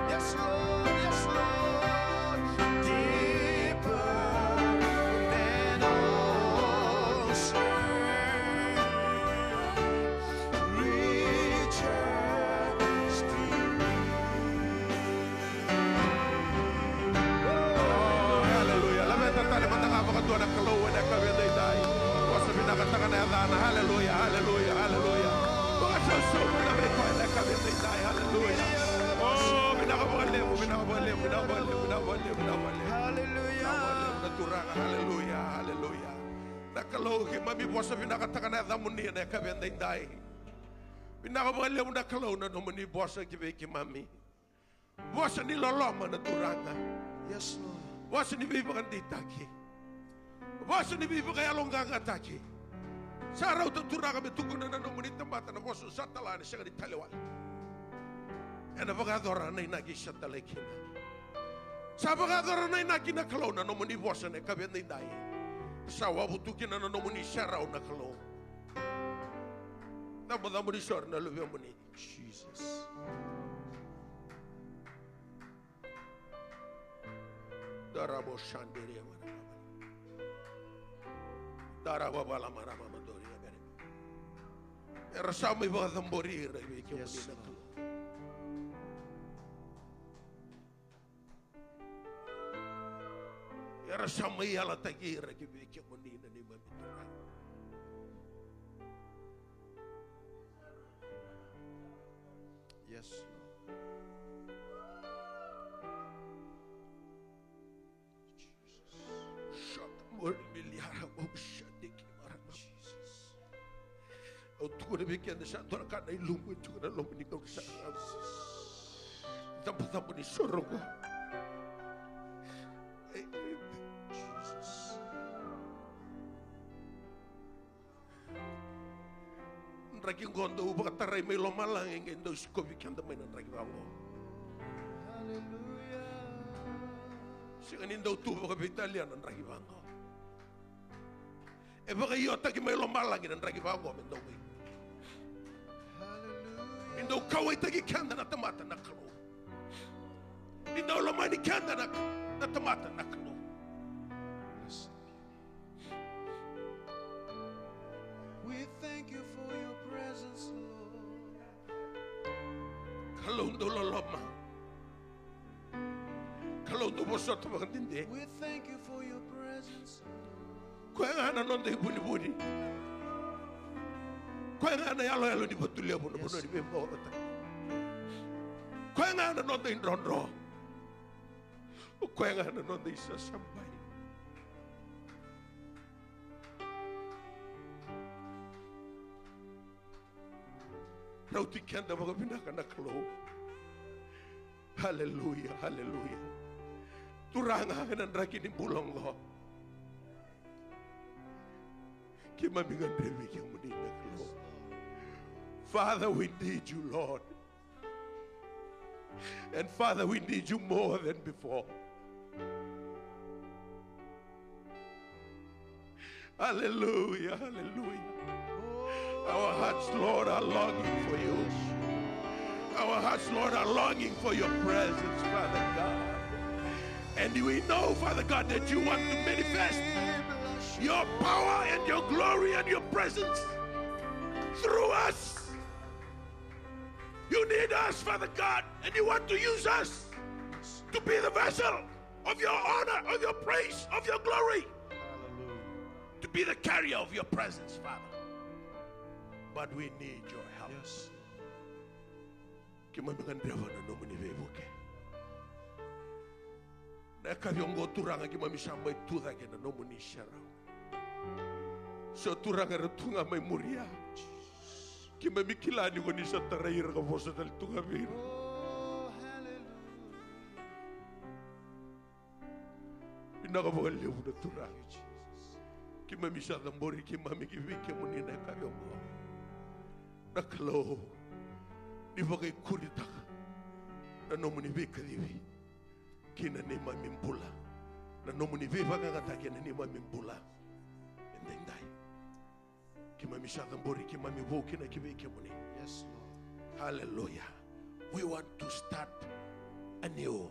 Yes, Lord, yes, Lord. Deeper than ocean reaches to me. Oh, hallelujah. Laveta tale mada ga vakadua na Kalou ena yakavi edaidai. Vosa vinakataka na yacana. Hallelujah, hallelujah, hallelujah. Vakasausau mada vei koya ena yakavi edaidai. Hallelujah. Oh, vinaka vakalevu, vinaka vakalevu, vinaka vakalevu, vinaka vakalevu, vinaka vakalevu. Hallelujah. Vinaka vakalevu na Turaga. Hallelujah, hallelujah. Na Kalou, keimami vosa vinakataka na yacamuni ena yakavi edaidai. Vinaka vakalevu na Kalou na nomuni vosa ki vei keimami. Vosa ni loloma na Turaga. Yes, Lord. Vosa ni veivakadeitaki. Vosa ni veivakayaloqaqataki. Sa rauta Turaga me tukuna na nomuni tamata na vosa sa tala ena sega ni tale wale. Ena vakayacora na inaki sa talai kina. Sa vakayacora na inaki na Kalou na nomuni vosa ena yakavi edaidai. Sa wavu tu kina na nomuni serau na Kalou. Cabocabo ni soro na luvemuni. Jesus. Darabo shandere marama. Darabo bala marama madori abere. Era sa mai vakacabori ira vei kemuni na Kalou. Era sa mai yalataki ira ki vei kemuni na neimami Turaga. Yes, Lord. Jesus. Shaka mori miliara mo shadiki marama. Jesus. Au tukuna vei keda sa dua na ka na ilumu e tiko ena loma ni gauna sara. Cabocabo ni soro qo. Ei, ei, Jesus. Draki qo dau vakatarai mai lomalagi, qai dau sikovi keda mai na draki vaqo. Sega ni dau tu vakaveitalia na draki vaqo. E vakaiotaki mai lomalagi na draki vaqo me dau mai. Ni dau kauwaitaki keda na tamata na Kalou. Ni dau lomani keda na, na tamata na Kalou. We thank you for your presence, Lord. Kalou dau loloma. Kalou dau vosota vakadede. We thank you for your presence, Lord. Koya ga na noda ivunivuni. Koya ga na yaloyalo ni vatu levu na vanua ni veivakaocaotaki. Koya ga na noda idrodro. Koya ga na noda isasabai. Rauti keda vakavinaka na Kalou. Haleluya, haleluya. Turaga, ena draki ni bula oqo, keimami gadrevi kemuni na Kalou. Father, we need you, Lord. And Father, we need you more than before. Hallelujah, hallelujah. Our hearts, Lord, are longing for you. Our hearts, Lord, are longing for your presence, Father God. And we know, Father God, that you want to manifest your power and your glory and your presence through us. You need us, Father God, and you want to use us to be the vessel of your honor, of your praise, of your glory, to be the carrier of your presence, Father. But we need your help. Keimami gadreva na nomuni veivuke. Na yakavi oqo, Turaga, keimami sa mai tu cake ena nomuni serau. So, Turaga, era tu ga mai muria. Keimami kila ni ko ni sa tarai ira ka vosa tale tu ga vei ira. Vinaka vakalevu na Turaga. Keimami sa cabori keimami ki vei kemuni na yakavi oqo. Na Kalou, ni vakaikuritaka na nomuni veikacivi ki na neimami bula, na nomuni veivakayagataki ena neimami bula edaidai. Keimami sa cabori keimami vou kina ki vei kemuni. Yes, Lord. Hallelujah. We want to start anew.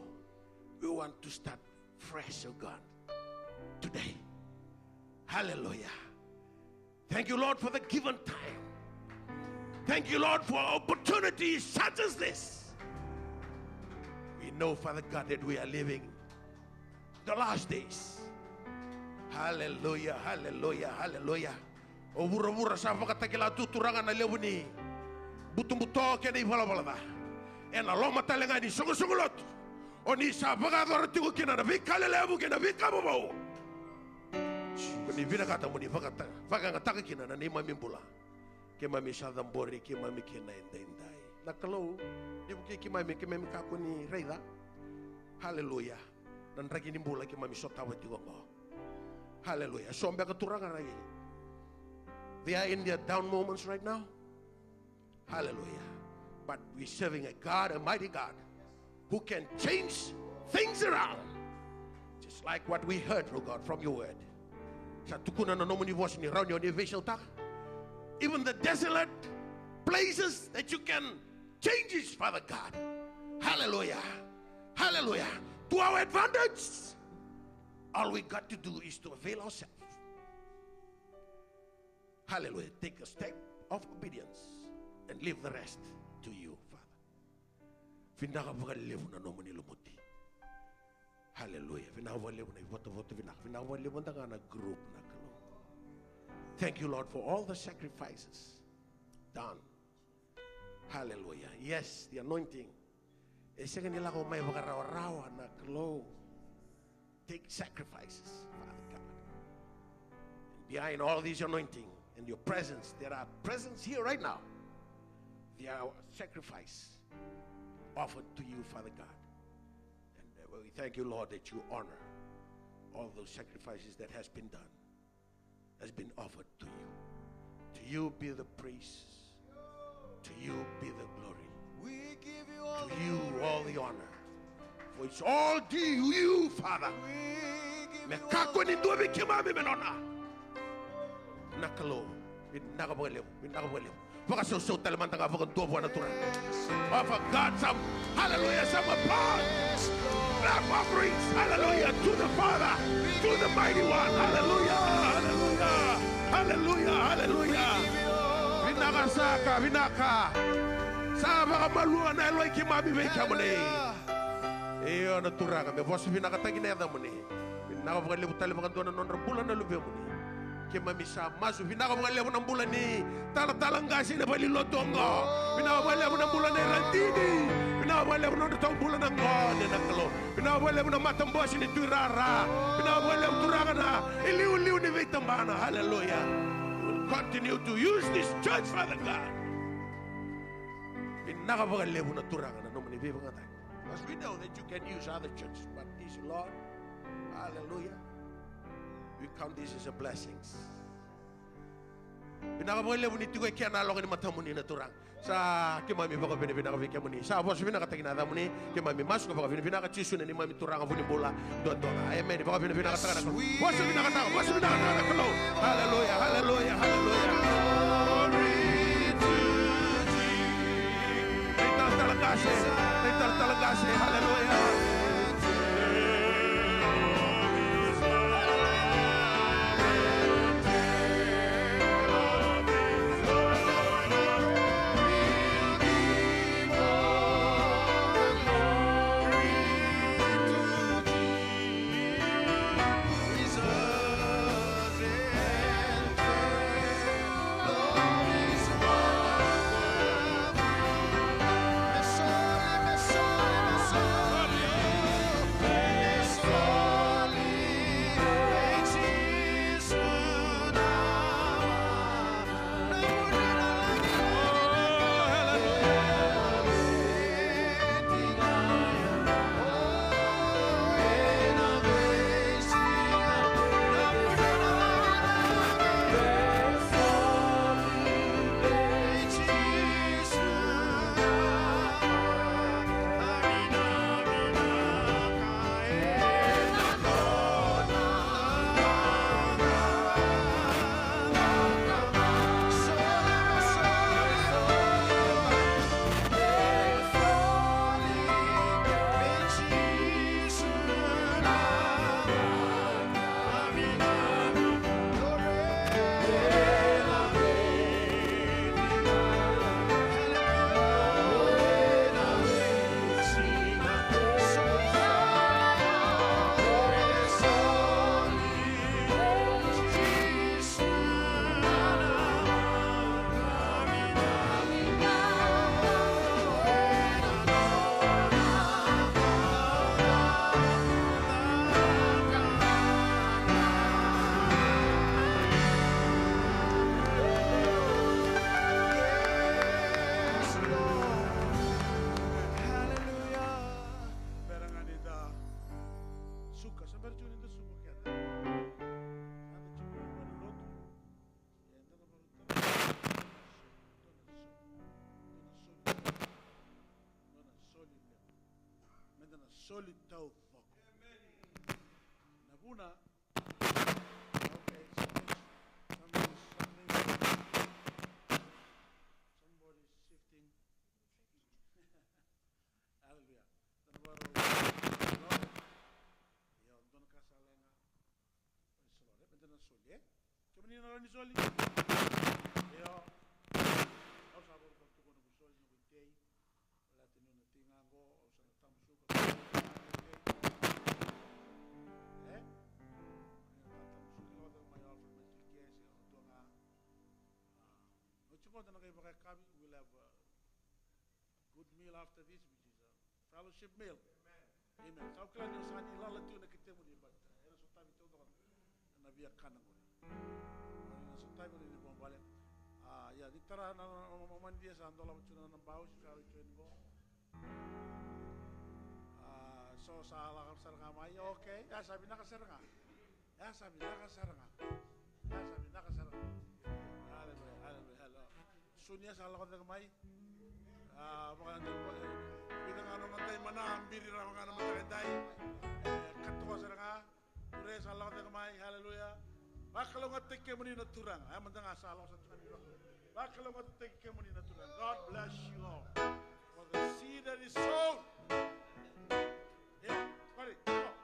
We want to start fresh, oh God, today. Hallelujah. Thank you, Lord, for the given time. Thank you, Lord, for opportunities such as this. We know, Father God, that we are living the last days. Hallelujah, hallelujah, hallelujah. O vuravura sa vakatakila tu, Turaga, na levu ni butobuto kei na ivalavala ca ena loma tale ga ni soqosoqo lotu. O ni sa vakayacora tiko kina na veika lelevu kei na veika vovou. Ko ni vinakata mo ni vakata-, vakayagataka kina na neimami bula. Keimami sa cabori keimami kina edaidai. Na Kalou, ni vukei keimami, keimami kakua ni raica, haleluya, na draki ni bula keimami sotava tiko oqo. Haleluya. So beka, Turaga, rai, they are in their down moments right now. Hallelujah. But we're serving a God, a mighty God, who can change things around. Just like what we heard, oh God, from your word. Sa tukuna na nomuni vosa ni rawa ni o ni veisautaka even the desolate places, that you can change it, Father God. Hallelujah. Hallelujah. To our advantage. All we got to do is to avail ourselves. Hallelujah. Take a step of obedience and leave the rest to you, Father. Vinaka vakalevu na nomuni lumuti. Hallelujah. Vinaka vakalevu na ivotavota vinaka. Vinaka vakalevu mada ga na group, na Kalou. Thank you, Lord, for all the sacrifices done. Hallelujah. Yes, the anointing. E sega ni lako mai vakarawarawa, na Kalou. Take sacrifices, Father God. And behind all these anointing and your presence, there are presence here right now. There are sacrifice offered to you, Father God. And, uh, we thank you, Lord, that you honor all those sacrifices that has been done, has been offered to you. To you be the praise. To you be the glory. To you all the honor. For it's all due you, Father. Me kakua ni dua vei keimami me nona. Na Kalou, vinaka vakalevu, vinaka vakalevu. Vakasausau tale mada ga vakadua vua na Turaga. Offer God some, hallelujah, some applause. Clap offerings, hallelujah, to the Father, to the mighty one. Hallelujah, hallelujah, hallelujah, hallelujah. Vinaka saka, vinaka. Sa vakamalua na yaloi keimami vei kemuni. Io, na Turaga, me vosa vinakataki na yacamuni. Vinaka vakalevu tale vakadua na nodra bula na luvemuni. Keimami sa masu, vinaka vakalevu na bula ni talatala qase ni valenilotu oqo. Vinaka vakalevu na bula nei Radini. Vinaka vakalevu na nodratou bula na gone, na Kalou. Vinaka vakalevu na matabose ni tuirara. Vinaka vakalevu, Turaga, na iliuliu ni veitabana. Hallelujah. You will continue to use this church, Father God. Vinaka vakalevu na Turaga na nomuni veivakayagataki. Because we know that you can use other churches, but this, Lord, hallelujah, we count this as a blessings. Vinaka vakalevu ni tiko e kea na yaloka ni matamuni na Turaga. Sa keimami vakavinavinaka vei kemuni. Sa vosa vinakataki na yacamuni. Keimami masu ka vakavinavinaka Jisu na neimami Turaga vunibula duadua ga. Emeni. Vakavinavinakataka na Kalou. Vosa vinakataka, vosa vinakataka na Kalou. Haleluya, haleluya, haleluya. Nei talatala qase, nei talatala qase. Haleluya. Haleluya. Bera ga ni da suka, sa bera tiko ni da suka keda. Sa da tiko mai na lotu. Eda na vakarau tara. Dua na soli. Dua na soli. Dua na soli levu. Meda na soli taucoko. Na vuna. Okay, somebody, somebody, somebody shifting. Hallelujah. Dua na vakarau. Io, dua na ka sa leqa. Praise the Lord. E, meda na soli, e? Kemuni na rawa ni soli? Io. Au sa vakarau tukuna noqu soli, noqu itei. Baleta niu na tei ga qo, au sa na tamusuka. E? Niu na tamusuka, lako cake mai offering mai tu i ke, se au dua ga. A, oti qo da na qai vakayakavi, we'll have a good meal after this, which is a fellowship meal. Amen. Sa au kila ni o sa ni lala tiko na ketemuni, but, uh, ena sotavi taucoko na via kana qori. Ena sotavi qori ni vabale. A, ia, ni tara na, na, na, na, mani dia sa dolava tu na, na bau, si sa rai tu ni qo. A, so sa lako sara ga mai, okay, ia sa vinaka sara ga. Ia sa vinaka sara ga. Ia sa vinaka sara ga. Hallelujah, hallelujah, hallelujah. Sunia sa lako cake mai. A, vaka, e, vica ga nona dai mana, biri rawa ga na mataka edai. E, katoa sara ga. Ture sa lako cake mai, haleluya. Vakalougatataki kemuni na Turaga. Ia mada ga sa lako sa tu ga ni lako. Vakalougatataki kemuni na Turaga. God bless you all. For the seed that is sown. Yeah, buddy, come on.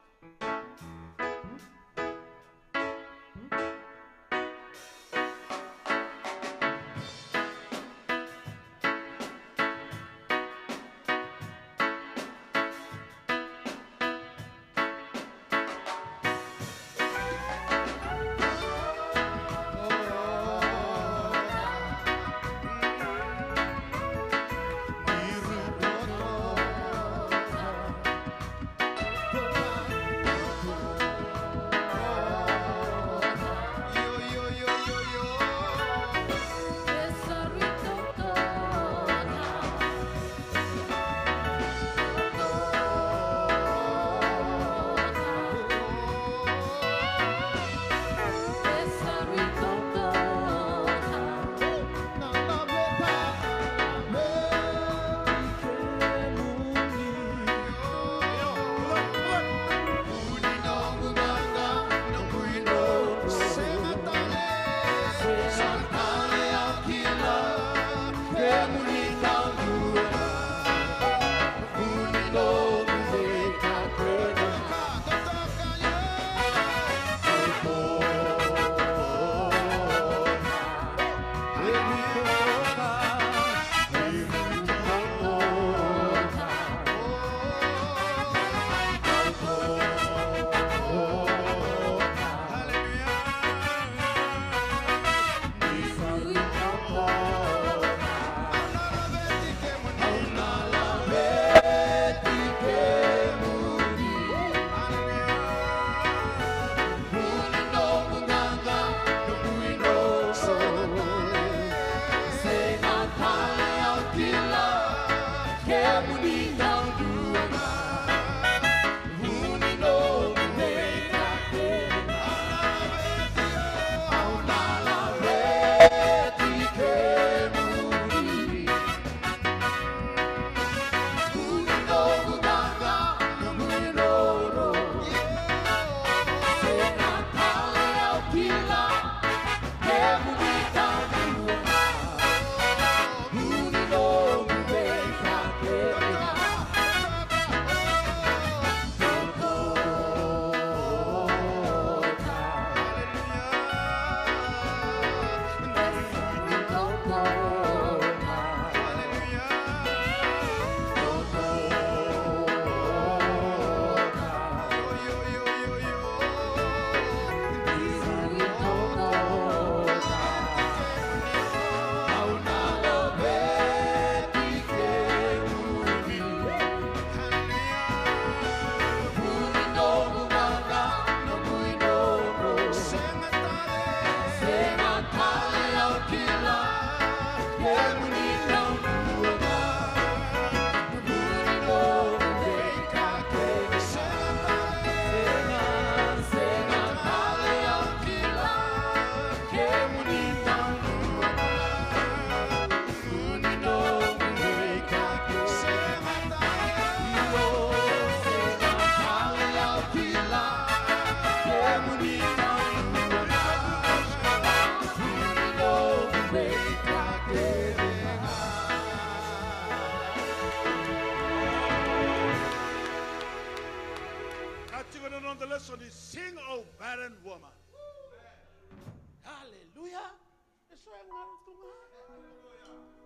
tu ga.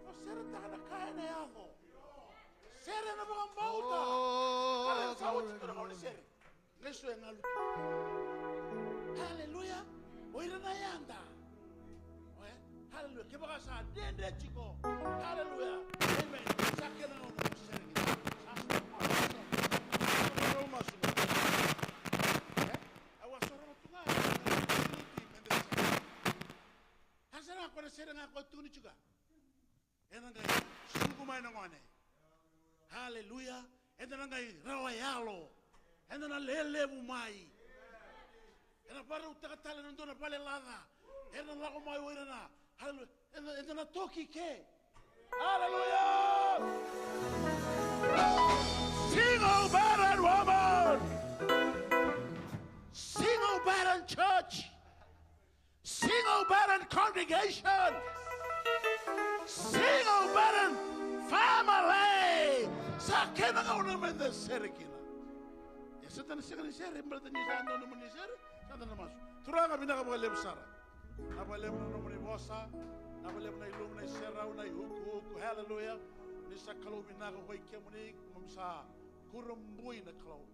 O sere taka na ka ena yaco. Sere ena vakabauta. Oh, kare sa oti tu na gauna ni sere. Lesu e galu tu. Haleluya. O ira na yada. Oya. Haleluya. Kevaka sa dredre tiko. Haleluya. Amen. Sa kena gauna mo sere kina. Sa sa. Sa sa. Sa sa. Au a soro tu ga. A sere ga ko na sere ga ko tukuni tiko ga. Eda na qai sucu mai na gone. Haleluya. Eda na qai rawa yalo. Eda na lelevu mai. Eda na varautaka tale na dua na vale laca. Eda na lako mai o ira na. Haleluya. Eda, eda na toki ke. Haleluya. Single barren woman. Single barren church. Single barren congregation. Single barren family. Sa kena gauna meda sere kina. E sa da na sega ni sere baleta ni sa dua nomuni sere. Sa da na masu. Turaga, vinaka vakalevu sara. Na vakalevu na nomuni vosa. Na vakalevu na ilumu, na iserau, na iukuuku. Haleluya. Ni sa Kalou vinaka ko i kemuni, mo ni sa kurabui na Kalou.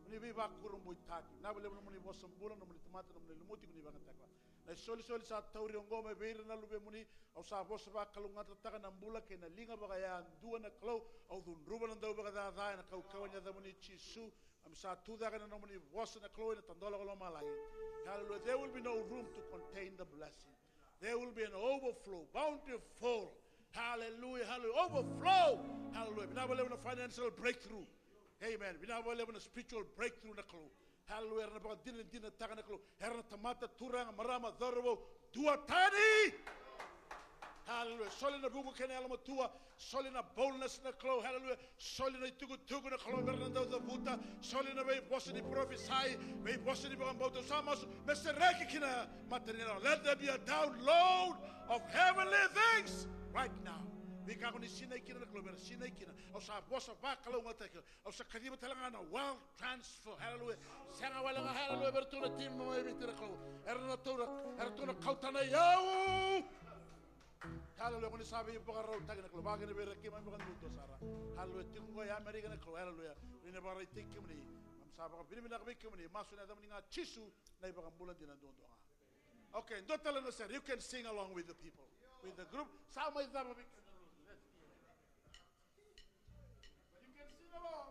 Mo ni veivakurabuitaki. Na vakalevu na nomuni vosa bula, na nomuni tamata, na nomuni lumuti, ko ni vakatakila. Na isolisoli sa tauri oqo mai vei ira na luvemuni, au sa vosa vakalougatataka na bula kei na liga vakayadua na Kalou, au cudruva na dauvakacaca ena kaukauwa ni yacamuni Jisu, keimami sa tucake na nomuni vosa na Kalou ena tadolaka lomalagi. Hallelujah. There will be no room to contain the blessing. There will be an overflow, bountiful. Hallelujah, hallelujah. Overflow. Hallelujah. Vinaka vakalevu na financial breakthrough. Amen. Vinaka vakalevu na spiritual breakthrough na Kalou. Hallelujah. Era na vakadinadinataka na Kalou. Era na tamata, turaga, marama, cauravou. Duatani. Hallelujah. Soli na vuku kei na yalomatua. Soli na boldness na Kalou. Hallelujah. Soli na itukutuku na Kalou. Era na dau cavuta. Soli na veivosa ni profisai. Veivosa ni vakabauta. Sa masu. Me sereki kina. Mata ni yalo. Let there be a download of heavenly things right now. Veika ko ni sinai kina na Kalou. Era sinai kina. Au sa vosa vakalougatataki. Au sa kaciva tale ga na wealth transfer. Hallelujah. Sega wale ga, hallelujah, vei iratou na timi mai Viti na Kalou. Era na taura, eratou na kauta na iyau. Hallelujah. Ko ni sa veivakarautaki na Kalou. Vakakina vei ira keimami vakaduadua sara. Hallelujah. Tiko qo e Amerika na Kalou. Hallelujah. Ni na vakaraitaki kemuni. Keimami sa vakavinavinaka vei kemuni. Masu ena yacamuni ga Jisu na iVakabula dina duadua ga. Okay, dua tale na sere. You can sing along with the people, with the group. Sa mai cava vei kemuni. You can sing along.